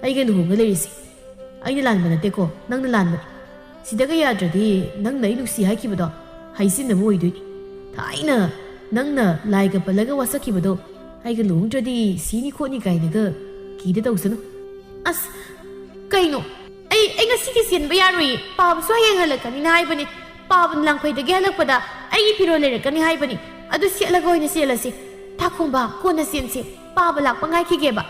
ꯑꯩꯒ ꯂꯨꯍꯣꯡꯉ ꯂꯩꯔꯁꯤ꯫ ꯑꯩꯅ ꯂꯥꯟꯕ ꯅꯠꯇꯦꯀꯣ, ꯅꯪꯅ ꯂꯥꯟꯕꯅꯤ꯫ ꯁꯤꯗꯒ ꯌꯥꯗ꯭ꯔꯗꯤ ꯅꯪꯅ ꯑꯩ ꯅꯨꯡꯁꯤ ꯍꯥꯏꯈꯤꯕꯗꯣ ꯍꯥꯏꯖꯤꯟꯅꯕ ꯑꯣꯏꯗꯣꯏꯅꯤ꯫ ꯊꯥꯏꯅ ꯅꯪꯅ ꯂꯥꯏꯒ ꯄꯜꯂꯒ ꯋꯥꯁꯛꯈꯤꯕꯗꯣ, ꯑꯩꯒ ꯂꯨꯍꯣꯡꯗ꯭ꯔꯗꯤ ꯁꯤꯅꯤ ꯈꯣꯠꯅꯤ ꯀꯥꯏꯅꯒ ꯀꯤꯗ ꯇꯧꯁꯅꯨ꯫ ꯑꯁ, ꯀꯩꯅꯣ? ꯑꯩ, ꯑꯩ ꯉꯁꯤꯗꯤ ꯆꯦꯟꯕ ꯌꯥꯔꯣꯏꯌꯦ꯫ ꯄꯥꯕꯁꯨ ꯍꯌꯦꯡ ꯍꯜꯂꯛꯀꯅꯤꯅ ꯍꯥꯏꯕꯅꯦ꯫ ꯄꯥꯕꯅ ꯂꯥꯡꯐꯩꯗꯒꯤ ꯍꯜꯂꯛꯄꯗ ꯑꯩꯒꯤ ꯐꯤꯔꯣꯜ ꯂꯩꯔꯛꯀꯅꯤ ꯍꯥꯏꯕꯅꯤ꯫ ꯑꯗꯨ ꯁꯦꯠꯂꯒ ꯑꯣꯏꯅ ꯆꯦꯜꯂꯁꯤ꯫ ꯇꯥ ꯈꯣꯡꯕ, ꯀꯣꯟꯅ ꯆꯦꯟꯁꯦ꯫ ꯄꯥꯕ ꯂꯥꯛꯄ ꯉꯥꯏꯈꯤꯒꯦꯕ꯫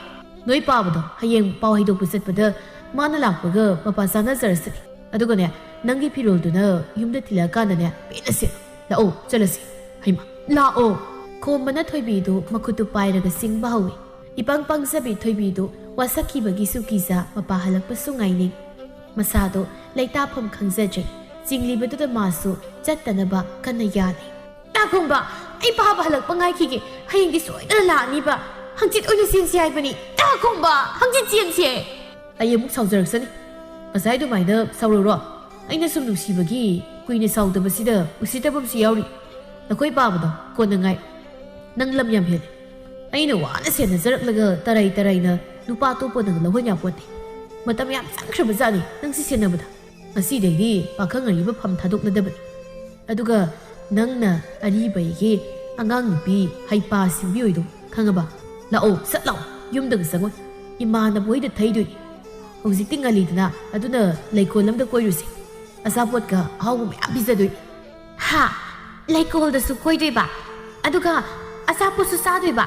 ꯅꯣꯏ ꯄꯥꯕꯗꯣ ꯍꯌꯦꯡ ꯄꯥꯎ ꯍꯩꯗꯣꯛꯄ ꯆꯠꯄꯗ ꯃꯥꯅ ꯂꯥꯛꯄꯒ ꯃꯄꯥ ꯆꯥꯅꯖꯔꯁꯅꯤ꯫ ꯑꯗꯨꯒꯅꯦ, ꯅꯪꯒꯤ ꯐꯤꯔꯣꯜꯗꯨꯅ ꯌꯨꯝꯗ ꯊꯤꯜꯂꯛꯑꯀꯥꯟꯗꯅꯦ, ꯄꯦꯟꯅ ꯁꯦꯠꯂꯣ꯫ ꯂꯥꯛꯑꯣ, ꯆꯠꯂꯁꯤ꯫ ꯍꯩꯃꯥ, ꯂꯥꯛꯑꯣ꯫ ꯈꯣꯝꯕꯅ ꯊꯣꯏꯕꯤꯗꯨ ꯃꯈꯨꯠꯇꯨ ꯄꯥꯏꯔꯒ ꯆꯤꯡꯕ ꯍꯧꯏ꯫ ꯏꯄꯪ ꯄꯪꯖꯕꯤ ꯊꯣꯏꯕꯤꯗꯨ ꯋꯥꯁꯛꯈꯤꯕꯒꯤꯁꯨ ꯀꯤꯖ ꯃꯄꯥ ꯍꯜꯂꯛꯄꯁꯨ ꯉꯥꯏꯅꯤꯡ꯫ ꯃꯁꯥꯗꯣ ꯂꯩꯇꯥꯐꯝ ꯈꯪꯖꯗ꯭ꯔꯦ꯫ ꯆꯤꯡꯂꯤꯕꯗꯨꯗ ꯃꯥꯁꯨ ꯆꯠꯇꯅꯕ ꯀꯟꯅ ꯌꯥꯜꯂꯤ꯫ ꯇꯥ ꯈꯣꯡꯕ, ꯑꯩ ꯄꯥꯕ ꯍꯜꯂꯛꯄ ꯉꯥꯏꯈꯤꯒꯦ꯫ ꯍꯌꯦꯡꯗꯤ ꯁꯣꯏꯗꯅ ꯂꯥꯛꯑꯅꯤꯕ꯫ ꯍꯪꯆꯤꯠ ꯑꯣꯏꯅ ꯆꯦꯟꯁꯤ ꯍꯥꯏꯕꯅꯤ꯫ ꯇꯥ ꯈꯣꯡꯕ, ꯍꯪꯆꯤꯠ ꯆꯦꯟꯁꯦ꯫ ꯑꯩ ꯑꯃꯨꯛ ꯁꯥꯎꯖꯔꯛꯁꯅꯤ꯫ ꯉꯁꯥꯏ ꯑꯗꯨꯃꯥꯏꯅ ꯁꯥꯎꯔꯧꯔꯣ꯫ ꯑꯩꯅ ꯁꯨꯝ ꯅꯨꯡꯁꯤꯕꯒꯤ ꯀꯨꯏꯅ ꯁꯥꯎꯗꯕꯁꯤꯗ ꯎꯁꯤꯠꯇꯕ ꯑꯃꯁꯨ ꯌꯥꯎꯔꯤ꯫ ꯅꯈꯣꯏ ꯄꯥꯕꯗꯣ ꯀꯣꯟꯅ ꯉꯥꯏ꯫ ꯅꯪ ꯂꯝ ꯌꯥꯝ ꯍꯦꯜꯂꯦ꯫ ꯑꯩꯅ ꯋꯥꯅ ꯁꯦꯟꯅꯖꯔꯛꯂꯒ ꯇꯔꯥꯏ ꯇꯔꯥꯏꯅ ꯅꯨꯄꯥ ꯑꯇꯣꯞꯄꯅꯒ ꯂꯧꯍꯟ ꯌꯥꯄꯣꯠꯇꯦ꯫ ꯃꯇꯝ ꯌꯥꯝ ꯆꯪꯈ꯭ꯔꯕꯖꯥꯠꯅꯤ ꯅꯪꯁꯤ ꯁꯦꯟꯅꯕꯗ꯫ ꯉꯁꯤꯗꯩꯗꯤ ꯄꯥꯈꯪ ꯑꯔꯤꯕ ꯐꯝ ꯊꯥꯗꯣꯛꯅꯗꯕꯅꯤ꯫ ꯑꯗꯨꯒ ꯅꯪꯅ ꯑꯔꯤꯕ ꯑꯩꯒꯤ ꯑꯉꯥꯡ ꯅꯨꯄꯤ ꯍꯩꯄꯥ ꯁꯤꯡꯕꯤ ꯑꯣꯏꯗꯣ ꯈꯪꯉꯕ? ꯂꯥꯛꯑꯣ, ꯁꯠ ꯂꯥꯛꯑꯣ, ꯌꯨꯝꯗꯒ ꯆꯪꯉꯣꯏ꯫ ꯏꯃꯥꯟꯅꯕ ꯍꯣꯏꯗ ꯊꯩꯗꯣꯏꯅꯤ꯫ ꯍꯧꯖꯤꯛꯇꯤ ꯉꯜꯂꯤꯗꯅ, ꯑꯗꯨꯅ ꯂꯩꯀꯣꯜ ꯑꯃꯗ ꯀꯣꯏꯔꯨꯁꯤ꯫ ꯑꯆꯥꯄꯣꯠꯀ ꯑꯍꯥꯎꯕ ꯃꯌꯥꯝ ꯄꯤꯖꯗꯣꯏꯅꯤ꯫ ꯍꯥ? ꯂꯩꯀꯣꯜꯗꯁꯨ ꯀꯣꯏꯗꯣꯏꯕ? ꯑꯗꯨꯒ ꯑꯆꯥꯄꯣꯠꯁꯨ ꯆꯥꯗꯣꯏꯕ?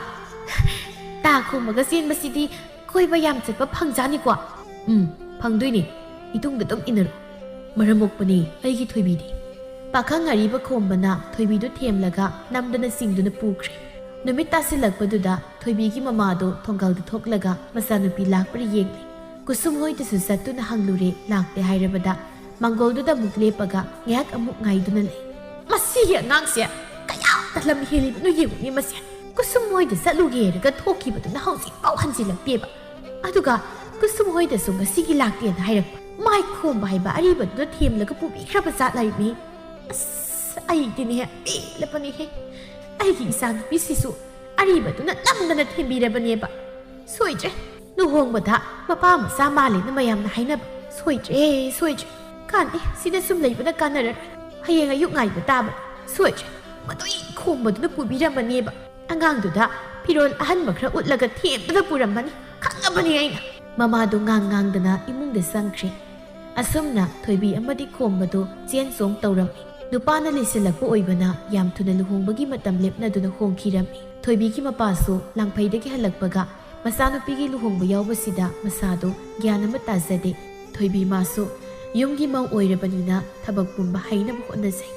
ꯇꯥ ꯈꯣꯝꯕꯒ ꯆꯦꯟꯕꯁꯤꯗꯤ ꯀꯣꯏꯕ ꯌꯥꯝ ꯆꯠꯄ ꯐꯪꯖꯥꯅꯤꯀꯣ? ꯎꯝ, ꯐꯪꯗꯣꯏꯅꯦ꯫ ꯏꯇꯨꯡꯗ ꯑꯗꯨꯝ ꯏꯟꯅꯔꯣ꯫ ꯃꯔꯝ ꯃꯣꯛꯄꯅꯦ ꯑꯩꯒꯤ ꯊꯣꯏꯕꯤꯗꯤ꯫ ꯄꯥꯈꯪ ꯑꯔꯤꯕ ꯈꯣꯝꯕꯅ ꯊꯣꯏꯕꯤꯗꯨ ꯊꯦꯝꯂꯒ ꯅꯝꯗꯅ ꯆꯤꯡꯗꯨꯅ ꯄꯨꯈ꯭ꯔꯦ꯫ ꯅꯨꯃꯤꯠ ꯇꯥꯁꯤꯜꯂꯛꯄꯗꯨꯗ ꯊꯣꯏꯕꯤꯒꯤ ꯃꯃꯥꯗꯣ ꯊꯣꯡꯒꯜꯗ ꯊꯣꯛꯂꯒ ꯃꯆꯥꯅꯨꯄꯤ ꯂꯥꯛꯄ꯭ꯔꯥ ꯌꯦꯡꯂꯦ꯫ ꯀꯨꯁꯨꯝ ꯍꯣꯏꯗꯁꯨ ꯆꯠꯇꯨꯅ ꯍꯪꯂꯨꯔꯦ, ꯂꯥꯛꯇꯦ ꯍꯥꯏꯔꯕꯗ ꯃꯥꯡꯒꯣꯜꯗꯨꯗ ꯑꯃꯨꯛ ꯂꯦꯞꯄꯒ ꯉꯥꯏꯍꯥꯛ ꯑꯃꯨꯛ ꯉꯥꯏꯗꯨꯅ ꯂꯩ꯫ ꯃꯁꯤꯒꯤ ꯑꯉꯥꯡꯁꯦ ꯀꯌꯥꯝꯇ ꯂꯝ ꯍꯦꯜꯂꯤꯕꯅꯣ ꯌꯦꯡꯉꯨꯅꯦ ꯃꯁꯦ꯫ ꯀꯨꯁꯨꯝ ꯍꯣꯏꯗ ꯆꯠꯂꯨꯒꯦ ꯍꯥꯏꯔꯒ ꯊꯣꯛꯈꯤꯕꯗꯨꯅ ꯍꯧꯖꯤꯛꯐꯥꯎ ꯍꯟꯖꯤꯜꯂꯛꯇꯦꯕ꯫ ꯑꯗꯨꯒ ꯀꯨꯁꯨꯝ ꯍꯣꯏꯗꯁꯨ ꯉꯁꯤꯒꯤ ꯂꯥꯛꯇꯦꯅ ꯍꯥꯏꯔꯛꯄ꯫ ꯃꯥꯏ ꯈꯣꯝꯕ ꯍꯥꯏꯕ ꯑꯔꯤꯕꯗꯨꯅ ꯊꯦꯝꯂꯒ ꯄꯨꯕꯤꯈ꯭ꯔꯕ ꯖꯥꯠꯂꯥꯏꯃꯤ꯫ ꯑꯁ, ꯑꯩꯗꯤꯅꯦ ꯄꯦꯜꯂꯕꯅꯤꯍꯦ꯫ ꯑꯩꯒꯤ ꯏꯆꯥꯅꯨꯄꯤꯁꯤꯁꯨ ꯑꯔꯤꯕꯗꯨꯅ ꯅꯝꯗꯅ ꯊꯦꯝꯕꯤꯔꯕꯅꯦꯕ꯫ ꯁꯣꯏꯗ꯭ꯔꯦ꯫ ꯂꯨꯍꯣꯡꯕꯗ ꯃꯄꯥ ꯃꯆꯥ ꯃꯥꯜꯂꯦꯅ ꯃꯌꯥꯝꯅ ꯍꯥꯏꯅꯕ꯫ ꯁꯣꯏꯗ꯭ꯔꯦ, ꯁꯣꯏꯗ꯭ꯔꯦ꯫ ꯀꯥꯟꯗꯦ, ꯁꯤꯗ ꯁꯨꯝ ꯂꯩꯕꯅ ꯀꯥꯟꯅꯔꯔꯣꯏ꯫ ꯍꯌꯦꯡ ꯑꯌꯨꯛ ꯉꯥꯏꯕ ꯇꯥꯕꯅꯤ꯫ ꯁꯣꯏꯗ꯭ꯔꯦ, ꯃꯗꯨꯏ ꯈꯣꯝꯕꯗꯨꯅ ꯄꯨꯕꯤꯔꯝꯃꯅꯦꯕ꯫ ꯑꯉꯥꯡꯗꯨꯗ ꯐꯤꯔꯣꯜ ꯑꯍꯟꯕ ꯈꯔ ꯎꯠꯂꯒ ꯊꯦꯝꯕꯗ ꯄꯨꯔꯝꯃꯅꯤ, ꯈꯪꯉꯕꯅꯤ ꯑꯩꯅ꯫ ꯃꯃꯥꯗꯨ ꯉꯥꯡ ꯉꯥꯡꯗꯅ ꯏꯃꯨꯡꯗ ꯆꯪꯈ꯭ꯔꯦ꯫ ꯑꯁꯨꯝꯅ ꯊꯣꯏꯕꯤ ꯑꯃꯗꯤ ꯈꯣꯝꯕꯗꯨ ꯆꯦꯟ ꯆꯣꯡ ꯇꯧꯔꯝꯃꯤ꯫ ꯅꯨꯄꯥꯅ ꯂꯤꯁꯤꯜꯂꯛꯄ ꯑꯣꯏꯕꯅ ꯌꯥꯝ ꯊꯨꯅ ꯂꯨꯍꯣꯡꯕꯒꯤ ꯃꯇꯝ ꯂꯦꯞꯅꯗꯨꯅ ꯍꯣꯡꯈꯤꯔꯝꯃꯤ꯫ ꯊꯣꯏꯕꯤꯒꯤ ꯃꯄꯥꯁꯨ ꯂꯥꯡꯐꯩꯗꯒꯤ ꯍꯜꯂꯛꯄꯒ ꯃꯆꯥꯅꯨꯄꯤꯒꯤ ꯂꯨꯍꯣꯡꯕ ꯌꯥꯎꯕꯁꯤꯗ ꯃꯁꯥꯗꯨ ꯒ꯭ꯌꯥꯟ ꯑꯃ ꯇꯥꯖꯗꯦ꯫ ꯊꯣꯏꯕꯤ ꯃꯥꯁꯨ ꯌꯨꯝꯒꯤ ꯃꯧ ꯑꯣꯏꯔꯕꯅꯤꯅ ꯊꯕꯛ ꯄꯨꯝꯕ ꯍꯩꯅꯕ ꯍꯣꯠꯅꯖꯩ꯫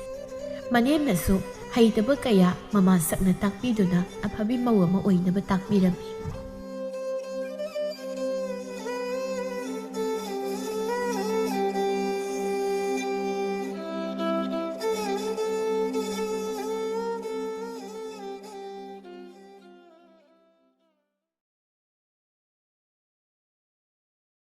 ꯃꯅꯦꯝꯅꯁꯨ ꯍꯩꯇꯕ ꯀꯌꯥ ꯃꯃꯥ ꯁꯛꯅ ꯇꯥꯛꯄꯤꯗꯨꯅ ꯑꯐꯕꯤ ꯃꯧ ꯑꯃ ꯑꯣꯏꯅꯕ ꯇꯥꯛꯄꯤꯔꯝꯃꯤ꯫